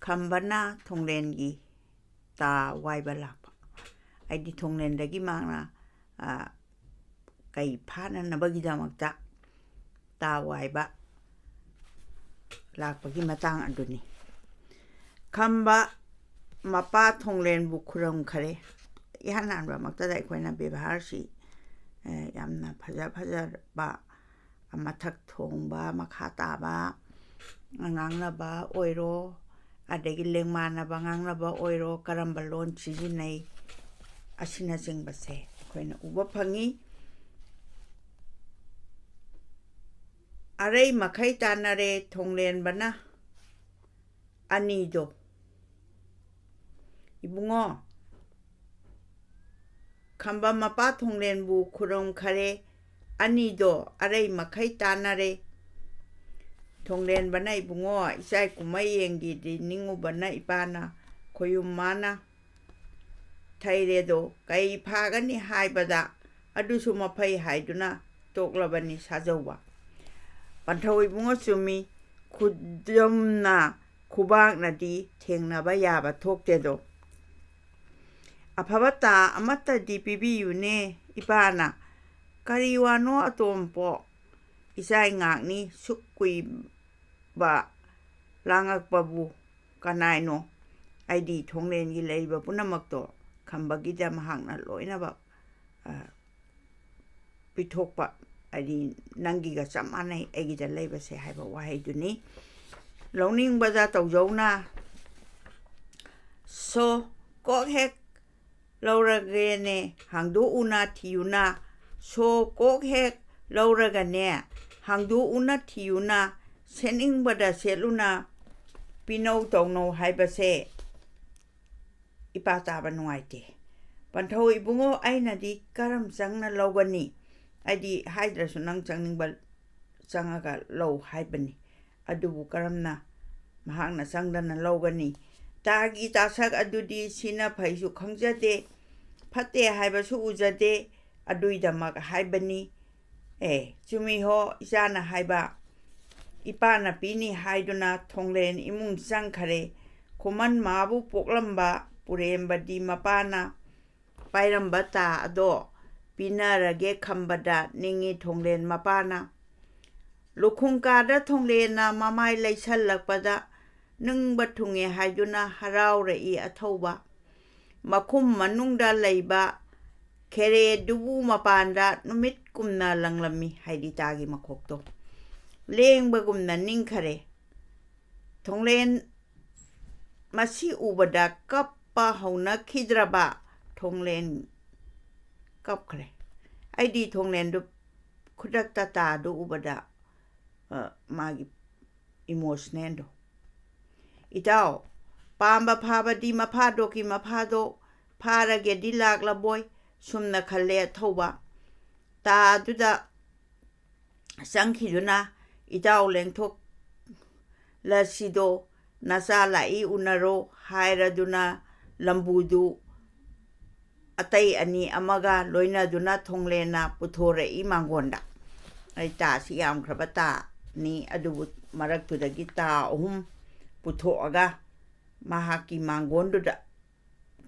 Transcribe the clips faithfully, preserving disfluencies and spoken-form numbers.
ꯈꯝꯕꯅ ꯊꯣꯡꯂꯦꯟꯒꯤ ꯇꯥ ꯋꯥꯏꯕ ꯂꯥꯛꯄ, ꯍꯥꯏꯗꯤ ꯊꯣꯡꯂꯦꯟꯗꯒꯤ ꯃꯍꯥꯛꯅ, ꯑ, ꯀꯩ ꯐꯥꯅꯅꯕꯒꯤꯗꯃꯛꯇ ꯇꯥ ꯋꯥꯏꯕ ꯂꯥꯛꯄꯒꯤ ꯃꯇꯥꯡ ꯑꯗꯨꯅꯤ꯫ ꯈꯝꯕ ꯃꯄꯥ ꯊꯣꯡꯂꯦꯟꯕꯨ ꯈꯨꯔꯨꯝꯈꯔꯦ꯫ ꯏꯍꯥꯟ ꯍꯥꯟꯕꯃꯛꯇꯗ ꯑꯩꯈꯣꯏꯅ ꯕꯦꯕꯥꯔꯁꯤ, ꯑ, ꯌꯥꯝꯅ ꯐꯖ ꯐꯖꯕ, ꯃꯊꯛ ꯊꯣꯡꯕ, ꯃꯈꯥ ꯇꯥꯕ ꯉꯥꯡꯅꯕ ꯑꯣꯏꯔꯣ, ꯑꯗꯒꯤ ꯂꯦꯡꯃꯥꯟꯅꯕ ꯉꯥꯡꯅꯕ ꯑꯣꯏꯔꯣ, ꯀꯔꯝꯕ ꯂꯣꯟ ꯁꯤꯖꯤꯟꯅꯩ, ꯑꯁꯤꯅꯆꯤꯡꯕꯁꯦ ꯑꯩꯈꯣꯏꯅ ꯎꯕ ꯐꯪꯉꯤ꯫ ꯑꯔꯩ ꯃꯈꯩ ꯇꯥꯟꯅꯔꯦ ꯊꯣꯡꯂꯦꯟꯕꯅ ꯑꯅꯤꯗꯣ꯫ ꯏꯕꯨꯡꯉꯣ, ꯈꯝꯕ ꯃꯄꯥ ꯊꯣꯡꯂꯦꯟꯕꯨ ꯈꯨꯔꯨꯝꯈꯔꯦ꯫ ꯑꯅꯤꯗꯣ ꯑꯔꯩ ꯃꯈꯩ ꯇꯥꯟꯅꯔꯦ꯫ ꯊꯣꯡꯂꯦꯟꯕꯅ, "ꯏꯕꯨꯡꯉꯣ, ꯏꯆꯥꯏ ꯀꯨꯝꯍꯩ ꯌꯦꯡꯒꯤꯗꯤ ꯅꯤꯡꯉꯨꯕꯅ ꯏꯄꯥꯅ ꯈꯣꯌꯨꯝ ꯃꯥꯅ ꯊꯩꯔꯦꯗꯣ ꯀꯩ ꯐꯥꯒꯅꯤ ꯍꯥꯏꯕꯗ ꯑꯗꯨꯁꯨ ꯃꯐꯩ ꯍꯥꯏꯗꯨꯅ ꯇꯣꯛꯂꯕꯅꯤ ꯁꯥꯖꯧꯕ"꯫ ꯄꯟꯊꯧ ꯏꯕꯨꯡꯉꯣ, ꯆꯨꯝꯃꯤ, ꯈꯨꯗꯝꯅ ꯈꯨꯕꯥꯛꯅꯗꯤ ꯊꯦꯡꯅꯕ ꯌꯥꯕ ꯊꯣꯛꯇꯦꯗꯣ꯫ ꯑꯐꯕ ꯇꯥ ꯑꯃꯠꯇꯗꯤ ꯄꯤꯕꯤꯌꯨꯅꯦ ꯏꯄꯥꯅ꯫ ꯀꯔꯤ ꯋꯥꯅꯣ ꯑꯇꯣꯝꯄꯣꯛ? ꯏꯆꯥꯏ ꯉꯥꯛꯅꯤ ꯁꯨꯛ ꯀꯨꯏꯕ ꯂꯥꯡꯉꯛꯄꯕꯨ ꯀꯅꯥꯏꯅꯣ? ꯑꯩꯗꯤ ꯊꯣꯡꯂꯦꯟꯒꯤ ꯂꯩꯔꯤꯕ ꯄꯨꯝꯅꯃꯛꯇꯣ ꯈꯝꯕꯒꯤꯗ ꯃꯍꯥꯛꯅ ꯂꯣꯏꯅꯃꯛ, ꯑ, ꯄꯤꯊꯣꯛꯄ, ꯍꯥꯏꯗꯤ ꯅꯪꯒꯤꯒ ꯆꯞ ꯃꯥꯟꯅꯩ ꯑꯩꯒꯤꯗ ꯂꯩꯕꯁꯦ ꯍꯥꯏꯕ ꯋꯥꯍꯩꯗꯨꯅꯤ꯫ ꯂꯧꯅꯤꯡꯕꯗ ꯇꯧꯖꯧꯅ꯫ ꯁꯣ, ꯀꯣꯛ ꯍꯦꯛ ꯂꯧꯔꯒꯦꯅꯦ, ꯍꯥꯡꯗꯣꯛꯎꯅ ꯊꯤꯌꯨꯅ꯫ ꯁꯣ ꯀꯣꯛ ꯍꯦꯛ ꯂꯧꯔꯒꯅꯦ, ꯍꯥꯡꯗꯣꯛꯎꯅ ꯊꯤꯌꯨꯅ, ꯁꯦꯠꯅꯤꯡꯕꯗ ꯁꯦꯠꯂꯨꯅ, ꯄꯤꯅꯧ ꯇꯧꯅꯧ ꯍꯥꯏꯕꯁꯦ ꯏꯄꯥ ꯇꯥꯕ ꯅꯨꯡꯉꯥꯏꯇꯦ꯫ ꯄꯟꯊꯧ ꯏꯕꯨꯡꯉꯣ, ꯑꯩꯅꯗꯤ ꯀꯔꯝ ꯆꯪꯅ ꯂꯧꯒꯅꯤ? ꯑꯩꯗꯤ ꯍꯥꯏꯗ꯭ꯔꯁꯨ ꯅꯪ ꯆꯪꯅꯤꯡꯕ ꯆꯪꯉꯒ ꯂꯧ ꯍꯥꯏꯕꯅꯤ꯫ ꯑꯗꯨꯕꯨ ꯀꯔꯝꯅ ꯃꯍꯥꯛꯅ ꯆꯪꯗꯅ ꯂꯧꯒꯅꯤ? ꯇꯥꯒꯤ ꯇꯥꯁꯛ ꯑꯗꯨꯗꯤ ꯁꯤꯅ ꯐꯩꯁꯨ ꯈꯪꯖꯗꯦ, ꯐꯠꯇꯦ ꯍꯥꯏꯕꯁꯨ ꯎꯖꯗꯦ, ꯑꯗꯨꯏꯗꯃꯛ ꯍꯥꯏꯕꯅꯤ꯫ ꯑꯦ, ꯆꯨꯝꯃꯤ ꯍꯣ, ꯏꯆꯥꯅ ꯍꯥꯏꯕ꯫ ꯏꯄꯥꯅ ꯄꯤꯅꯤ ꯍꯥꯏꯗꯨꯅ ꯊꯣꯡꯂꯦꯟ ꯏꯃꯨꯡ ꯆꯪꯈꯔꯦ꯫ ꯈꯣꯃꯟ ꯃꯥꯕꯨ ꯄꯣꯛꯂꯝꯕ ꯄꯨꯔꯦꯝꯕꯗꯤ ꯃꯄꯥꯅ ꯄꯥꯏꯔꯝꯕ ꯇꯥ ꯑꯗꯣ ꯄꯤꯅꯔꯒꯦ ꯈꯝꯕꯗ ꯅꯤꯡꯏ ꯊꯣꯡꯂꯦꯟ ꯃꯄꯥꯅ꯫ ꯂꯨꯈꯨꯡ ꯀꯥꯗ ꯊꯣꯡꯂꯦꯟꯅ ꯃꯃꯥꯏ ꯂꯩꯁꯜꯂꯛꯄꯗ ꯅꯤꯡꯕ ꯊꯨꯡꯉꯦ ꯍꯥꯏꯗꯨꯅ ꯍꯔꯥꯎꯔꯛꯏ ꯑꯊꯧꯕ꯫ ꯃꯈꯨꯝ ꯃꯅꯨꯡꯗ ꯂꯩꯕ ꯈꯦꯔꯦꯗꯨꯕꯨ ꯃꯄꯥꯟꯗ ꯅꯨꯃꯤꯠ ꯀꯨꯝꯅ ꯂꯪꯂꯝꯃꯤ ꯍꯥꯏꯗꯤ ꯇꯥꯒꯤ ꯃꯈꯣꯛꯇꯣ꯫ ꯂꯦꯡꯕꯒꯨꯝꯅ ꯅꯤꯡꯈꯔꯦ꯫ ꯊꯣꯡꯂꯦꯟ ꯃꯁꯤ ꯎꯕꯗ ꯀꯞꯄ ꯍꯧꯅꯈꯤꯗ꯭ꯔꯕ ꯊꯣꯡꯂꯦꯟ ꯀꯞꯈ꯭ꯔꯦ꯫ ꯑꯩꯗꯤ ꯊꯣꯡꯂꯦꯟꯗꯨ ꯈꯨꯗꯛꯇ ꯇꯥꯗꯨ ꯎꯕꯗ, ꯑ, ꯃꯥꯒꯤ ꯏꯃꯣꯁꯅꯦꯜꯗꯣ꯫ "ꯏꯇꯥꯎ, ꯄꯥꯝꯕ ꯐꯥꯕꯗꯤ ꯃꯐꯥꯗꯣꯛꯀꯤ ꯃꯐꯥꯗꯣꯛ ꯐꯥꯔꯒꯦꯗꯤ ꯂꯥꯛꯂꯕꯣꯏ, ꯁꯨꯝꯅ ꯈꯜꯂꯦ ꯑꯊꯧꯕ꯫ ꯇꯥꯗꯨꯗ ꯆꯪꯈꯤꯗꯨꯅ ꯏꯇꯥꯎ ꯂꯦꯡꯊꯣꯛꯂꯁꯤꯗꯣ, ꯅꯆꯥ ꯂꯥꯛꯏ ꯎꯅꯔꯣ" ꯍꯥꯏꯔꯗꯨꯅ ꯂꯝꯕꯨꯗꯨ ꯑꯇꯩ ꯑꯅꯤ ꯑꯃꯒ ꯂꯣꯏꯅꯗꯨꯅ ꯊꯣꯡꯂꯦꯟꯅ ꯄꯨꯊꯣꯔꯛꯏ ꯃꯥꯡꯒꯣꯟꯗ꯫ ꯑꯩ ꯇꯥꯁꯤ ꯌꯥꯝꯈ꯭ꯔꯕ ꯇꯥꯅꯤ, ꯑꯗꯨꯕꯨ ꯃꯔꯛꯇꯨꯗꯒꯤ ꯇꯥ ꯑꯍꯨꯝ ꯄꯨꯊꯣꯛꯑꯒ ꯃꯍꯥꯛꯀꯤ ꯃꯥꯡꯒꯣꯟꯗꯨꯗ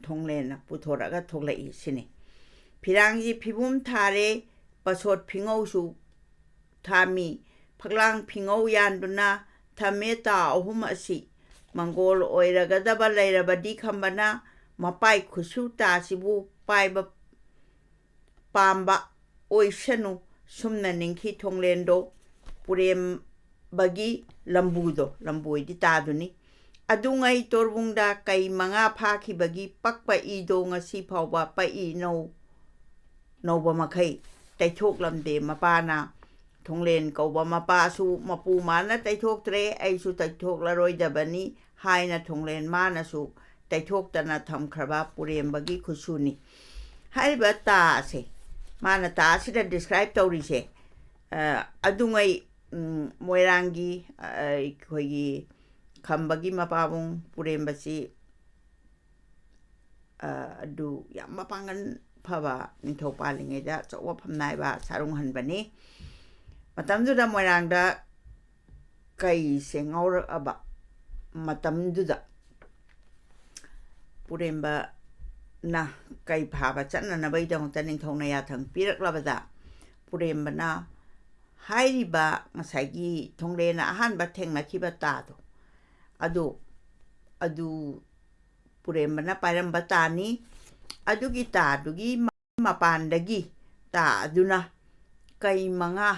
ꯊꯣꯡꯂꯦꯟꯅ ꯄꯨꯊꯣꯔꯛꯑꯒ ꯊꯣꯛꯂꯛꯏ ꯁꯤꯅꯤ꯫ ꯐꯤꯔꯥꯡꯒꯤ ꯐꯤꯕꯨꯝ ꯊꯥꯔꯦ, ꯄꯁꯣꯠ ꯐꯤꯉꯧꯁꯨ ꯊꯥꯃꯤ꯫ ꯐꯛꯂꯥꯡ ꯐꯤꯉꯧ ꯌꯥꯟꯗꯨꯅ ꯊꯝꯃꯦ ꯇꯥ ꯑꯍꯨꯝ ꯑꯁꯤ꯫ ꯃꯪꯒꯣꯜ ꯑꯣꯏꯔꯒꯗꯕ ꯂꯩꯔꯕꯗꯤ ꯈꯝꯕꯅ ꯃꯄꯥꯏ ꯈꯨꯠꯁꯨ ꯇꯥꯁꯤꯕꯨ ꯄꯥꯏꯕ ꯄꯥꯝꯕ ꯑꯣꯏꯁꯅꯨ꯫ ꯁꯨꯝꯅ ꯅꯤꯡꯈꯤ ꯊꯣꯡꯂꯦꯟꯗꯣ ꯄꯨꯔꯦꯝꯕꯒꯤ ꯂꯝꯕꯨꯗꯣ, ꯂꯝꯕꯨ ꯑꯣꯏꯗꯤ ꯇꯥꯗꯨꯅꯤ꯫ ꯑꯗꯨꯉꯩ ꯇꯣꯔꯕꯨꯡꯗ ꯀꯩ ꯃꯉꯥ ꯐꯥꯈꯤꯕꯒꯤ ꯄꯛꯄ ꯏꯗꯣ ꯉꯁꯤ ꯐꯥꯎꯕ ꯄꯛꯏ ꯅꯧ ꯅꯧꯕ ꯃꯈꯩ ꯇꯩꯊꯣꯛꯂꯝꯗꯦ ꯃꯄꯥꯅ꯫ ꯊꯣꯡꯂꯦꯟ ꯀꯧꯕ ꯃꯄꯥꯁꯨ ꯃꯄꯨ ꯃꯥꯅ ꯇꯩꯊꯣꯛꯇ꯭ꯔꯦ, ꯑꯩꯁꯨ ꯇꯩꯊꯣꯛꯂꯔꯣꯏꯗꯕꯅꯤ ꯍꯥꯏꯅ ꯊꯣꯡꯂꯦꯟ ꯃꯥꯅꯁꯨ ꯇꯩꯊꯣꯛꯇꯅ ꯊꯝꯈ꯭ꯔꯕ ꯄꯨꯔꯦꯝꯕꯒꯤ ꯈꯨꯠꯁꯨꯅꯤ꯫ ꯍꯥꯏꯔꯤꯕ ꯇꯥ ꯑꯁꯦ, ꯃꯥꯅ ꯇꯥ ꯑꯁꯤꯗ ꯗꯤꯁꯀ꯭ꯔꯥꯏꯕ ꯇꯧꯔꯤꯁꯦ, ꯑ, ꯑꯗꯨꯉꯩ, ꯎꯝ, ꯃꯣꯏꯔꯥꯡꯒꯤ, ꯑ, ꯑꯩꯈꯣꯏꯒꯤ ꯈꯝꯕꯒꯤ ꯃꯄꯥꯕꯨꯡ ꯄꯨꯔꯦꯝꯕꯁꯤ, ꯑ, ꯑꯗꯨ ꯌꯥꯝ ꯃꯄꯥꯡꯒꯜ ꯐꯕ, ꯅꯤꯡꯊꯧ ꯄꯥꯜꯂꯤꯉꯩꯗ ꯑꯆꯧꯕ ꯐꯝꯅꯥꯏꯕ ꯁꯥꯔꯨꯡꯍꯟꯕꯅꯤ꯫ ꯃꯇꯝꯗꯨꯗ ꯃꯣꯏꯔꯥꯡꯗ ꯀꯩꯁꯦ ꯉꯥꯎꯔꯛꯑꯕ ꯃꯇꯝꯗꯨꯗ ꯄꯨꯔꯦꯝꯕꯅ ꯀꯩ ꯐꯥꯕ ꯆꯠꯅꯅꯕꯒꯤꯗꯃꯛꯇ ꯅꯤꯡꯊꯧꯅ ꯌꯥꯊꯪ ꯄꯤꯔꯛꯂꯕꯗ, ꯄꯨꯔꯦꯝꯕꯅ ꯍꯥꯏꯔꯤꯕ ꯉꯁꯥꯏꯒꯤ ꯊꯣꯡꯂꯦꯟꯅ ꯑꯍꯥꯟꯕ ꯊꯦꯡꯅꯈꯤꯕ ꯇꯥꯗꯣ, ꯑꯗꯨ, ꯑꯗꯨ ꯄꯨꯔꯦꯝꯕꯅ ꯄꯥꯏꯔꯝꯕ ꯇꯥꯅꯤ꯫ ꯑꯗꯨꯒꯤ ꯇꯥꯗꯨꯒꯤ ꯃ-, ꯃꯄꯥꯟꯗꯒꯤ ꯇꯥ ꯑꯗꯨꯅ ꯀꯩ ꯃꯉꯥ,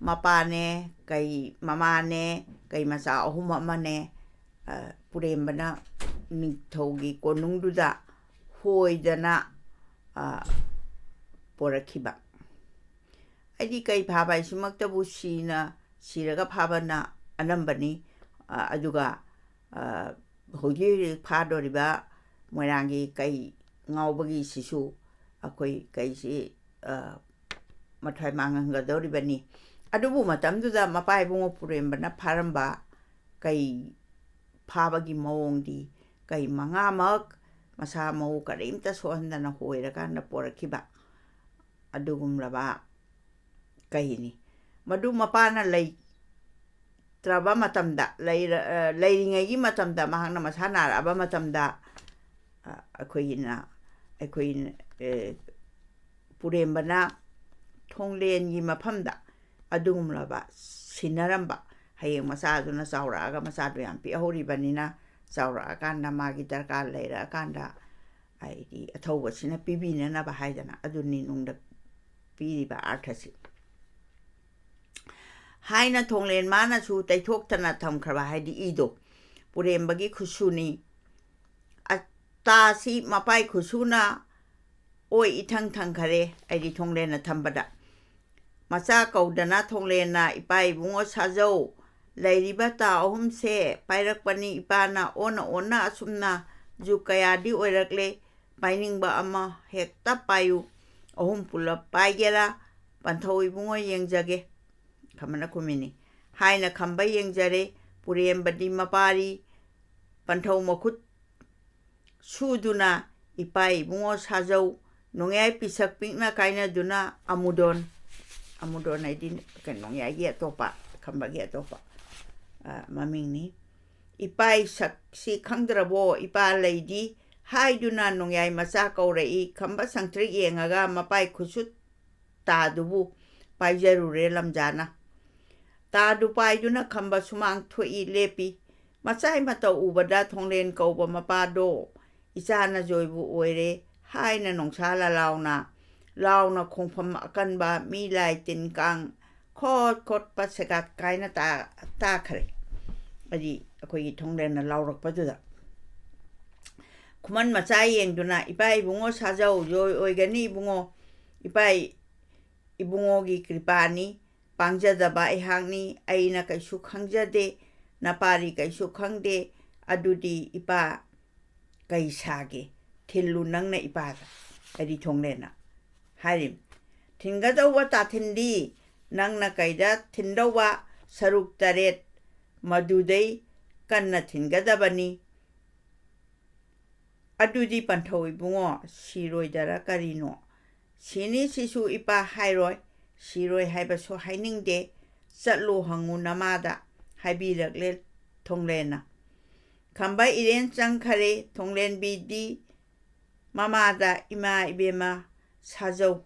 ꯃꯄꯥꯅꯦ, ꯀꯩ ꯃꯃꯥꯅꯦ, ꯀꯩ ꯃꯆꯥ ꯑꯍꯨꯝ ꯑꯃꯅꯦ, ꯑ, ꯄꯨꯔꯦꯝꯕꯅ ꯅꯤꯡꯊꯧꯒꯤ ꯀꯣꯅꯨꯡꯗꯨꯗ ꯍꯣꯏꯗꯅ, ꯑ, ꯄꯣꯔꯛꯈꯤꯕ꯫ ꯍꯥꯏꯗꯤ ꯀꯩ ꯐꯥꯕ ꯍꯥꯏꯁꯤꯃꯛꯇꯕꯨ ꯁꯤꯅ, ꯁꯤꯔꯒ ꯐꯥꯕꯅ ꯑꯅꯝꯕꯅꯤ꯫ ꯑ, ꯑꯗꯨꯒ, ꯑ, ꯍꯧꯖꯤꯛ ꯍꯧꯖꯤꯛ ꯐꯥꯗꯣꯔꯤꯕ ꯃꯣꯏꯔꯥꯡꯒꯤ ꯀꯩ ꯉꯥꯎꯕꯒꯤꯁꯤꯁꯨ ꯑꯩꯈꯣꯏ ꯀꯩꯁꯤ, ꯑ, ꯃꯊ꯭ꯋꯥꯏ ꯃꯥꯡꯍꯟꯒꯗꯧꯔꯤꯕꯅꯤ꯫ ꯑꯗꯨꯕꯨ ꯃꯇꯝꯗꯨꯗ ꯃꯄꯥ ꯏꯕꯨꯡꯉꯣ ꯄꯨꯔꯦꯝꯕꯅ ꯐꯥꯔꯝꯕ ꯀꯩ ꯐꯥꯕꯒꯤ ꯃꯑꯣꯡꯗꯤ ꯀꯩ ꯃꯉꯥꯃꯛ ꯃꯁꯥ ꯃꯎ ꯀꯔꯤꯝꯇ ꯁꯣꯛꯍꯟꯗꯅ ꯍꯣꯏꯔꯀꯥꯟꯗ ꯄꯣꯔꯛꯈꯤꯕ ꯑꯗꯨꯒꯨꯝꯂꯕ ꯀꯩꯅꯤ꯫ ꯃꯗꯨ ꯃꯄꯥꯅ ꯂꯩꯇ꯭ꯔꯕ ꯃꯇꯝꯗ, ꯂꯩꯔ-, ꯑ, ꯂꯩꯔꯤꯉꯩꯒꯤ ꯃꯇꯝꯗ, ꯃꯍꯥꯛꯅ ꯃꯁꯥ ꯅꯥꯔꯛꯑꯕ ꯃꯇꯝꯗ, ꯑ, ꯑꯩꯈꯣꯏꯒꯤꯅ, ꯑꯩꯈꯣꯏꯅ, ꯑ, ꯄꯨꯔꯦꯝꯕꯅ ꯊꯣꯡꯂꯦꯟꯒꯤ ꯃꯐꯝꯗ ꯑꯗꯨꯒꯨꯝꯂꯕ ꯁꯤꯟꯅꯔꯝꯕ, ꯍꯌꯦꯡ ꯃꯆꯥꯗꯨꯅ ꯆꯥꯎꯔꯛꯑꯒ, ꯃꯆꯥꯗꯨ ꯌꯥꯝ ꯄꯤꯛꯍꯧꯔꯤꯕꯅꯤꯅ, ꯆꯥꯎꯔꯛꯑꯀꯥꯟꯗ, ꯃꯥꯒꯤ ꯗꯔꯀꯥꯔ ꯂꯩꯔꯛꯑꯀꯥꯟꯗ, ꯍꯥꯏꯗꯤ ꯑꯊꯧꯕꯁꯤꯅ ꯄꯤꯕꯤꯅꯅꯕ ꯍꯥꯏꯗꯅ, ꯑꯗꯨꯅꯤ ꯅꯨꯡꯗ ꯄꯤꯔꯤꯕ ꯑꯥꯔꯊꯁꯤ꯫ ꯍꯥꯏꯅ ꯊꯣꯡꯂꯦꯟ ꯃꯥꯅꯁꯨ ꯇꯩꯊꯣꯛꯇꯅ ꯊꯝꯈ꯭ꯔꯕ, ꯍꯥꯏꯗꯤ ꯏꯗꯣ ꯄꯨꯔꯦꯝꯕꯒꯤ ꯈꯨꯠꯁꯨꯅꯤ꯫ ꯑ, ꯇꯥꯁꯤ ꯃꯄꯥꯏ ꯈꯨꯠꯁꯨꯅ ꯑꯣꯏ ꯏꯊꯪ ꯊꯪꯈꯔꯦ, ꯍꯥꯏꯗꯤ ꯊꯣꯡꯂꯦꯟꯅ ꯊꯝꯕꯗ꯫ ꯃꯆꯥ ꯀꯧꯗꯅ ꯊꯣꯡꯂꯦꯟꯅ, "ꯏꯄꯥ ꯏꯕꯨꯡꯉꯣ ꯁꯥꯖꯧ, ꯂꯩꯔꯤꯕ ꯇꯥ ꯑꯍꯨꯝꯁꯦ ꯄꯥꯏꯔꯛꯄꯅꯤ ꯏꯄꯥꯅ, ꯑꯣꯟꯅ ꯑꯣꯟꯅ ꯑꯁꯨꯝꯅ ꯖꯨꯛ ꯀꯌꯥꯗꯤ ꯑꯣꯏꯔꯛꯂꯦ, ꯄꯥꯏꯅꯤꯡꯕ ꯑꯃ ꯍꯦꯛꯇ ꯄꯥꯏꯌꯨ, ꯑꯍꯨꯝ ꯄꯨꯂꯞ ꯄꯥꯏꯒꯦꯔꯥ, ꯄꯟꯊꯧ ꯏꯕꯨꯡꯉꯣ ꯌꯦꯡꯖꯒꯦ", ꯈꯝꯕꯅ ꯈꯨꯝꯃꯤꯅꯤ꯫ ꯍꯥꯏꯅ ꯈꯝꯕ ꯌꯦꯡꯖꯔꯦ, ꯄꯨꯔꯦꯝꯕꯗꯤ ꯃꯄꯥꯔꯤ, ꯄꯟꯊꯧ ꯃꯈꯨꯠ ꯁꯨꯗꯨꯅ ꯏꯄꯥ ꯏꯕꯨꯡꯉꯣ ꯁꯥꯖꯧ, ꯅꯣꯡꯌꯥꯏ ꯄꯤꯁꯛ ꯄꯤꯛꯅ ꯀꯥꯏꯅꯗꯨꯅ ꯑꯃꯨꯗꯣꯟ, ꯑꯃꯨꯗꯣꯟ ꯍꯥꯏꯗꯤ ꯀꯩꯅꯣ, ꯅꯣꯡꯌꯥꯏꯒꯤ ꯑꯇꯣꯞꯄ, ꯈꯝꯕꯒꯤ ꯑꯇꯣꯞꯄ, ꯑ, ꯃꯃꯤꯡꯅꯤ꯫ "ꯏꯄꯥꯏ ꯁꯛꯁꯤ ꯈꯪꯗ꯭ꯔꯕꯣ? ꯏꯄꯥ ꯂꯩꯗꯤ ꯍꯥꯏꯗꯨꯅ ꯅꯣꯡꯌꯥꯏ ꯃꯆꯥ ꯀꯧꯔꯛꯏ꯫ ꯈꯝꯕ ꯁꯪꯇ꯭ꯔꯤꯛ ꯌꯦꯡꯉꯒ ꯃꯄꯥꯏ ꯈꯨꯠꯁꯨ ꯇꯥꯗꯨꯕꯨ ꯄꯥꯏꯖꯔꯨꯔꯦ ꯂꯝꯖꯥꯅ꯫ ꯇꯥꯗꯨ ꯄꯥꯏꯗꯨꯅ ꯈꯝꯕ ꯁꯨꯃꯥꯡ ꯊꯣꯛꯏ ꯂꯦꯞꯄꯤ꯫ ꯃꯆꯥꯏ ꯃꯇꯧ ꯎꯕꯗ ꯊꯣꯡꯂꯦꯟ ꯀꯧꯕ ꯃꯄꯥꯗꯣ ꯏꯆꯥꯅ ꯖꯣꯏꯕꯨ ꯑꯣꯏꯔꯦ ꯍꯥꯏꯅ ꯅꯣꯡꯁꯥ ꯂꯥꯎꯅ, ꯂꯥꯎꯅ ꯈꯣꯡꯐꯝ ꯑꯀꯟꯕ ꯃꯤ ꯂꯥꯏ ꯇꯤꯟ ꯀꯥꯡ ꯈꯣꯠ ꯈꯣꯠꯄ ꯁꯦꯒꯥꯠ ꯀꯥꯏꯅ ꯇꯥ-, ꯇꯥꯈ꯭ꯔꯦ꯫ ꯍꯥꯏꯗꯤ ꯑꯩꯈꯣꯏꯒꯤ ꯊꯣꯡꯂꯦꯟꯅ ꯂꯥꯎꯔꯛꯄꯗꯨꯗ꯫ ꯈꯨꯃꯟ ꯃꯆꯥ ꯌꯦꯡꯗꯨꯅ, "ꯏꯄꯥ ꯏꯕꯨꯡꯉꯣ ꯁꯥꯖꯧ, ꯖꯣꯏ ꯑꯣꯏꯒꯅꯤ ꯏꯕꯨꯡꯉꯣ, ꯏꯄꯥ ꯏꯕꯨꯡꯉꯣꯒꯤ ꯀ꯭ꯔꯤꯄꯥꯅꯤ, ꯄꯥꯡꯖꯗꯕ ꯑꯩꯍꯥꯛꯅꯤ, ꯑꯩꯅ ꯀꯩꯁꯨ ꯈꯪꯖꯗꯦ, ꯅꯄꯥꯗꯤ ꯀꯩꯁꯨ ꯈꯪꯗꯦ, ꯑꯗꯨꯗꯤ ꯏꯄꯥ ꯀꯩ ꯁꯥꯒꯦ? ꯊꯤꯜꯂꯨ ꯅꯪꯅ ꯏꯄꯥꯗ", ꯍꯥꯏꯗꯤ ꯊꯣꯡꯂꯦꯟꯅ ꯍꯥꯏꯔꯤꯕ꯫ "ꯊꯤꯟꯒꯗꯧꯕ ꯇꯥꯊꯤꯟꯗꯤ ꯅꯪꯅ ꯀꯩꯗ ꯊꯤꯟꯗꯧꯕ? ꯁꯔꯨꯛ ꯇꯔꯦꯠ ꯃꯗꯨꯗꯩ ꯀꯟꯅ ꯊꯤꯟꯒꯗꯕꯅꯤ꯫ ꯑꯗꯨꯗꯤ ꯄꯟꯊꯧ ꯏꯕꯨꯡꯉꯣ, ꯁꯤꯔꯣꯏꯗꯔ ꯀꯔꯤꯅꯣ?" "ꯁꯤꯅꯤ ꯁꯤꯁꯨ ꯏꯄꯥ ꯍꯥꯏꯔꯣꯏ, ꯁꯤꯔꯣꯏ ꯍꯥꯏꯕꯁꯨ ꯍꯥꯏꯅꯤꯡꯗꯦ, ꯆꯠꯂꯨ ꯍꯪꯉꯨ ꯅꯃꯥꯗ, ꯍꯥꯏꯕꯤꯔꯛꯂꯦ ꯊꯣꯡꯂꯦꯟꯅ"꯫ ꯈꯝꯕ ꯏꯔꯦꯟ ꯆꯪꯈꯔꯦ꯫ ꯊꯣꯡꯂꯦꯟꯕꯤꯗꯤ ꯃꯃꯥꯗ, "ꯏꯃꯥ ꯏꯕꯦꯝꯃ ꯁꯥꯖꯧ,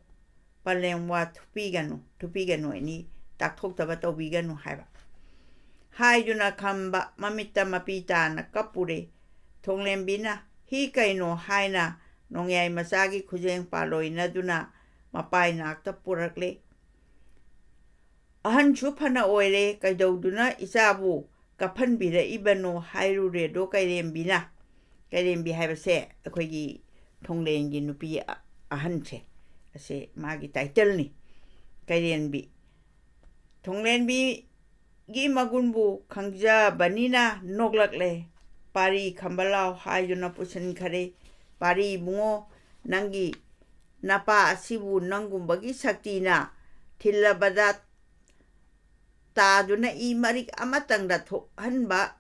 ꯄꯂꯦꯝ ꯋꯥ ꯊꯨꯞꯄꯤꯒꯅꯨ, ꯊꯨꯞꯄꯤꯒꯅꯨ ꯑꯅꯤ ꯇꯥꯛꯊꯣꯛꯇꯕ ꯇꯧꯕꯤꯒꯅꯨ" ꯍꯥꯏꯕ꯫ ꯍꯥꯏꯗꯨꯅ ꯈꯝꯕ ꯃꯃꯤꯠꯇ ꯃꯄꯤ ꯇꯥꯅ ꯀꯞꯄꯨꯔꯦ꯫ ꯊꯣꯡꯂꯦꯝꯕꯤꯅ, "ꯍꯤ ꯀꯩꯅꯣ?" ꯍꯥꯏꯅ ꯅꯣꯡꯌꯥꯏ ꯃꯆꯥꯒꯤ ꯈꯨꯖꯦꯡ ꯄꯥꯜꯂꯣꯏꯅꯗꯨꯅ ꯃꯄꯥꯏ ꯅꯥꯛꯇ ꯄꯨꯔꯛꯂꯦ꯫ "ꯑꯍꯟꯁꯨ ꯐꯅ ꯑꯣꯏꯔꯦ, ꯀꯩꯗꯧꯗꯨꯅ ꯏꯆꯥꯕꯨ ꯀꯞꯍꯟꯕꯤꯔꯛꯏꯕꯅꯣ?" ꯍꯥꯏꯔꯨꯔꯦꯗꯣ ꯀꯩꯔꯦꯝꯕꯤꯅ꯫ ꯀꯩꯔꯦꯝꯕꯤ ꯍꯥꯏꯕꯁꯦ ꯑꯩꯈꯣꯏꯒꯤ ꯊꯣꯡꯂꯦꯟꯒꯤ ꯅꯨꯄꯤ ꯑ-, ꯑꯍꯟꯁꯦ, ꯑꯁꯦ ꯃꯥꯒꯤ ꯇꯥꯏꯇꯜꯅꯤ꯫ ꯀꯩꯔꯦꯝꯕꯤ꯫ ꯊꯣꯡꯂꯦꯟꯕꯤꯒꯤ ꯃꯒꯨꯟꯕꯨ ꯈꯪꯖꯕꯅꯤꯅ ꯅꯣꯛꯂꯛꯂꯦ꯫ "ꯄꯥꯔꯤ ꯈꯝꯕ ꯂꯥꯎ" ꯍꯥꯏꯗꯨꯅ ꯄꯨꯁꯤꯟꯈꯔꯦ꯫ "ꯄꯥꯔꯤ ꯏꯕꯨꯡꯉꯣ, ꯅꯪꯒꯤ ꯅꯄꯥ ꯑꯁꯤꯕꯨ ꯅꯪꯒꯨꯝꯕꯒꯤ ꯁꯛꯇꯤꯅ ꯊꯤꯜꯂꯕꯗ ꯇꯥꯗꯨꯅ ꯏ ꯃꯔꯤꯛ ꯑꯃꯇꯪꯗ ꯊꯣꯛꯍꯟꯕ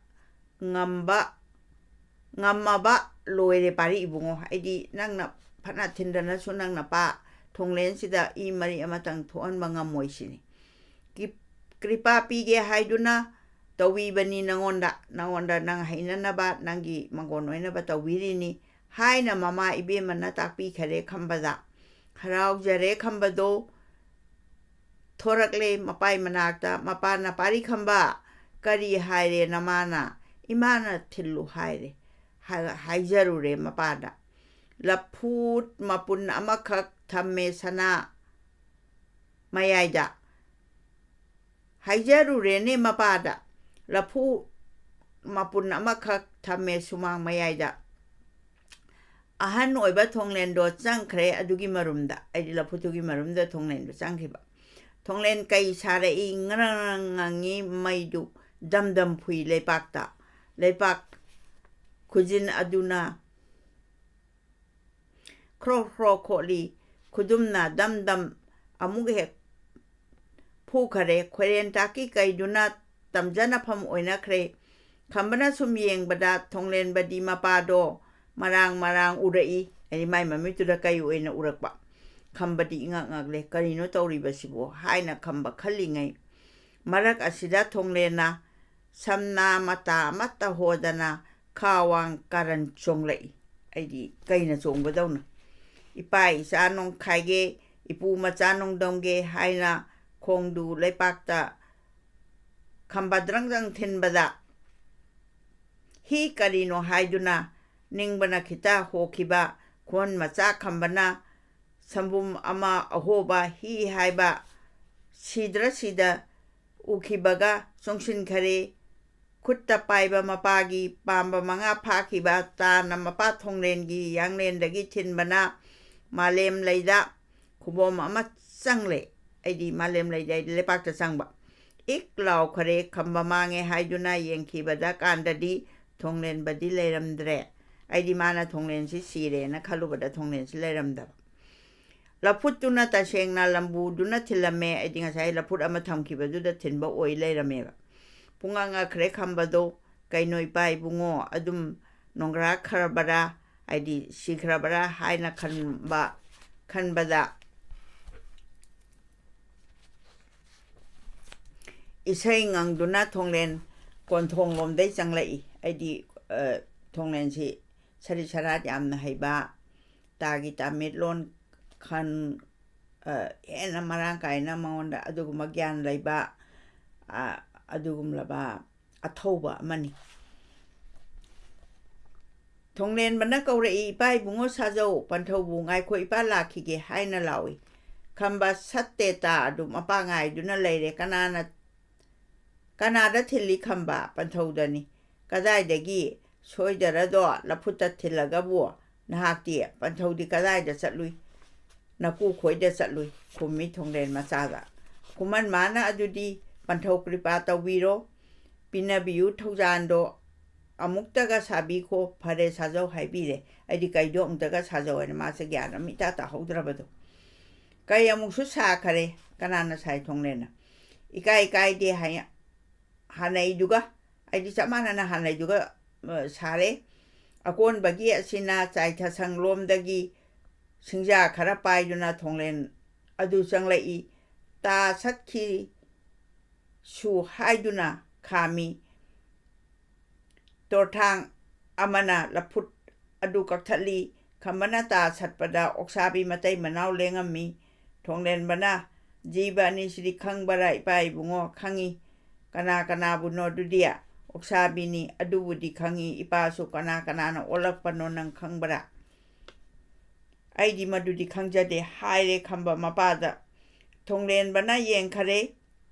ꯉꯝꯕ, ꯉꯝꯃꯕ ꯂꯣꯏꯔꯦ ꯄꯥꯔꯤ ꯏꯕꯨꯡꯉꯣ꯫ ꯑꯩꯗꯤ ꯅꯪꯅ ꯐꯅ ꯊꯤꯟꯗꯅꯁꯨ ꯅꯪ ꯅꯄꯥ ꯊꯣꯡꯂꯦꯟꯁꯤꯗ ꯏ ꯃꯔꯤꯛ ꯑꯃꯇꯪ ꯊꯣꯛꯍꯟꯕ ꯉꯝꯃꯣꯏ ꯁꯤꯅꯤ꯫ ꯀꯤ-, ꯀ꯭ꯔꯤꯄꯥ ꯄꯤꯒꯦ ꯍꯥꯏꯗꯨꯅ ꯇꯧꯕꯤꯕꯅꯤ ꯅꯉꯣꯟꯗ, ꯅꯉꯣꯟꯗ ꯅꯪ ꯍꯩꯅꯅꯕ, ꯅꯪꯒꯤ ꯃꯪꯒꯣꯟ ꯑꯣꯏꯅꯕ ꯇꯧꯕꯤꯔꯤꯅꯤ" ꯍꯥꯏꯅ ꯃꯃꯥ ꯏꯕꯦꯝꯃꯅ ꯇꯥꯛꯄꯤꯈꯔꯦ ꯈꯝꯕꯗ꯫ ꯍꯔꯥꯎꯖꯔꯦ ꯈꯝꯕꯗꯣ꯫ ꯊꯣꯔꯛꯂꯦ ꯃꯄꯥꯏ ꯃꯅꯥꯛꯇ꯫ ꯃꯄꯥꯅ, "ꯄꯥꯔꯤ ꯈꯝꯕ, ꯀꯔꯤ ꯍꯥꯏꯔꯦ ꯅꯃꯥꯅ?" "ꯏꯃꯥꯅ ꯊꯤꯜꯂꯨ ꯍꯥꯏꯔꯦ꯫ ꯍꯥꯏ-, ꯍꯥꯏꯖꯔꯨꯔꯦ ꯃꯄꯥꯗ꯫ ꯂꯐꯨ ꯃꯄꯨꯟ ꯑꯃꯈꯛ ꯊꯝꯃꯦ ꯁꯅꯥ ꯃꯌꯥꯏꯗ꯫ ꯍꯥꯏꯖꯔꯨꯔꯦꯅꯦ ꯃꯄꯥꯗ꯫ ꯂꯐꯨ ꯃꯄꯨꯟ ꯑꯃꯈꯛ ꯊꯝꯃꯦ ꯁꯨꯃꯥꯡ ꯃꯌꯥꯏꯗ꯫" ꯑꯍꯟ ꯑꯣꯏꯕ ꯊꯣꯡꯂꯦꯟꯗꯣ ꯆꯪꯈ꯭ꯔꯦ ꯑꯗꯨꯒꯤ ꯃꯔꯨꯝꯗ, ꯍꯥꯏꯗꯤ ꯂꯐꯨꯗꯨꯒꯤ ꯃꯔꯨꯝꯗ ꯊꯣꯡꯂꯦꯟꯗꯣ ꯆꯪꯈꯤꯕ꯫ ꯊꯣꯡꯂꯦꯟ ꯀꯩ ꯁꯥꯔꯛꯏ, ꯉꯔꯪ ꯉꯪꯉꯤ ꯃꯩꯗꯨ, ꯗꯝ ꯗꯝ ꯐꯨꯏ ꯂꯩꯄꯥꯛꯇ꯫ ꯂꯩꯄꯥꯛ ꯈꯨꯖꯤꯟ ꯑꯗꯨꯅ ꯈ꯭ꯔꯣ ꯈ꯭ꯔꯣ ꯈꯣꯠꯂꯤ, ꯈꯨꯗꯨꯝꯅ ꯗꯝ ꯗꯝ ꯑꯃꯨꯛ ꯍꯦꯛ ꯐꯨꯈꯔꯦ꯫ ꯈꯣꯏꯔꯦꯟ ꯇꯥꯛꯀꯤ ꯀꯩꯗꯨꯅ ꯇꯝꯖꯅꯐꯝ ꯑꯣꯏꯅꯈ꯭ꯔꯦ꯫ ꯈꯝꯕꯅ ꯁꯨꯝ ꯌꯦꯡꯕꯗ ꯊꯣꯡꯂꯦꯟꯕꯗꯤ ꯃꯄꯥꯗꯣ ꯃꯔꯥꯡ ꯃꯔꯥꯡ ꯎꯔꯛꯏ, ꯍꯥꯏꯗꯤ ꯃꯥꯏ ꯃꯃꯤꯠꯇꯨꯗ ꯀꯩ ꯑꯣꯏꯅ ꯎꯔꯛꯄ꯫ ꯈꯝꯕꯗꯤ ꯏꯉꯛ ꯉꯛꯂꯦ, "ꯀꯔꯤꯅꯣ ꯇꯧꯔꯤꯕꯁꯤꯕꯣ?" ꯍꯥꯏꯅ ꯈꯝꯕ ꯈꯜꯂꯤꯉꯩ, ꯃꯔꯛ ꯑꯁꯤꯗ ꯊꯣꯡꯂꯦꯟꯅ ꯁꯝꯅꯥ ꯃꯇꯥ ꯑꯃꯠꯇ ꯍꯣꯗꯅ ꯈꯥ ꯋꯥꯡ ꯀꯥꯔꯟ ꯆꯣꯡꯂꯛꯏ, ꯑꯩꯗꯤ ꯀꯩꯅ ꯆꯣꯡꯕꯗꯧꯅ꯫ "ꯏꯄꯥ ꯏꯆꯥ ꯅꯣꯡꯈꯥꯏꯒꯦ, ꯏꯄꯨ ꯃꯆꯥ ꯅꯣꯡꯗꯝꯒꯦ" ꯍꯥꯏꯅ ꯈꯣꯡꯗꯨ ꯂꯩꯄꯥꯛꯇ ꯈꯝꯕ ꯗ꯭ꯔꯪ ꯗ꯭ꯔꯪ ꯊꯤꯟꯕꯗ, "ꯍꯤ ꯀꯔꯤꯅꯣ?" ꯍꯥꯏꯗꯨꯅ ꯅꯤꯡꯕꯅ ꯈꯤꯇ ꯍꯣꯈꯤꯕ ꯈꯨꯍꯟ ꯃꯆꯥ ꯈꯝꯕꯅ ꯁꯝꯕꯨꯝ ꯑꯃ ꯑꯍꯣꯕ ꯍꯤ ꯍꯥꯏꯕ ꯁꯤꯗ꯭ꯔ ꯁꯤꯗ ꯎꯈꯤꯕꯒ ꯆꯣꯡꯁꯤꯟꯈꯔꯦ꯫ ꯈꯨꯠꯇ ꯄꯥꯏꯕ ꯃꯄꯥꯒꯤ ꯄꯥꯝꯕ ꯃꯉꯥ ꯐꯥꯈꯤꯕ ꯇꯥꯅ ꯃꯄꯥ ꯊꯣꯡꯂꯦꯟꯒꯤ ꯌꯥꯡꯂꯦꯟꯗꯒꯤ ꯊꯤꯟꯕꯅ ꯃꯥꯂꯦꯝ ꯂꯩꯗ ꯈꯨꯕꯣꯝ ꯑꯃ ꯆꯪꯂꯦ꯫ ꯑꯩꯗꯤ ꯃꯥꯂꯦꯝ ꯂꯩꯗ, ꯑꯩꯗꯤ ꯂꯩꯄꯥꯛꯇ ꯆꯪꯕ꯫ ꯏꯛ ꯂꯥꯎꯈꯔꯦ꯫ ꯈꯝꯕ ꯃꯥꯡꯉꯦ ꯍꯥꯏꯗꯨꯅ ꯌꯦꯡꯈꯤꯕꯗ ꯀꯥꯟꯗꯗꯤ ꯊꯣꯡꯂꯦꯟꯕꯗꯤ ꯂꯩꯔꯝꯗ꯭ꯔꯦ꯫ ꯑꯩꯗꯤ ꯃꯥꯅ ꯊꯣꯡꯂꯦꯟꯁꯤ ꯁꯤꯔꯦꯅ ꯈꯜꯂꯨꯕꯗ ꯊꯣꯡꯂꯦꯟꯁꯤ ꯂꯩꯔꯝꯗꯕ꯫ ꯂꯐꯨꯠꯇꯨꯅ ꯇꯁꯦꯡꯅ ꯂꯝꯕꯨꯗꯨꯅ ꯊꯤꯜꯂꯝꯃꯦ꯫ ꯑꯩꯗꯤ ꯉꯁꯥꯏ ꯂꯐꯨꯠ ꯑꯃ ꯊꯝꯈꯤꯕꯗꯨꯗ ꯊꯤꯟꯕ ꯑꯣꯏ ꯂꯩꯔꯝꯃꯦꯕ꯫ ꯄꯨꯡꯉꯛ ꯉꯛꯈ꯭ꯔꯦ ꯈꯝꯕꯗꯣ꯫ "ꯀꯩꯅꯣ ꯏꯄꯥ ꯏꯕꯨꯡꯉꯣ, ꯑꯗꯨꯝ ꯅꯣꯡꯒ꯭ꯔꯥ ꯈ꯭ꯔꯕꯔꯥ, ꯍꯥꯏꯗꯤ ꯁꯤꯈ꯭ꯔꯕꯔꯥ?" ꯍꯥꯏꯅ ꯈꯟꯕ, ꯈꯟꯕꯗ ꯏꯁꯩ ꯉꯪꯗꯨꯅ ꯊꯣꯡꯂꯦꯟ ꯀꯣꯟꯊꯣꯡꯂꯣꯝꯗꯩ ꯆꯪꯂꯛꯏ꯫ ꯑꯩꯗꯤ, ꯑ, ꯊꯣꯡꯂꯦꯟꯁꯤ ꯁꯔꯤꯠ ꯁꯔꯥꯠ ꯌꯥꯝꯅ ꯍꯩꯕ, ꯇꯥꯒꯤ ꯇꯥꯃꯤꯠꯂꯣꯟ ꯈꯟ-, ꯑ, ꯍꯦꯟꯅ ꯃꯔꯥꯡ ꯀꯥꯏꯅ ꯃꯉꯣꯟꯗ ꯑꯗꯨꯒꯨꯝꯕ ꯒ꯭ꯌꯥꯟ ꯂꯩꯕ, ꯑ, ꯑꯗꯨꯒꯨꯝꯂꯕ ꯑꯊꯧꯕ ꯑꯃꯅꯤ꯫ ꯊꯣꯡꯂꯦꯟꯕꯅ ꯀꯧꯔꯛꯏ, "ꯏꯄꯥ ꯏꯕꯨꯡꯉꯣ ꯁꯥꯖꯧ, ꯄꯟꯊꯧꯕꯨ ꯉꯥꯏꯈꯣ, ꯏꯄꯥ ꯂꯥꯛꯈꯤꯒꯦ" ꯍꯥꯏꯅ ꯂꯥꯎꯏ꯫ ꯈꯝꯕ ꯁꯠꯇꯦ ꯇꯥ ꯑꯗꯨ ꯃꯄꯥ ꯉꯥꯏꯗꯨꯅ ꯂꯩꯔꯦ꯫ "ꯀꯅꯥꯅ, ꯀꯅꯥꯗ ꯊꯤꯜꯂꯤ ꯈꯝꯕ?" "ꯄꯟꯊꯧꯗꯅꯤ"꯫ "ꯀꯗꯥꯏꯗꯒꯤ? ꯁꯣꯏꯗꯔꯗꯣ ꯂꯐꯨꯠꯇ ꯊꯤꯜꯂꯒꯕꯨ ꯅꯍꯥꯛꯇꯤ?" "ꯄꯟꯊꯧꯗꯤ ꯀꯗꯥꯏꯗ ꯆꯠꯂꯨꯏ? ꯅꯀꯨ ꯈꯣꯏꯗ ꯆꯠꯂꯨꯏ" ꯈꯨꯝꯃꯤ ꯊꯣꯡꯂꯦꯟ ꯃꯆꯥꯗ꯫ ꯈꯨꯃꯟ ꯃꯥꯅ "ꯑꯗꯨꯗꯤ ꯄꯟꯊꯧ ꯀ꯭ꯔꯤꯄꯥ ꯇꯧꯕꯤꯔꯣ, ꯄꯤꯅꯕꯤꯌꯨ ꯊꯧꯖꯥꯟꯗꯣ ꯑꯃꯨꯛꯇꯒ ꯁꯥꯕꯤꯈꯣ"꯫ "ꯐꯔꯦ ꯁꯥꯖꯧ" ꯍꯥꯏꯕꯤꯔꯦ꯫ ꯑꯩꯗꯤ ꯀꯩꯗꯣ ꯑꯃꯨꯛꯇꯒ ꯁꯥꯖꯧ ꯍꯥꯏꯅ ꯃꯥꯁꯦ ꯒ꯭ꯌꯥꯟ ꯑꯃ ꯏꯇꯥ ꯇꯥꯍꯧꯗ꯭ꯔꯕꯗꯣ꯫ ꯀꯩ ꯑꯃꯨꯛꯁꯨ ꯁꯥꯈꯔꯦ꯫ "ꯀꯅꯥꯅ ꯁꯥꯏ?" "ꯊꯣꯡꯂꯦꯟꯅ"꯫ "ꯏꯀꯥꯏ ꯀꯥꯏꯗꯦ" ꯍꯥꯏ-, ꯍꯥꯟꯅꯩꯗꯨꯒ, ꯑꯩꯗꯤ ꯆꯞ ꯃꯥꯟꯅꯅ ꯍꯥꯟꯅꯩꯗꯨꯒ, ꯑ, ꯁꯥꯔꯦ꯫ ꯑꯀꯣꯟꯕꯒꯤ ꯑꯁꯤꯅ ꯆꯥꯏꯊꯁꯪ ꯂꯣꯝꯗꯒꯤ ꯁꯤꯡꯖꯥ ꯈꯔ ꯄꯥꯏꯗꯨꯅ ꯊꯣꯡꯂꯦꯟ ꯑꯗꯨ ꯆꯪꯂꯛꯏ꯫ "ꯇꯥ ꯁꯠꯈꯤ ꯁꯨ" ꯍꯥꯏꯗꯨꯅ ꯈꯥꯝꯃꯤ꯫ ꯇꯣꯔꯊꯥꯡ ꯑꯃꯅ ꯂꯐꯨꯠ ꯑꯗꯨ ꯀꯛꯊꯠꯂꯤ꯫ ꯈꯝꯕꯅ ꯇꯥ ꯁꯠꯄꯗ ꯑꯣꯛꯁꯥꯕꯤ ꯃꯇꯩ ꯃꯅꯥꯎ ꯂꯦꯡꯉꯝꯃꯤ꯫ ꯊꯣꯡꯂꯦꯟꯕꯅ, "ꯖꯤꯕ ꯑꯅꯤꯁꯤꯗꯤ ꯈꯪꯕꯔꯥ ꯏꯄꯥ ꯏꯕꯨꯡꯉꯣ?" "ꯈꯪꯉꯤ"꯫ "ꯀꯅꯥ ꯀꯅꯥꯕꯨꯅꯣ ꯑꯗꯨꯗꯤ?" "ꯑꯣꯛꯁꯥꯕꯤꯅꯤ, ꯑꯗꯨꯕꯨꯗꯤ ꯈꯪꯉꯤ, ꯏꯄꯥꯁꯨ ꯀꯅꯥ ꯀꯅꯥꯅ ꯑꯣꯜꯂꯛꯄꯅꯣ ꯅꯪ ꯈꯪꯕꯔꯥ?" "ꯑꯩꯗꯤ ꯃꯗꯨꯗꯤ ꯈꯪꯖꯗꯦ" ꯍꯥꯏꯔꯦ ꯈꯝꯕ ꯃꯄꯥꯗ꯫ ꯊꯣꯡꯂꯦꯟꯕꯅ ꯌꯦꯡꯈꯔꯦ꯫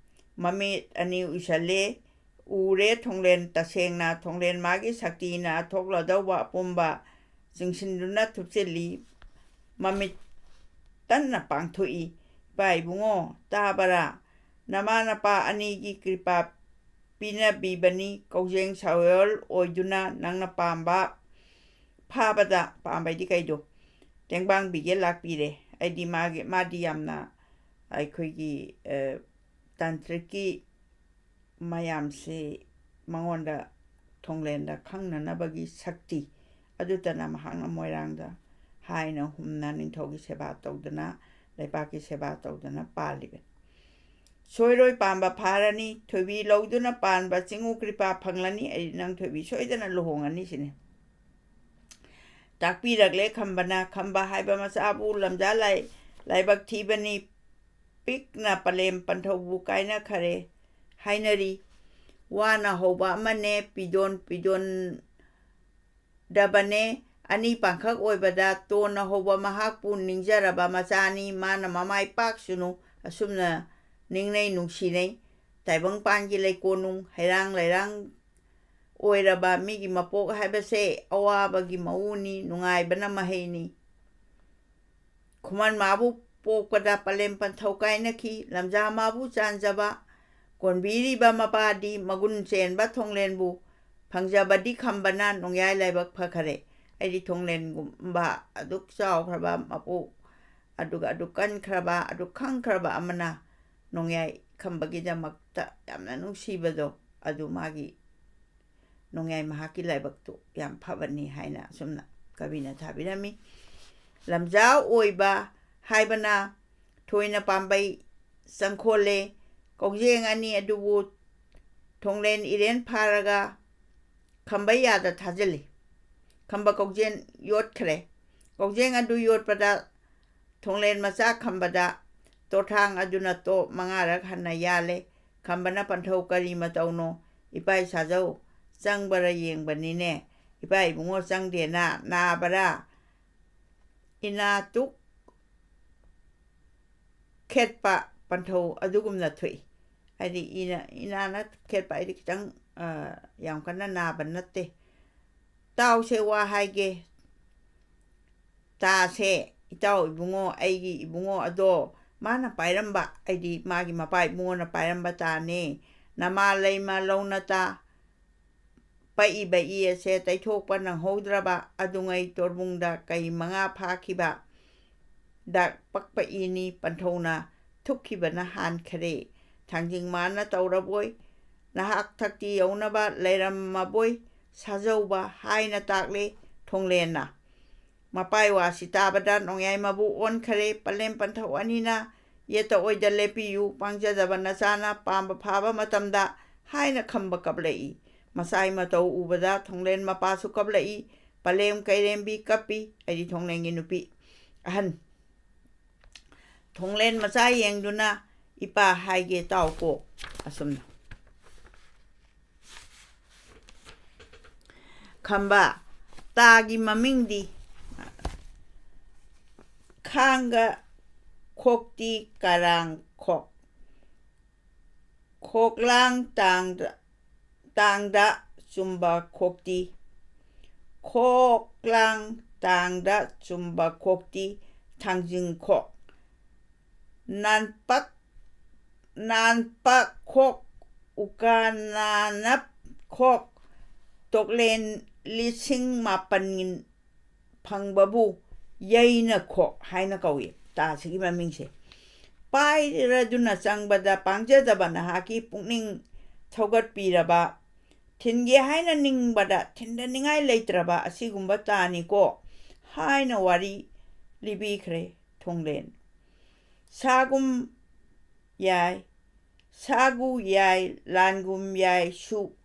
ꯃꯃꯤꯠ ꯑꯅꯤ ꯎꯏꯁꯜꯂꯦ꯫ ꯎꯔꯦ ꯊꯣꯡꯂꯦꯟ ꯇꯁꯦꯡꯅ꯫ ꯊꯣꯡꯂꯦꯟ ꯃꯥꯒꯤ ꯁꯛꯇꯤꯅ ꯊꯣꯛꯂꯗꯧꯕ ꯑꯄꯨꯝꯕ ꯆꯤꯡꯁꯤꯟꯗꯨꯅ ꯊꯨꯞꯆꯤꯜꯂꯤ꯫ ꯃꯃꯤꯠ ꯇꯟꯅ ꯄꯥꯡꯊꯣꯛꯏ꯫ "ꯏꯄꯥ ꯏꯕꯨꯡꯉꯣ, ꯇꯥꯕꯔꯥ? ꯅꯃꯥ ꯅꯄꯥ ꯑꯅꯤꯒꯤ ꯀ꯭ꯔꯤꯄꯥ ꯄꯤꯅꯕꯤꯕꯅꯤ꯫ ꯀꯧꯖꯦꯡ ꯁꯥꯌꯣꯜ ꯑꯣꯏꯗꯨꯅ ꯅꯪꯅ ꯄꯥꯝꯕ ꯐꯥꯕꯗ", ꯄꯥꯝꯕꯩꯗꯤ ꯀꯩꯗꯣ, "ꯇꯦꯡꯕꯥꯡꯕꯤꯒꯦ ꯂꯥꯛꯄꯤꯔꯦ"꯫ ꯑꯩꯗꯤ ꯃꯥꯒꯤ, ꯃꯥꯗꯤ ꯌꯥꯝꯅ ꯑꯩꯈꯣꯏꯒꯤ, ꯑ, ꯇꯥꯟꯇ꯭ꯔꯤꯛꯀꯤ ꯃꯌꯥꯝꯁꯤ ꯃꯉꯣꯟꯗ, ꯊꯣꯡꯂꯦꯟꯗ ꯈꯪꯅꯅꯕꯒꯤ ꯁꯛꯇꯤ ꯑꯗꯨꯇꯅ ꯃꯍꯥꯛꯅ ꯃꯣꯏꯔꯥꯡꯗ ꯍꯥꯏꯅ ꯍꯨꯝꯅ ꯅꯤꯡꯊꯧꯒꯤ ꯁꯦꯕꯥ ꯇꯧꯗꯅ, ꯂꯩꯄꯥꯛꯀꯤ ꯁꯦꯕꯥ ꯇꯧꯗꯅ ꯄꯥꯜꯂꯤꯕꯅꯤ꯫ "ꯁꯣꯏꯔꯣꯏ ꯄꯥꯝꯕ ꯐꯥꯔꯅꯤ, ꯊꯣꯏꯕꯤ ꯂꯧꯗꯨꯅ ꯄꯥꯟꯕ ꯆꯤꯡꯉꯨ ꯀ꯭ꯔꯤꯄꯥ ꯐꯪꯂꯅꯤ, ꯑꯩ ꯅꯪ ꯊꯣꯏꯕꯤ ꯁꯣꯏꯗꯅ ꯂꯨꯍꯣꯡꯉꯅꯤ" ꯁꯤꯅꯤ꯫ ꯇꯥꯛꯄꯤꯔꯛꯂꯦ ꯈꯝꯕꯅ꯫ ꯈꯝꯕ ꯍꯥꯏꯕ ꯃꯆꯥꯕꯨ ꯂꯝꯖꯥ ꯂꯥꯏ-, ꯂꯥꯏꯕꯛ ꯊꯤꯕꯅꯤ, ꯄꯤꯛꯅ ꯄꯂꯦꯝ ꯄꯟꯊꯧꯕꯨ ꯀꯥꯏꯅꯈꯔꯦ ꯍꯥꯏꯅꯔꯤ꯫ ꯋꯥꯅ ꯍꯧꯕ ꯑꯃꯅꯦ, ꯄꯤꯗꯣꯟ ꯄꯤꯗꯣꯟꯗꯕꯅꯦ, ꯑꯅꯤ ꯄꯥꯡꯈꯛ ꯑꯣꯏꯕꯗ ꯇꯣꯟꯅ ꯍꯧꯕ ꯃꯍꯥꯛꯄꯨ ꯅꯤꯡꯖꯔꯕ ꯃꯆꯥꯅꯤ꯫ ꯃꯥꯅ ꯃꯃꯥꯏ ꯄꯥꯛꯁꯅꯨ, ꯑꯁꯨꯝꯅ ꯅꯤꯡꯅꯩ ꯅꯨꯡꯁꯤꯅꯩ꯫ ꯇꯥꯏꯕꯪꯄꯥꯟꯒꯤ ꯂꯩꯀꯣꯟꯅꯨꯡ ꯍꯩꯔꯥꯡ ꯂꯩꯔꯥꯡ ꯑꯣꯏꯔꯕ ꯃꯤꯒꯤ ꯃꯄꯣꯛ ꯍꯥꯏꯕꯁꯦ ꯑꯋꯥꯕꯒꯤ ꯃꯎꯅꯤ, ꯅꯨꯡꯉꯥꯏꯕꯅ ꯃꯍꯩꯅꯤ꯫ ꯈꯨꯃꯟ ꯃꯥꯕꯨ ꯄꯣꯛꯄꯗ ꯄꯂꯦꯝ ꯄꯟꯊꯧ ꯀꯥꯏꯅꯈꯤ꯫ ꯂꯝꯖꯥ ꯃꯥꯕꯨ ꯆꯥꯟꯖꯕ ꯀꯣꯟꯕꯤꯔꯤꯕ ꯃꯄꯥꯗꯤ ꯃꯒꯨꯟ ꯆꯦꯟꯕ ꯊꯣꯡꯂꯦꯟꯕꯨ ꯐꯪꯖꯕꯗꯤ ꯈꯝꯕꯅ ꯅꯣꯡꯌꯥꯏ ꯂꯥꯏꯕꯛ ꯐꯈꯔꯦ꯫ ꯑꯩꯗꯤ ꯊꯣꯡꯂꯦꯟꯒꯨꯝꯕ ꯑꯗꯨꯛ ꯆꯥꯎꯈ꯭ꯔꯕ ꯃꯄꯨ, ꯑꯗꯨꯒ ꯑꯗꯨꯛ ꯀꯟꯈ꯭ꯔꯕ, ꯑꯗꯨꯛ ꯈꯪꯈ꯭ꯔꯕ ꯑꯃꯅ ꯅꯣꯡꯌꯥꯏ ꯈꯝꯕꯒꯤꯗꯃꯛꯇ ꯌꯥꯝꯅ ꯅꯨꯡꯁꯤꯕꯗꯣ, ꯑꯗꯨ ꯃꯥꯒꯤ ꯅꯣꯡꯌꯥꯏ ꯃꯍꯥꯛꯀꯤ ꯂꯥꯏꯕꯛꯇꯨ ꯌꯥꯝ ꯐꯕꯅꯤ ꯍꯥꯏꯅ ꯑꯁꯨꯝꯅ ꯀꯕꯤꯅ ꯊꯥꯕꯤꯔꯝꯃꯤ꯫ ꯂꯝꯖꯥꯎ ꯑꯣꯏꯕ ꯍꯥꯏꯕꯅ ꯊꯣꯏꯅ ꯄꯥꯝꯕꯩ ꯆꯪꯈꯣꯜꯂꯦ꯫ ꯀꯧꯖꯦꯡ ꯑꯅꯤ ꯑꯗꯨꯕꯨ ꯊꯣꯡꯂꯦꯟ ꯏꯔꯦꯟ ꯐꯥꯔꯒ ꯈꯝꯕ ꯌꯥꯗ ꯊꯥꯖꯤꯜꯂꯤ꯫ ꯈꯝꯕ ꯀꯧꯖꯦꯡ ꯌꯣꯠꯈ꯭ꯔꯦ꯫ ꯀꯧꯖꯦꯡ ꯑꯗꯨ ꯌꯣꯠꯄꯗ ꯊꯣꯡꯂꯦꯟ ꯃꯆꯥ ꯈꯝꯕꯗ ꯇꯣꯔꯊꯥꯡ ꯑꯗꯨꯅ ꯇꯣꯞ ꯃꯉꯥꯔꯛ ꯍꯟꯅ ꯌꯥꯜꯂꯦ꯫ ꯈꯝꯕꯅ ꯄꯟꯊꯧ ꯀꯔꯤ ꯃꯇꯧꯅꯣ? ꯏꯄꯥ ꯏꯁꯥꯖꯧ ꯆꯪꯕꯔ ꯌꯦꯡꯕꯅꯤꯅꯦ꯫ ꯏꯄꯥ ꯏꯕꯨꯡꯉꯣ ꯆꯪꯗꯦꯅ ꯅꯥꯕꯔꯥ? ꯏꯅꯥ ꯇꯨꯛ ꯈꯦꯠꯄ ꯄꯟꯊꯧ ꯑꯗꯨꯒꯨꯝꯅ ꯊꯣꯛꯏ꯫ ꯍꯥꯏꯗꯤ ꯏꯅ-, ꯏꯅꯥꯅ ꯈꯦꯠꯄ ꯍꯥꯏꯗꯤ ꯈꯤꯇꯪ, ꯑ, ꯌꯥꯝ ꯀꯟꯅ ꯅꯥꯕ ꯅꯠꯇꯦ꯫ ꯇꯥꯎꯁꯦ, ꯋꯥ ꯍꯥꯏꯒꯦ꯫ ꯇꯥꯁꯦ, ꯏꯇꯥꯎ ꯏꯕꯨꯡꯉꯣ, ꯑꯩꯒꯤ ꯏꯕꯨꯡꯉꯣ ꯑꯗꯣ ꯃꯥꯅ ꯄꯥꯏꯔꯝꯕ, ꯍꯥꯏꯗꯤ ꯃꯥꯒꯤ ꯃꯄꯥ ꯏꯕꯨꯡꯉꯣꯅ ꯄꯥꯏꯔꯝꯕ ꯇꯥꯅꯦ꯫ ꯅꯃꯥ ꯂꯩꯃ ꯂꯧꯅ ꯇꯥ ꯄꯛꯏꯕ ꯏ ꯑꯁꯦ ꯇꯩꯊꯣꯛꯄ ꯅꯪꯍꯧꯗ꯭ꯔꯕ ꯑꯗꯨꯉꯩ ꯇꯣꯔꯕꯨꯡꯗ ꯀꯩ ꯃꯉꯥ ꯐꯥꯈꯤꯕ ꯗ ꯄꯛꯄ ꯏꯅꯤ꯫ ꯄꯟꯊꯧꯅ ꯊꯨꯞꯈꯤꯕꯅ ꯍꯥꯟꯈꯔꯦ꯫ ꯊꯥꯡꯖꯤꯡ ꯃꯥꯅ ꯇꯧꯔꯕꯣꯏ, ꯅꯍꯥꯛ ꯊꯛꯇꯤ ꯌꯧꯅꯕ ꯂꯩꯔꯝꯃꯕꯣꯏ ꯁꯥꯖꯧꯕ ꯍꯥꯏꯅ ꯇꯥꯛꯂꯦ ꯊꯣꯡꯂꯦꯟꯅ꯫ ꯃꯄꯥꯏ ꯋꯥꯁꯤ ꯇꯥꯕꯗ ꯅꯣꯡꯌꯥꯏ ꯃꯕꯨ ꯑꯣꯟꯈꯔꯦ꯫ ꯄꯂꯦꯝ ꯄꯟꯊꯧ ꯑꯅꯤꯅ ꯌꯦꯠꯇ ꯑꯣꯏꯗ ꯂꯦꯞꯄꯤꯌꯨ, ꯄꯥꯡꯖꯗꯕ ꯅꯆꯥꯅ ꯄꯥꯝꯕ ꯐꯥꯕ ꯃꯇꯝꯗ ꯍꯥꯏꯅ ꯈꯝꯕ ꯀꯞꯂꯛꯏ꯫ ꯃꯆꯥꯏ ꯃꯇꯧ ꯎꯕꯗ ꯊꯣꯡꯂꯦꯟ ꯃꯄꯥꯁꯨ ꯀꯞꯂꯛꯏ꯫ ꯄꯂꯦꯝ ꯀꯩꯔꯦꯝꯕꯤ ꯀꯞꯄꯤ꯫ ꯑꯩꯗꯤ ꯊꯣꯡꯂꯦꯟꯒꯤ ꯅꯨꯄꯤ ꯑꯍꯟ꯫ ꯊꯣꯡꯂꯦꯟ ꯃꯆꯥ ꯌꯦꯡꯗꯨꯅ, "ꯏꯄꯥ ꯍꯥꯏꯒꯦ ꯇꯥꯎꯀꯣ" ꯑꯁꯨꯝꯅ꯫ ꯈꯝꯕ, ꯇꯥꯒꯤ ꯃꯃꯤꯡꯗꯤ ꯈꯥꯡꯒ ꯈꯣꯛꯇꯤ ꯀꯔꯥꯡ ꯈꯣꯛ꯫ ꯈꯣꯛꯂꯥꯡ ꯇꯥꯡꯗ, ꯇꯥꯡꯗ ꯆꯨꯝꯕ ꯈꯣꯛꯇꯤ꯫ ꯈꯣꯛꯂꯥꯡ ꯇꯥꯡꯗ ꯆꯨꯝꯕ ꯈꯣꯛꯇꯤ ꯊꯥꯡꯖꯤꯡ ꯈꯣꯛ꯫ ꯅꯥꯟꯄꯛ, ꯅꯥꯟꯄ ꯈꯣꯛ, ꯎꯀꯥ ꯅꯥꯅꯞ ꯈꯣꯛ, ꯇꯣꯛꯂꯦꯟ ꯂꯤꯁꯤꯡ ꯃꯥꯄꯟ ꯐꯪꯕꯕꯨ ꯌꯩꯅ ꯈꯣꯛ ꯍꯥꯏꯅ ꯀꯧꯏ꯫ ꯇꯥꯁꯤꯒꯤ ꯃꯃꯤꯡꯁꯦ ꯄꯥꯏꯔꯗꯨꯅ ꯆꯪꯕꯗ ꯄꯥꯡꯖꯗꯕ ꯅꯍꯥꯛꯀꯤ ꯄꯨꯛꯅꯤꯡ ꯊꯧꯒꯠꯄꯤꯔꯕ, ꯊꯤꯟꯒꯦ ꯍꯥꯏꯅ ꯅꯤꯡꯕꯗ ꯊꯤꯟꯗꯅꯤꯡꯉꯥꯏ ꯂꯩꯇ꯭ꯔꯕ ꯑꯁꯤꯒꯨꯝꯕ ꯇꯥꯅꯤꯀꯣ ꯍꯥꯏꯅ ꯋꯥꯔꯤ ꯂꯤꯕꯤꯈ꯭ꯔꯦ ꯊꯣꯡꯂꯦꯟ꯫ ꯁꯥꯒꯨꯝ ꯌꯥꯏ, ꯁꯥꯒꯨ ꯌꯥꯏ, ꯂꯥꯟꯒꯨꯝ ꯌꯥꯏ ꯁꯨ,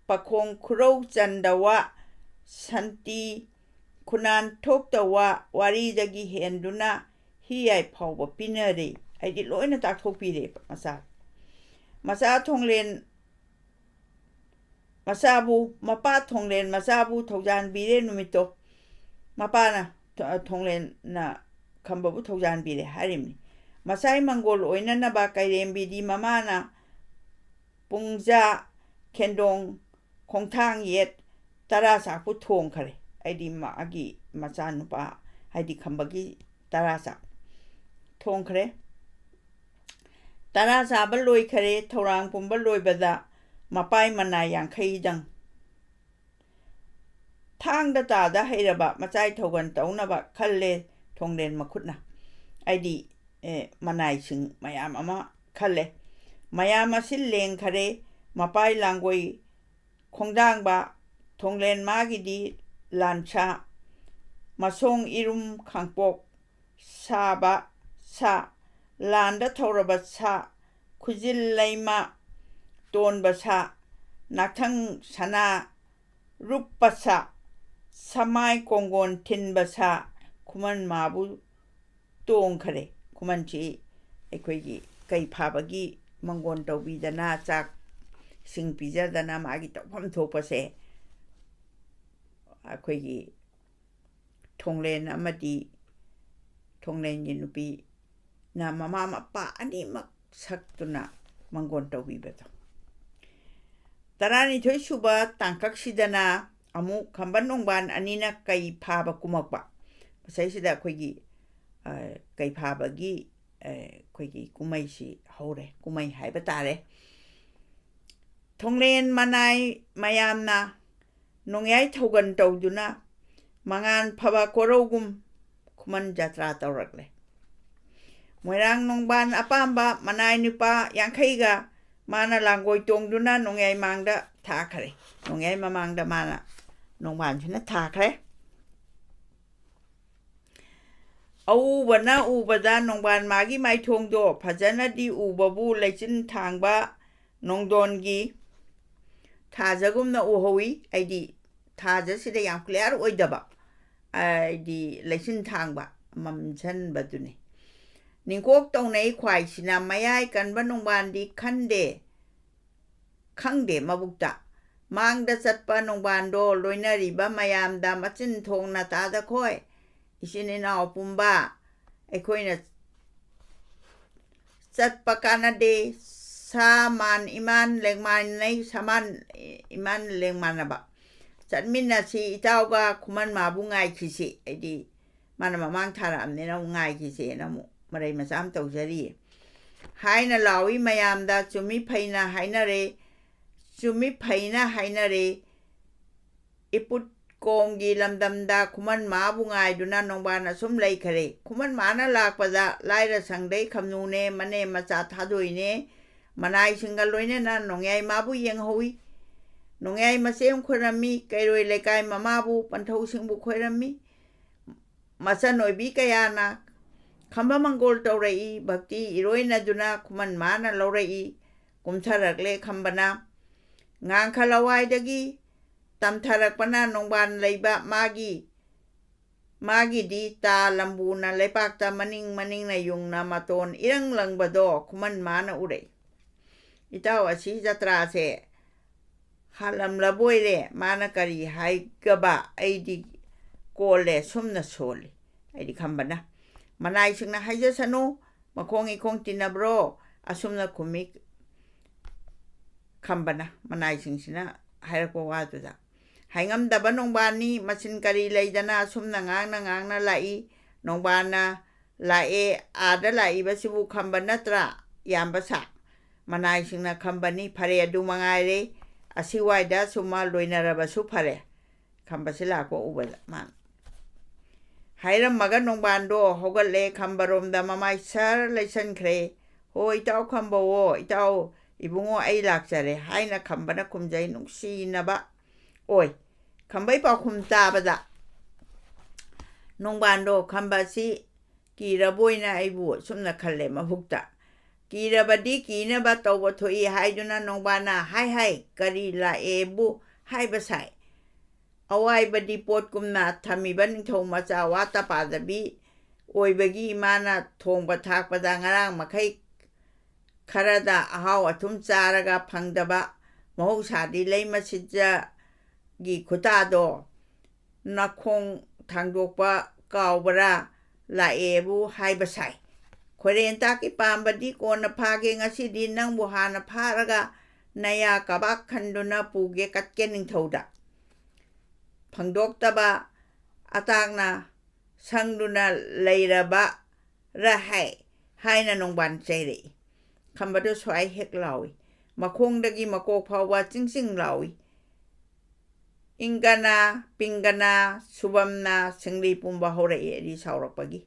ꯄꯥꯈꯣꯡ ꯈꯨꯔꯧ ꯆꯟꯗ ꯋꯥ, ꯁꯟꯇꯤ ꯈꯨꯅꯥꯟ ꯊꯣꯛꯇ ꯋꯥ, ꯋꯥꯔꯤꯗꯒꯤ ꯍꯦꯟꯗꯨꯅ ꯍꯤ ꯌꯥꯏ ꯐꯥꯎꯕ ꯄꯤꯅꯔꯦ꯫ ꯍꯥꯏꯗꯤ ꯂꯣꯏꯅ ꯇꯥꯛꯊꯣꯛꯄꯤꯔꯦꯕ ꯃꯆꯥ꯫ ꯃꯆꯥ ꯊꯣꯡꯂꯦꯟ ꯃꯆꯥꯕꯨ, ꯃꯄꯥ ꯊꯣꯡꯂꯦꯟ ꯃꯆꯥꯕꯨ ꯊꯧꯖꯥꯟꯕꯤꯔꯦ ꯅꯨꯃꯤꯠꯇꯣ꯫ ꯃꯄꯥꯅ ꯊꯣ-, ꯊꯣꯡꯂꯦꯟꯅ ꯈꯝꯕꯕꯨ ꯊꯧꯖꯥꯟꯕꯤꯔꯦ ꯍꯥꯏꯔꯤꯕꯅꯤ꯫ ꯃꯆꯥꯏ ꯃꯪꯒꯣꯜ ꯑꯣꯏꯅꯅꯕ ꯀꯩꯔꯦꯝꯕꯤꯗꯤ ꯃꯃꯥꯅ ꯄꯨꯡꯖꯥ, ꯈꯦꯟꯗꯣꯡ, ꯈꯣꯡꯊꯥꯡ ꯌꯦꯠ ꯇꯔꯥ ꯆꯥꯛꯄꯨ ꯊꯣꯡꯈꯔꯦ꯫ ꯑꯩꯗꯤ ꯃꯥꯒꯤ ꯃꯆꯥꯅꯨꯄꯥ, ꯍꯥꯏꯗꯤ ꯈꯝꯕꯒꯤ ꯇꯔꯥ ꯆꯥꯛ ꯊꯣꯡꯈ꯭ꯔꯦ꯫ ꯇꯔꯥ ꯆꯥꯕ ꯂꯣꯏꯈꯔꯦ꯫ ꯊꯧꯔꯥꯡ ꯄꯨꯝꯕ ꯂꯣꯏꯕꯗ ꯃꯄꯥꯏ ꯃꯅꯥ ꯌꯥꯡꯈꯩꯗꯪ ꯊꯥꯡꯗ ꯇꯥꯗ ꯍꯩꯔꯕ ꯃꯆꯥꯏ ꯊꯧꯒꯟ ꯇꯧꯅꯕ ꯈꯜꯂꯦ ꯊꯣꯡꯂꯦꯟ ꯃꯈꯨꯠꯅ꯫ ꯑꯩꯗꯤ, ꯑꯦ, ꯃꯅꯥꯏꯁꯤꯡ ꯃꯌꯥꯝ ꯑꯃ ꯈꯜꯂꯦ꯫ ꯃꯌꯥꯝ ꯑꯁꯤ ꯂꯦꯡꯈꯔꯦ꯫ ꯃꯄꯥꯏ ꯂꯥꯡꯒꯣꯏ ꯈꯣꯡꯗꯥꯡꯕ, ꯊꯣꯡꯂꯦꯟ ꯃꯥꯒꯤꯗꯤ ꯂꯥꯟꯁꯥ, ꯃꯁꯣꯡ ꯏꯔꯨꯝ ꯈꯥꯡꯄꯣꯛ ꯁꯥꯕ ꯁꯥ, ꯂꯥꯟꯗ ꯊꯧꯔꯕ ꯁꯥ, ꯈꯨꯖꯤꯜ ꯂꯩꯃ ꯇꯣꯟꯕ ꯁꯥ, ꯅꯥꯊꯪ ꯁꯅꯥ ꯔꯨꯞꯄ ꯁꯥ, ꯁꯃꯥꯏ ꯀꯣꯡꯒꯣꯟ ꯊꯤꯟꯕ ꯁꯥ ꯈꯨꯃꯟ ꯃꯥꯕꯨ ꯇꯣꯡꯈꯔꯦ꯫ ꯈꯨꯃꯟꯁꯤ ꯑꯩꯈꯣꯏꯒꯤ ꯀꯩ ꯐꯥꯕꯒꯤ ꯃꯪꯒꯣꯟ ꯇꯧꯕꯤꯗꯅ, ꯆꯥꯛ ꯏꯁꯤꯡ ꯄꯤꯖꯗꯅ, ꯃꯥꯒꯤ ꯇꯧꯐꯝ ꯊꯣꯛꯄꯁꯦ ꯑꯩꯈꯣꯏꯒꯤ ꯊꯣꯡꯂꯦꯟ ꯑꯃꯗꯤ ꯊꯣꯡꯂꯦꯟꯒꯤ ꯅꯨꯄꯤꯅ ꯃꯃꯥ ꯃꯄꯥ ꯑꯅꯤꯃꯛ ꯁꯛꯇꯨꯅ ꯃꯪꯒꯣꯟ ꯇꯧꯕꯤꯕꯗꯣ꯫ ꯇꯔꯥꯅꯤꯊꯣꯏ ꯁꯨꯕ ꯇꯥꯡꯀꯛꯁꯤꯗꯅ ꯑꯃꯨꯛ ꯈꯝꯕ ꯅꯣꯡꯕꯥꯟ ꯑꯅꯤꯅ ꯀꯩ ꯐꯥꯕ ꯀꯨꯝꯃꯛꯄ꯫ ꯃꯁꯩꯁꯤꯗ ꯑꯩꯈꯣꯏꯒꯤ, ꯑ, ꯀꯩ ꯐꯥꯕꯒꯤ, ꯑ, ꯑꯩꯈꯣꯏꯒꯤ ꯀꯨꯝꯍꯩꯁꯤ ꯍꯧꯔꯦ, ꯀꯨꯝꯍꯩ ꯍꯥꯏꯕ ꯇꯥꯔꯦ꯫ ꯊꯣꯡꯂꯦꯟ ꯃꯅꯥꯏ ꯃꯌꯥꯝꯅ ꯅꯣꯡꯌꯥꯏ ꯊꯧꯒꯜ ꯇꯧꯗꯨꯅ ꯃꯉꯥꯟ ꯐꯕ ꯀꯣꯔꯧꯒꯨꯝ ꯈꯨꯃꯟ ꯖꯇ꯭ꯔꯥ ꯇꯧꯔꯛꯂꯦ꯫ ꯃꯣꯏꯔꯥꯡ ꯅꯣꯡꯕꯥꯟ ꯑꯄꯥꯝꯕ ꯃꯅꯥꯏ ꯅꯨꯄꯥ ꯌꯥꯡꯈꯩꯒ ꯃꯥꯅ ꯂꯥꯡꯒꯣꯏ ꯇꯣꯡꯗꯨꯅ ꯅꯣꯡꯌꯥꯏ ꯃꯥꯡꯗ ꯊꯥꯈꯔꯦ꯫ ꯅꯣꯡꯌꯥꯏ ꯃꯃꯥꯡꯗ ꯃꯥꯅ ꯅꯣꯡꯕꯥꯟꯁꯤꯅ ꯊꯥꯈ꯭ꯔꯦ꯫ ꯑꯎꯕꯅ ꯎꯕꯗ ꯅꯣꯡꯕꯥꯟ ꯃꯥꯒꯤ ꯃꯥꯏꯊꯣꯡꯗꯣ ꯐꯖꯅꯗꯤ ꯎꯕꯕꯨ ꯂꯩꯆꯤꯟ ꯊꯥꯡꯕ ꯅꯣꯡꯗꯣꯟꯒꯤ ꯊꯥꯖꯒꯨꯝꯅ ꯎꯍꯧꯏ꯫ ꯑꯩꯗꯤ ꯊꯥꯖꯁꯤꯗ ꯌꯥꯝ clear ꯑꯣꯏꯗꯕ, ꯍꯥꯏꯗꯤ ꯂꯩꯆꯤꯟ ꯊꯥꯡꯕ ꯃꯝꯁꯟꯕꯗꯨꯅꯤ꯫ ꯅꯤꯡꯀꯣꯛ ꯇꯧꯅꯩ ꯈ꯭ꯋꯥꯏꯁꯤꯅ ꯃꯌꯥꯏ ꯀꯟꯕ ꯅꯣꯡꯕꯥꯟꯗꯤ ꯈꯟꯗꯦ, ꯈꯪꯗꯦ ꯃꯕꯨꯛꯇ꯫ ꯃꯥꯡꯗ ꯆꯠꯄ ꯅꯣꯡꯕꯥꯟꯗꯣ ꯂꯣꯏꯅꯔꯤꯕ ꯃꯌꯥꯝꯗ ꯃꯆꯤꯟ ꯊꯣꯡꯅ ꯇꯥꯗꯈꯣꯏ, ꯏꯆꯤꯟ ꯏꯅꯥꯎ ꯄꯨꯝꯕ, ꯑꯩꯈꯣꯏꯅ ꯆꯠꯄ ꯀꯥꯟꯅꯗꯦ꯫ ꯁꯥ ꯃꯥꯟ ꯏꯃꯥꯟ ꯂꯦꯡꯃꯥꯟꯅꯩ, ꯁꯥꯃꯥꯟ ꯏꯃꯥꯟ ꯂꯦꯡꯃꯥꯟꯅꯕ꯫ ꯆꯠꯃꯤꯟꯅꯁꯤ ꯏꯇꯥꯎꯒ ꯈꯨꯃꯟ ꯃꯥꯕꯨ ꯉꯥꯏꯈꯤꯁꯤ꯫ ꯑꯩꯗꯤ ꯃꯥꯅ ꯃꯃꯥꯡ ꯊꯥꯔꯛꯑꯕꯅꯤꯅ ꯑꯃꯨꯛ ꯉꯥꯏꯈꯤꯁꯦꯅ ꯑꯃꯨꯛ ꯃꯔꯩ ꯃꯆꯥ ꯑꯃ ꯇꯧꯖꯔꯤꯌꯦ꯫ ꯍꯥꯏꯅ ꯂꯥꯎꯏ ꯃꯌꯥꯝꯗ ꯆꯨꯝꯃꯤ ꯐꯩꯅ ꯍꯥꯏꯅꯔꯦ, ꯆꯨꯝꯃꯤ ꯐꯩꯅ ꯍꯥꯏꯅꯔꯦ꯫ ꯏꯄꯨꯠ ꯀꯣꯝꯒꯤ ꯂꯝꯗꯝꯗ ꯈꯨꯃꯟ ꯃꯥꯕꯨ ꯉꯥꯏꯗꯨꯅ ꯅꯣꯡꯕꯥꯟ ꯑꯁꯨꯝ ꯂꯩꯈꯔꯦ꯫ ꯈꯨꯃꯟ ꯃꯥꯅ ꯂꯥꯛꯄꯗ ꯂꯥꯏꯔ ꯁꯪꯗꯩ ꯈꯝꯅꯨꯅꯦ, ꯃꯅꯦ ꯃꯆꯥ ꯊꯥꯗꯣꯏꯅꯦ, ꯃꯅꯥꯏꯁꯤꯡꯒ ꯂꯣꯏꯅꯅ ꯅꯣꯡꯌꯥꯏ ꯃꯥꯕꯨ ꯌꯦꯡꯍꯧꯏ꯫ ꯅꯣꯡꯌꯥꯏ ꯃꯆꯦꯝ ꯈꯣꯏꯔꯝꯃꯤ, ꯀꯩꯔꯣꯏ ꯂꯩꯀꯥꯏ ꯃꯃꯥꯕꯨ ꯄꯟꯊꯧꯁꯤꯡꯕꯨ ꯈꯣꯏꯔꯝꯃꯤ꯫ ꯃꯆꯟ ꯑꯣꯏꯕꯤ ꯀꯌꯥꯅ ꯈꯝꯕ ꯃꯪꯒꯣꯜ ꯇꯧꯔꯛꯏ, ꯚꯛꯇꯤ ꯏꯔꯣꯏꯅꯗꯨꯅ ꯈꯨꯃꯟ ꯃꯥꯅ ꯂꯧꯔꯛꯏ꯫ ꯀꯨꯝꯊꯔꯛꯂꯦ ꯈꯝꯕꯅ ꯉꯥꯡꯈ ꯂꯋꯥꯏꯗꯒꯤ ꯇꯝꯊꯔꯛꯄꯅ ꯅꯣꯡꯕꯥꯟ ꯂꯩꯕ ꯃꯥꯒꯤ, ꯃꯥꯒꯤꯗꯤ ꯇꯥ ꯂꯝꯕꯨꯅ ꯂꯩꯄꯥꯛꯇ ꯃꯅꯤꯡ ꯃꯅꯤꯡꯅ ꯌꯨꯡꯅ ꯃꯇꯣꯟ ꯏꯔꯪ ꯂꯪꯕꯗꯣ ꯈꯨꯃꯟ ꯃꯥꯅ ꯎꯔꯛꯏ꯫ "ꯏꯇꯥꯎ, ꯑꯁꯤ ꯖꯇ꯭ꯔꯥꯁꯦ ꯍꯥꯜꯂꯝꯂꯕꯣꯏꯔꯦ, ꯃꯥꯅ ꯀꯔꯤ ꯍꯥꯏꯒꯕ? ꯑꯩꯗꯤ ꯀꯣꯜꯂꯦ, ꯁꯨꯝꯅ ꯁꯣꯜꯂꯤ꯫ ꯑꯩꯗꯤ ꯈꯝꯕꯅ, ꯃꯅꯥꯏꯁꯤꯡꯅ ꯍꯥꯏꯖꯁꯅꯨ, ꯃꯈꯣꯡ ꯏꯈꯣꯡ ꯇꯤꯟꯅꯕ꯭ꯔꯣ?" ꯑꯁꯨꯝꯅ ꯈꯨꯝꯃꯤ ꯈꯝꯕꯅ ꯃꯅꯥꯏꯁꯤꯡꯁꯤꯅ ꯍꯥꯏꯔꯛꯄ ꯋꯥꯗꯨꯗ꯫ ꯍꯥꯏꯉꯝꯗꯕ ꯅꯣꯡꯕꯥꯟꯅꯤ, ꯃꯆꯤꯟ ꯀꯔꯤ ꯂꯩꯗꯅ ꯑꯁꯨꯝꯅ ꯉꯥꯡꯅ ꯉꯥꯡꯅ ꯂꯥꯛꯏ꯫ ꯅꯣꯡꯕꯥꯟꯅ ꯂꯥꯛꯑꯦ, "ꯑꯥꯗ ꯂꯥꯛꯏꯕꯁꯤꯕꯨ ꯈꯝꯕ ꯅꯠꯇ꯭ꯔꯥ, ꯏꯌꯥꯝꯕ ꯁꯥ?" ꯃꯅꯥꯏꯁꯤꯡꯅ ꯈꯝꯕꯅꯤ, "ꯐꯔꯦ, ꯑꯗꯨ ꯃꯉꯥꯏꯔꯦ, ꯑꯁꯤꯋꯥꯏꯗ ꯁꯨꯝꯃ ꯂꯣꯏꯅꯔꯕꯁꯨ ꯐꯔꯦ"꯫ ꯈꯝꯕꯁꯤ ꯂꯥꯛꯄ ꯎꯕꯗ ꯃꯥꯅ ꯍꯥꯏꯔꯝꯃꯒ ꯅꯣꯡꯕꯥꯟꯗꯣ ꯍꯧꯒꯠꯂꯦ, ꯈꯝꯕꯔꯣꯝꯗ ꯃꯃꯥꯏ ꯁꯔ ꯂꯩꯁꯟꯈ꯭ꯔꯦ꯫ "ꯍꯣ, ꯏꯇꯥꯎ ꯈꯝꯕꯋꯣ, ꯏꯇꯥꯎ ꯏꯕꯨꯡꯉꯣ, ꯑꯩ ꯂꯥꯛꯆꯔꯦ" ꯍꯥꯏꯅ ꯈꯝꯕꯅ ꯈꯨꯝꯖꯩ꯫ ꯅꯨꯡꯁꯤꯅꯕ ꯑꯣꯏ꯫ ꯈꯝꯕꯩ ꯄꯥꯎꯈꯨꯝ ꯇꯥꯕꯗ ꯅꯣꯡꯕꯥꯟꯗꯣ ꯈꯝꯕꯁꯤ ꯀꯤꯔꯕꯣꯏꯅ ꯑꯩꯕꯨ ꯁꯨꯝꯅ ꯈꯜꯂꯦ ꯃꯕꯨꯛꯇ꯫ ꯀꯤꯔꯕꯗꯤ ꯀꯤꯅꯕ ꯇꯧꯕ ꯊꯣꯛꯏ ꯍꯥꯏꯗꯨꯅ ꯅꯣꯡꯕꯥꯟꯅ ꯍꯥꯏ ꯍꯥꯏ ꯀꯔꯤ ꯂꯥꯛꯑꯦꯕꯨ ꯍꯥꯏꯕ ꯁꯥꯏ꯫ ꯑꯋꯥꯏꯕꯗꯤ ꯄꯣꯠꯀꯨꯝꯅ ꯊꯝꯃꯤꯕ ꯅꯤꯡꯊꯧ ꯃꯆꯥ ꯋꯥ ꯇ ꯄꯥꯗꯕꯤ ꯑꯣꯏꯕꯒꯤ ꯃꯥꯅ ꯊꯣꯡꯕ ꯊꯥꯛꯄꯗ ꯉꯔꯥꯡ ꯃꯈꯩ ꯈꯔꯗ ꯑꯍꯥꯎ ꯑꯊꯨꯝ ꯆꯥꯔꯒ ꯐꯪꯗꯕ, ꯃꯍꯧꯁꯥꯗꯤ ꯂꯩꯃ ꯁꯤꯠꯖꯒꯤ ꯈꯨꯇꯥꯗꯣ ꯅꯈꯣꯡ ꯊꯥꯡꯗꯣꯛꯄ ꯀꯥꯎꯕ꯭ꯔꯥ ꯂꯥꯛꯑꯦꯕꯨ ꯍꯥꯏꯕ ꯁꯥꯏ꯫ ꯈꯣꯏꯔꯦꯟꯇꯥꯛꯀꯤ ꯄꯥꯝꯕꯗꯤ ꯀꯣꯟꯅ ꯐꯥꯒꯦ, ꯉꯁꯤꯗꯤ ꯅꯪꯕꯨ ꯍꯥꯟꯅ ꯐꯥꯔꯒ ꯅꯌꯥ ꯀꯕꯥꯛ ꯈꯟꯗꯨꯅ ꯄꯨꯒꯦ ꯀꯠꯀꯦ ꯅꯤꯡꯊꯧꯗ꯫ ꯐꯪꯗꯣꯛꯇꯕ ꯑꯇꯥꯛꯅ ꯁꯪꯗꯨꯅ ꯂꯩꯔꯕ ꯔꯍꯥꯏ ꯍꯥꯏꯅ ꯅꯣꯡꯕꯥꯟ ꯆꯩꯔꯛꯏ꯫ ꯈꯝꯕꯗꯨ ꯁ꯭ꯋꯥꯏ ꯍꯦꯛ ꯂꯥꯎꯏ꯫ ꯃꯈꯣꯡꯗꯒꯤ ꯃꯀꯣꯛ ꯐꯥꯎꯕ ꯆꯤꯡ ꯆꯤꯡ ꯂꯥꯎꯏ꯫ ꯏꯪꯒꯅ, ꯄꯤꯡꯒꯅ, ꯁꯨꯕꯝꯅ ꯁꯤꯡꯂꯤ ꯄꯨꯝꯕ ꯍꯧꯔꯛꯏ ꯑꯩꯗꯤ ꯁꯥꯎꯔꯛꯄꯒꯤ꯫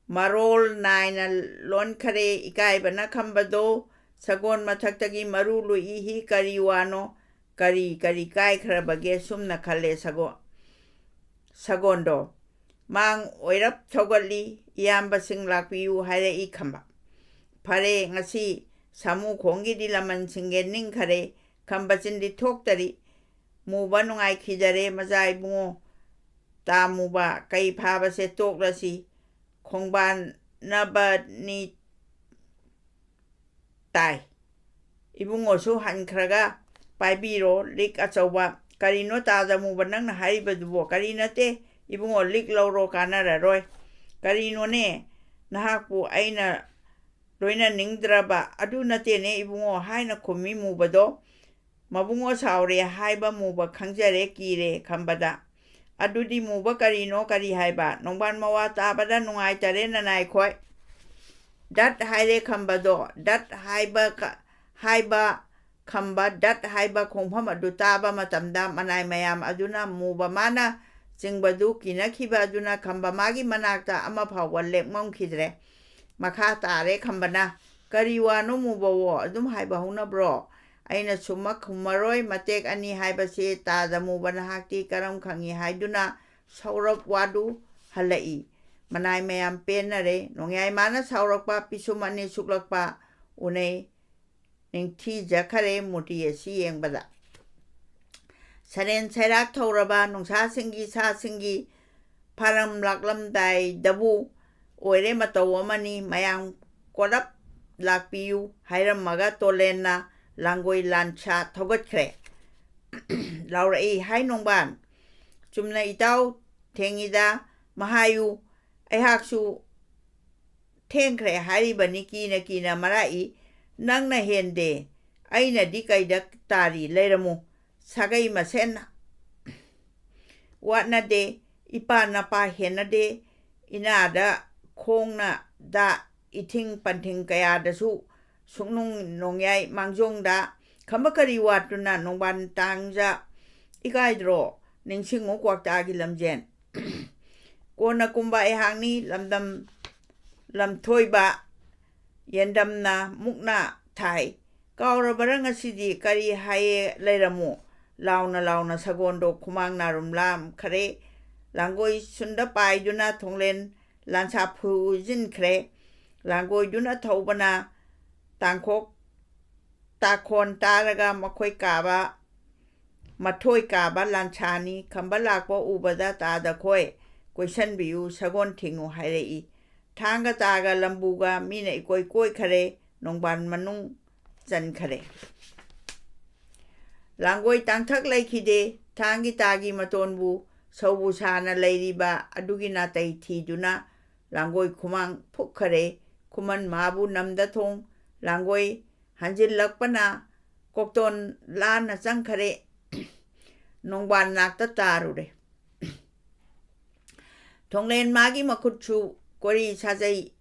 ꯃꯔꯣꯜ ꯅꯥꯏꯅ ꯂꯣꯟꯈꯔꯦ꯫ ꯏꯀꯥꯏꯕꯅ ꯈꯝꯕꯗꯣ ꯁꯒꯣꯜ ꯃꯊꯛꯇꯒꯤ ꯃꯔꯨ ꯂꯨꯏ꯫ "ꯍꯤ, ꯀꯔꯤ ꯋꯥꯅꯣ? ꯀꯔꯤ, ꯀꯔꯤ ꯀꯥꯏꯈ꯭ꯔꯕꯒꯦ?" ꯁꯨꯝꯅ ꯈꯜꯂꯦ ꯁꯒꯣꯜ, ꯁꯒꯣꯜꯗꯣ꯫ ꯃꯥꯡ ꯑꯣꯏꯔꯞ ꯊꯧꯒꯠꯂꯤ꯫ "ꯏꯌꯥꯝꯕꯁꯤꯡ ꯂꯥꯛꯄꯤꯌꯨ" ꯍꯥꯏꯔꯛꯏ ꯈꯝꯕ꯫ ꯐꯔꯦ, ꯉꯁꯤ ꯁꯥꯃꯨ ꯈꯣꯡꯒꯤꯗꯤ ꯂꯃꯟꯁꯤꯡꯒꯦ ꯅꯤꯡꯈꯔꯦ꯫ ꯈꯝꯕ ꯆꯤꯟꯗꯤ ꯊꯣꯛꯇꯔꯤ꯫ ꯃꯨꯕ ꯅꯨꯡꯉꯥꯏꯈꯤꯗꯔꯦ ꯃꯆꯥ ꯏꯕꯨꯡꯉꯣ꯫ ꯇꯥ ꯃꯨꯕ, ꯀꯩ ꯐꯥꯕꯁꯦ ꯇꯣꯛꯂꯁꯤ꯫ ꯈꯣꯡꯕꯥꯟꯅꯕꯅꯤ ꯇꯥꯏ꯫ ꯏꯕꯨꯡꯉꯣꯁꯨ ꯍꯟꯈ꯭ꯔꯒ ꯄꯥꯏꯕꯤꯔꯣ ꯂꯤꯛ ꯑꯆꯧꯕ꯫ ꯀꯔꯤꯅꯣ ꯇꯥꯗ ꯃꯨꯕ ꯅꯪꯅ ꯍꯥꯏꯔꯤꯕꯗꯨꯕꯣ? ꯀꯔꯤ ꯅꯠꯇꯦ ꯏꯕꯨꯡꯉꯣ, ꯂꯤꯛ ꯂꯧꯔꯣ, ꯀꯥꯟꯅꯔꯔꯣꯏ꯫ ꯀꯔꯤꯅꯣꯅꯦ ꯅꯍꯥꯛꯄꯨ ꯑꯩꯅ ꯂꯣꯏꯅꯅꯤꯡꯗ꯭ꯔꯕ? ꯑꯗꯨ ꯅꯠꯇꯦꯅꯦ ꯏꯕꯨꯡꯉꯣ, ꯍꯥꯏꯅ ꯈꯨꯝꯃꯤ ꯃꯨꯕꯗꯣ꯫ ꯃꯕꯨꯡꯉꯣ ꯁꯥꯎꯔꯦ ꯍꯥꯏꯕ ꯃꯨꯕ ꯈꯪꯖꯔꯦ, ꯀꯤꯔꯦ ꯈꯝꯕꯗ꯫ ꯑꯗꯨꯗꯤ ꯃꯨꯕ ꯀꯔꯤꯅꯣ ꯀꯔꯤ ꯍꯥꯏꯕ? ꯅꯣꯡꯕꯥꯟ ꯃꯋꯥ ꯇꯥꯕꯗ ꯅꯨꯡꯉꯥꯏꯇꯔꯦ ꯅꯅꯥꯏꯈꯣꯏ꯫ ꯗꯠ ꯍꯥꯏꯔꯦ ꯈꯝꯕꯗꯣ, ꯗꯠ ꯍꯥꯏꯕ ꯀ-, ꯍꯥꯏꯕ ꯈꯝꯕ, ꯗꯠ ꯍꯥꯏꯕ ꯈꯣꯡꯐꯝ ꯑꯗꯨ ꯇꯥꯕ ꯃꯇꯝꯗ ꯃꯅꯥꯏ ꯃꯌꯥꯝ ꯑꯗꯨꯅ ꯃꯨꯕ ꯃꯥꯅ ꯆꯤꯡꯕꯗꯨ ꯀꯤꯅꯈꯤꯕ ꯑꯗꯨꯅ ꯈꯝꯕ ꯃꯥꯒꯤ ꯃꯅꯥꯛꯇ ꯑꯃ ꯐꯥꯎꯕ ꯂꯦꯞꯉꯝꯈꯤꯗ꯭ꯔꯦ꯫ ꯃꯈꯥ ꯇꯥꯔꯦ ꯈꯝꯕꯅ, "ꯀꯔꯤ ꯋꯥꯅꯣ ꯃꯨꯕꯋꯣ? ꯑꯗꯨꯝ ꯍꯥꯏꯕ ꯍꯧꯅꯕ꯭ꯔꯣ? ꯑꯩꯅ ꯁꯨꯝꯃꯛ ꯈꯨꯝꯃꯔꯣꯏ, ꯃꯇꯦꯛ ꯑꯅꯤ ꯍꯥꯏꯕꯁꯤ ꯇꯥꯗ ꯃꯨꯕ ꯅꯍꯥꯛꯇꯤ ꯀꯔꯝ ꯈꯪꯏ ꯍꯥꯏꯗꯨꯅ ꯁꯧꯔꯞ ꯋꯥꯗꯨ ꯍꯜꯂꯛꯏ꯫ ꯃꯅꯥꯏ ꯃꯌꯥꯝ ꯄꯦꯟꯅꯔꯦ꯫ ꯅꯣꯡꯌꯥꯏ ꯃꯥꯅ ꯁꯥꯎꯔꯛꯄ, ꯄꯤꯁꯨꯝ ꯑꯅꯤ ꯁꯨꯛꯂꯛꯄ ꯎꯅꯩ꯫ ꯅꯤꯡꯊꯤꯖꯈꯔꯦ ꯃꯨꯔꯇꯤ ꯑꯁꯤ ꯌꯦꯡꯕꯗ꯫ ꯁꯔꯦꯟ ꯁꯩꯔꯥꯛ ꯊꯧꯔꯕ ꯅꯨꯡꯁꯥꯁꯤꯡꯒꯤ ꯁꯥꯁꯤꯡꯒꯤ ꯐꯥꯔꯝ ꯂꯥꯛꯂꯝꯗꯥꯏꯗꯕꯨ ꯑꯣꯏꯔꯦ ꯃꯇꯧ ꯑꯃꯅꯤ꯫ ꯃꯌꯥꯝ ꯀꯣꯔꯞ ꯂꯥꯛꯄꯤꯌꯨ ꯍꯥꯏꯔꯝꯃꯒ ꯇꯣꯂꯦꯟꯅ ꯂꯥꯡꯒꯣꯏ ꯂꯥꯟꯁꯥ ꯊꯧꯒꯠꯈ꯭ꯔꯦ꯫ ꯂꯥꯎꯔꯛꯏ, "ꯍꯥꯏ ꯅꯣꯡꯕꯥꯟ, ꯆꯨꯝꯅ ꯏꯇꯥꯎ ꯊꯦꯡꯉꯤꯗ ꯃꯍꯥꯌꯨ, ꯑꯩꯍꯥꯛꯁꯨ ꯊꯦꯡꯈ꯭ꯔꯦ ꯍꯥꯏꯔꯤꯕꯅꯤ ꯀꯤꯅ ꯀꯤꯅ ꯃꯔꯥꯛꯏ꯫ ꯅꯪꯅ ꯍꯦꯟꯗꯦ, ꯑꯩꯅꯗꯤ ꯀꯩꯗ ꯇꯥꯔꯤ ꯂꯩꯔꯝꯃꯨ꯫ ꯁꯥꯒꯩ ꯃꯁꯦꯟ ꯋꯥꯠꯅꯗꯦ, ꯏꯄꯥ ꯅꯄꯥ ꯍꯦꯟꯅꯗꯦ, ꯏꯅꯥꯗ ꯈꯣꯡꯅ ꯗ ꯏꯊꯤꯡ ꯄꯟꯊꯤꯡ ꯀꯌꯥꯗꯁꯨ ꯁꯨꯛꯅꯨꯡ ꯅꯣꯡꯌꯥꯏ ꯃꯥꯡꯖꯣꯡꯗ ꯈꯝꯕ ꯀꯔꯤ ꯋꯥꯠꯇꯨꯅ ꯅꯣꯡꯕꯥꯟ ꯇꯥꯡꯖ ꯏꯀꯥꯏꯗ꯭ꯔꯣ? ꯅꯤꯡꯁꯤꯡꯉꯨ ꯀ꯭ꯋꯥꯛꯇꯥꯒꯤ ꯂꯝꯖꯦꯟ꯫ ꯀꯣꯟꯅ ꯀꯨꯝꯕ ꯑꯩꯍꯥꯛꯅꯤ ꯂꯝꯗꯝ ꯂꯝꯊꯣꯏꯕ ꯌꯦꯟꯗꯝꯅ ꯃꯨꯛꯅ ꯊꯥꯏ꯫ ꯀꯥꯎꯔꯕꯔ ꯉꯁꯤꯗꯤ ꯀꯔꯤ ꯍꯥꯏꯌꯦ ꯂꯩꯔꯝꯃꯨ?" ꯂꯥꯎꯅ ꯂꯥꯎꯅ ꯁꯒꯣꯜꯗꯣ ꯈꯨꯃꯥꯡ ꯅꯥꯔꯨꯝ ꯂꯥꯝꯈꯔꯦ꯫ ꯂꯥꯡꯒꯣꯏ ꯁꯨꯟꯗ ꯄꯥꯏꯗꯨꯅ ꯊꯣꯡꯂꯦꯟ ꯂꯥꯟꯁꯥ ꯐꯨꯖꯤꯟꯈ꯭ꯔꯦ꯫ ꯂꯥꯡꯒꯣꯏꯗꯨꯅ ꯊꯧꯕꯅ ꯇꯥꯡꯈꯣꯛ ꯇꯥꯈꯣꯟ ꯇꯥꯔꯒ ꯃꯈꯣꯏ ꯀꯥꯕ ꯃꯊꯣꯏ ꯀꯥꯕ ꯂꯥꯟꯁꯥꯅꯤ꯫ ꯈꯝꯕ ꯂꯥꯛꯄ ꯎꯕꯗ ꯇꯥꯗ ꯈꯣꯏ ꯀꯣꯏꯁꯟꯕꯤꯌꯨ, ꯁꯒꯣꯜ ꯊꯤꯡꯉꯨ ꯍꯥꯏꯔꯛꯏ꯫ ꯊꯥꯡꯒ ꯇꯥꯒ ꯂꯝꯕꯨꯒ ꯃꯤꯅ ꯏꯀꯣꯏ ꯀꯣꯏꯈꯔꯦ, ꯅꯣꯡꯕꯥꯟ ꯃꯅꯨꯡ ꯆꯟꯈꯔꯦ꯫ ꯂꯥꯡꯒꯣꯏ ꯇꯥꯡꯊꯛ ꯂꯩꯈꯤꯗꯦ꯫ ꯊꯥꯡꯒꯤ ꯇꯥꯒꯤ ꯃꯇꯣꯟꯕꯨ ꯁꯧꯕꯨ ꯁꯥꯅ ꯂꯩꯔꯤꯕ ꯑꯗꯨꯒꯤ ꯅꯥꯇꯩ ꯊꯤꯗꯨꯅ ꯂꯥꯡꯒꯣꯏ ꯈꯨꯃꯥꯡ ꯐꯨꯛꯈꯔꯦ꯫ ꯈꯨꯃꯟ ꯃꯥꯕꯨ ꯅꯝꯗ ꯊꯣꯡ ꯂꯥꯡꯒꯣꯏ ꯍꯟꯖꯤꯜꯂꯛꯄꯅ ꯀꯣꯛꯇꯣꯟ ꯂꯥꯟꯅ ꯆꯪꯈꯔꯦ꯫ ꯅꯣꯡꯕꯥꯟ ꯅꯥꯛꯇ ꯇꯥꯔꯨꯔꯦ꯫ ꯊꯣꯡꯂꯦꯟ ꯃꯥꯒꯤ ꯃꯈꯨꯠꯁꯨ ꯀꯣꯔꯤ ꯁꯥꯖꯩ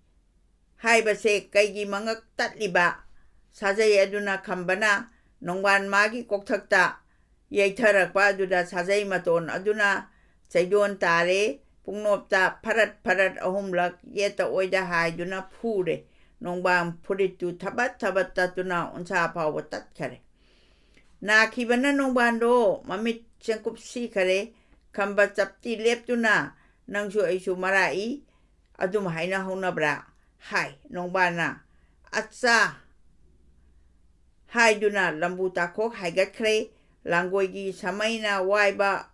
ꯍꯥꯏꯕꯁꯦ ꯀꯩꯒꯤ ꯃꯉꯛ ꯇꯠꯂꯤꯕ? ꯁꯥꯖꯩ ꯑꯗꯨꯅ ꯈꯝꯕꯅ ꯅꯣꯡꯕꯥꯟ ꯃꯥꯒꯤ ꯀꯣꯛꯊꯛꯇ ꯌꯩꯊꯔꯛꯄ ꯑꯗꯨꯗ ꯁꯥꯖꯩ ꯃꯇꯣꯟ ꯑꯗꯨꯅ ꯆꯩꯗꯣꯟ ꯇꯥꯔꯦ꯫ ꯄꯨꯡꯅꯣꯞꯇ ꯐꯔꯠ ꯐꯔꯠ ꯑꯍꯨꯝꯂꯛ ꯌꯦꯠꯇ ꯑꯣꯏꯗ ꯍꯥꯏꯗꯨꯅ ꯐꯨꯔꯦ꯫ ꯅꯣꯡꯕꯥꯟ ꯐꯨꯔꯤꯠꯇꯨ ꯊꯕꯠ ꯊꯕꯠ ꯇꯠꯇꯨꯅ ꯎꯟꯁꯥ ꯐꯥꯎꯕ ꯇꯠꯈꯔꯦ꯫ ꯅꯥꯈꯤꯕꯅ ꯅꯣꯡꯕꯥꯟꯗꯣ ꯃꯃꯤꯠ ꯆꯦꯡꯀꯨꯞ ꯁꯤꯈꯔꯦ꯫ ꯈꯝꯕ ꯆꯞꯇꯤ ꯂꯦꯞꯇꯨꯅ, "ꯅꯪꯁꯨ ꯑꯩꯁꯨ ꯃꯔꯥꯛꯏ, ꯑꯗꯨꯝ ꯍꯥꯏꯅ ꯍꯧꯅꯕ꯭ꯔꯥ?" ꯍꯥꯏ꯫ ꯅꯣꯡꯕꯥꯟꯅ "ꯑꯠꯆꯥ" ꯍꯥꯏꯗꯨꯅ ꯂꯝꯕꯨ ꯇꯥꯈꯣꯛ ꯍꯥꯏꯒꯠꯈ꯭ꯔꯦ꯫ ꯂꯥꯡꯒꯣꯏꯒꯤ ꯁꯃꯩꯅ ꯋꯥꯏꯕ,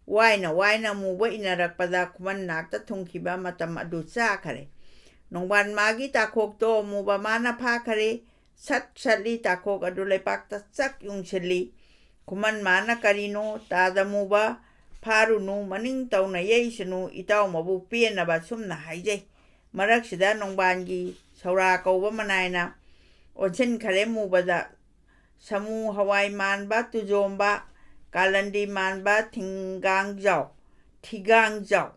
ꯋꯥꯏꯅ ꯋꯥꯏꯅ ꯃꯨꯕ ꯏꯟꯅꯔꯛꯄꯗ ꯈꯨꯃꯟ ꯅꯥꯛꯇ ꯊꯨꯡꯈꯤꯕ ꯃꯇꯝ ꯑꯗꯨ ꯆꯥꯈꯔꯦ꯫ ꯅꯣꯡꯕꯥꯟ ꯃꯥꯒꯤ ꯇꯥꯈꯣꯛꯇꯣ ꯃꯨꯕ ꯃꯥꯅ ꯐꯥꯈꯔꯦ꯫ ꯁꯠ ꯁꯠꯂꯤ ꯇꯥꯈꯣꯛ ꯑꯗꯨ ꯂꯩꯄꯥꯛꯇ ꯆꯛ ꯌꯨꯡꯁꯤꯜꯂꯤ꯫ ꯈꯨꯃꯟ ꯃꯥꯅ "ꯀꯔꯤꯅꯣ? ꯇꯥꯗ ꯃꯨꯕ ꯐꯥꯔꯨꯅꯨ, ꯃꯅꯤꯡ ꯇꯧꯅ ꯌꯩꯁꯅꯨ, ꯏꯇꯥꯎ ꯃꯕꯨ ꯄꯦꯟꯅꯕ ꯁꯨꯝꯅ ꯍꯥꯏꯖꯩ"꯫ ꯃꯔꯛꯁꯤꯗ ꯅꯣꯡꯕꯥꯟꯒꯤ ꯁꯧꯔꯥ ꯀꯧꯕ ꯃꯅꯥꯏꯅ ꯑꯣꯟꯁꯤꯟꯈꯔꯦ ꯃꯨꯕꯗ꯫ ꯁꯥꯃꯨ ꯍꯋꯥꯏ ꯃꯥꯟꯕ ꯇꯨꯖꯣꯝꯕ, ꯀꯥꯂꯟꯗꯤ ꯃꯥꯟꯕ ꯊꯤꯡꯒꯥꯡꯖꯥꯎ, ꯊꯤꯒꯥꯡꯖꯥꯎ꯫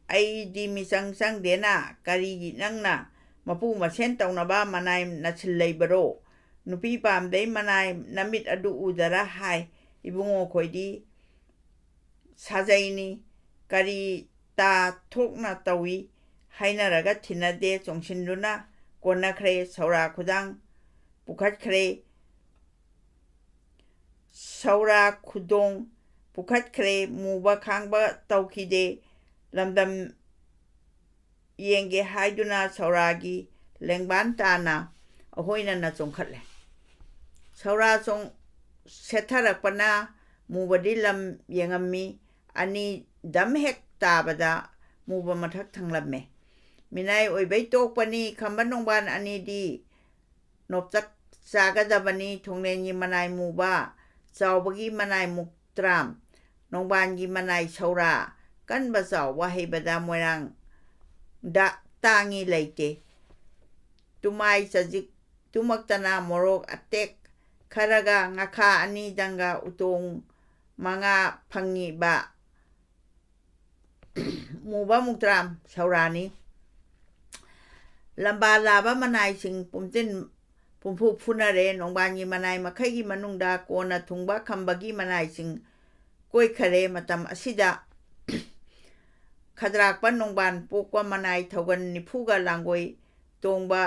ꯑꯩꯗꯤ ꯃꯤꯆꯪ ꯆꯪꯗꯦꯅ, ꯀꯔꯤꯒꯤ ꯅꯪꯅ ꯃꯄꯨ ꯃꯁꯦꯟ ꯇꯧꯅꯕ ꯃꯅꯥꯏ ꯅꯁꯤꯜ ꯂꯩꯕꯔꯣ? ꯅꯨꯄꯤ ꯄꯥꯝꯗꯩ ꯃꯅꯥꯏ ꯅꯃꯤꯠ ꯑꯗꯨ ꯎꯗꯔ ꯍꯥꯏ꯫ ꯏꯕꯨꯡꯉꯣ ꯈꯣꯏꯗꯤ ꯁꯥꯖꯩꯅꯤ, ꯀꯔꯤ ꯇꯥ ꯊꯣꯛꯅ ꯇꯧꯏ ꯍꯥꯏꯅꯔꯒ ꯊꯤꯅꯗꯦ꯫ ꯆꯣꯡꯁꯤꯟꯗꯨꯅ ꯀꯣꯟꯅꯈ꯭ꯔꯦ꯫ ꯁꯧꯔꯥ ꯈꯨꯗꯥꯡ ꯄꯨꯈꯠꯈ꯭ꯔꯦ꯫ ꯁꯧꯔꯥ ꯈꯨꯗꯣꯡ ꯄꯨꯈꯠꯈ꯭ꯔꯦ꯫ ꯃꯨꯕ ꯈꯥꯡꯕ ꯇꯧꯈꯤꯗꯦ꯫ ꯂꯝꯗꯝ ꯌꯦꯡꯒꯦ ꯍꯥꯏꯗꯨꯅ ꯁꯧꯔꯥꯒꯤ ꯂꯦꯡꯕꯥꯟ ꯇꯥꯅ ꯑꯍꯣꯏꯅꯅ ꯆꯣꯡꯈꯠꯂꯦ꯫ ꯁꯧꯔꯥ ꯆꯣꯡ-, ꯁꯦꯠꯊꯔꯛꯄꯅ ꯃꯨꯕꯗꯤ ꯂꯝ ꯌꯦꯡꯉꯝꯃꯤ꯫ ꯑꯅꯤ ꯗꯝ ꯍꯦꯛ ꯇꯥꯕꯗ ꯃꯨꯕ ꯃꯊꯛ ꯊꯪꯂꯝꯃꯦ꯫ "ꯃꯤꯅꯥꯏ ꯑꯣꯏꯕꯩ ꯇꯣꯛꯄꯅꯤ, ꯈꯝꯕ ꯅꯣꯡꯕꯥꯟ ꯑꯅꯤꯗꯤ ꯅꯣꯞꯆꯛ ꯆꯥꯒꯗꯕꯅꯤ꯫ ꯊꯣꯡꯂꯦꯟꯒꯤ ꯃꯅꯥꯏ ꯃꯨꯕ, ꯆꯥꯎꯕꯒꯤ ꯃꯅꯥꯏ ꯃꯨꯛꯇ꯭ꯔꯥꯝ, ꯅꯣꯡꯕꯥꯟꯒꯤ ꯃꯅꯥꯏ ꯁꯧꯔꯥ, ꯀꯟꯕ ꯆꯥꯎꯕ ꯍꯩꯕꯗ ꯃꯣꯏꯔꯥꯡꯗ ꯇꯥꯡꯉꯤ ꯂꯩꯇꯦ꯫ ꯇꯨꯃꯥꯏ ꯆꯖꯤꯛ ꯇꯨꯃꯛꯇꯅ ꯃꯣꯔꯣꯛ ꯑꯇꯦꯛ ꯈꯔꯒ ꯉꯥꯈꯥ ꯑꯅꯤꯗꯪꯒ ꯎꯇꯣꯡ ꯃꯉꯥ ꯐꯪꯉꯤꯕ ꯃꯨꯕ ꯃꯨꯛꯇ꯭ꯔꯥꯝ ꯁꯧꯔꯥꯅꯤ꯫ ꯂꯝꯕꯥ ꯂꯥꯕ ꯃꯅꯥꯏꯁꯤꯡ ꯄꯨꯝꯆꯤꯟ ꯄꯨꯝꯐꯨ ꯐꯨꯅꯔꯦ꯫ ꯅꯣꯡꯕꯥꯟꯒꯤ ꯃꯅꯥꯏ ꯃꯈꯩꯒꯤ ꯃꯅꯨꯡꯗ ꯀꯣꯟꯅ ꯊꯨꯡꯕ ꯈꯝꯕꯒꯤ ꯃꯅꯥꯏꯁꯤꯡ ꯀꯣꯏꯈꯔꯦ꯫ ꯃꯇꯝ ꯑꯁꯤꯗ ꯈꯗ꯭ꯔꯥꯛꯄ ꯅꯣꯡꯕꯥꯟ ꯄꯣꯛꯄ ꯃꯅꯥꯏ ꯊꯧꯒꯟ ꯅꯤꯐꯨꯒ ꯂꯥꯡꯒꯣꯏ ꯇꯣꯡꯕ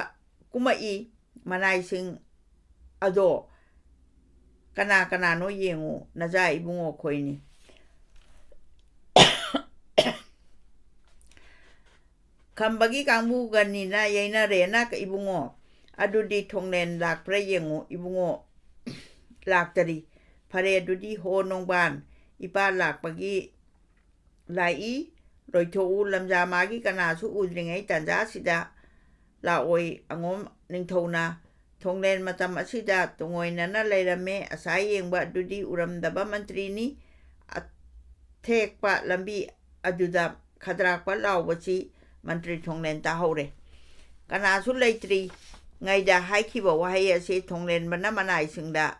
ꯀꯨꯝꯃꯛꯏ꯫ ꯃꯅꯥꯏꯁꯤꯡ ꯑꯗꯣ ꯀꯅꯥ ꯀꯅꯥꯅꯣ ꯌꯦꯡꯉꯨ, ꯅꯖꯥ ꯏꯕꯨꯡꯉꯣ ꯈꯣꯏꯅꯤ꯫ ꯈꯝꯕꯒꯤ ꯀꯥꯡꯕꯨꯒꯅꯤꯅ ꯌꯩꯅꯔꯦꯅ ꯏꯕꯨꯡꯉꯣ꯫ ꯑꯗꯨꯗꯤ ꯊꯣꯡꯂꯦꯟ ꯂꯥꯛꯄ꯭ꯔꯥ ꯌꯦꯡꯉꯨ ꯏꯕꯨꯡꯉꯣ꯫ ꯂꯥꯛꯇꯔꯤ꯫ ꯐꯔꯦ ꯑꯗꯨꯗꯤ ꯍꯣ ꯅꯣꯡꯕꯥꯟ, ꯏꯄꯥ ꯂꯥꯛꯄꯒꯤ ꯂꯥꯛꯏ꯫ ꯂꯣꯏꯊꯣꯛꯎ, ꯂꯝꯖꯥ ꯃꯥꯒꯤ ꯀꯅꯥꯁꯨ ꯎꯗ꯭ꯔꯤꯉꯩ ꯇꯥꯟꯖꯥꯁꯤꯗ ꯂꯥꯛꯑꯣꯏ꯫ ꯑꯉꯣꯝ ꯅꯤꯡꯊꯧꯅ ꯊꯣꯡꯂꯦꯟ ꯃꯇꯝ ꯑꯁꯤꯗ ꯇꯨꯡꯑꯣꯏꯅꯅ ꯂꯩꯔꯝꯃꯦ꯫ ꯑꯁꯥ ꯌꯦꯡꯕ ꯑꯗꯨꯗꯤ ꯎꯔꯝꯗꯕ ꯃꯟꯇ꯭ꯔꯤꯅꯤ꯫ ꯑꯊꯦꯛꯄ ꯂꯝꯕꯤ ꯑꯗꯨꯗ ꯈꯗ꯭ꯔꯥꯛꯄ ꯂꯥꯎꯕꯁꯤ ꯃꯟꯇ꯭ꯔꯤ ꯊꯣꯡꯂꯦꯟ ꯇꯥꯍꯧꯔꯦ꯫ ꯀꯅꯥꯁꯨ ꯂꯩꯇ꯭ꯔꯤꯉꯩꯗ ꯍꯥꯏꯈꯤꯕ ꯋꯥꯍꯩ ꯑꯁꯤ ꯊꯣꯡꯂꯦꯟꯕꯅ ꯃꯅꯥꯏꯁꯤꯡꯗ,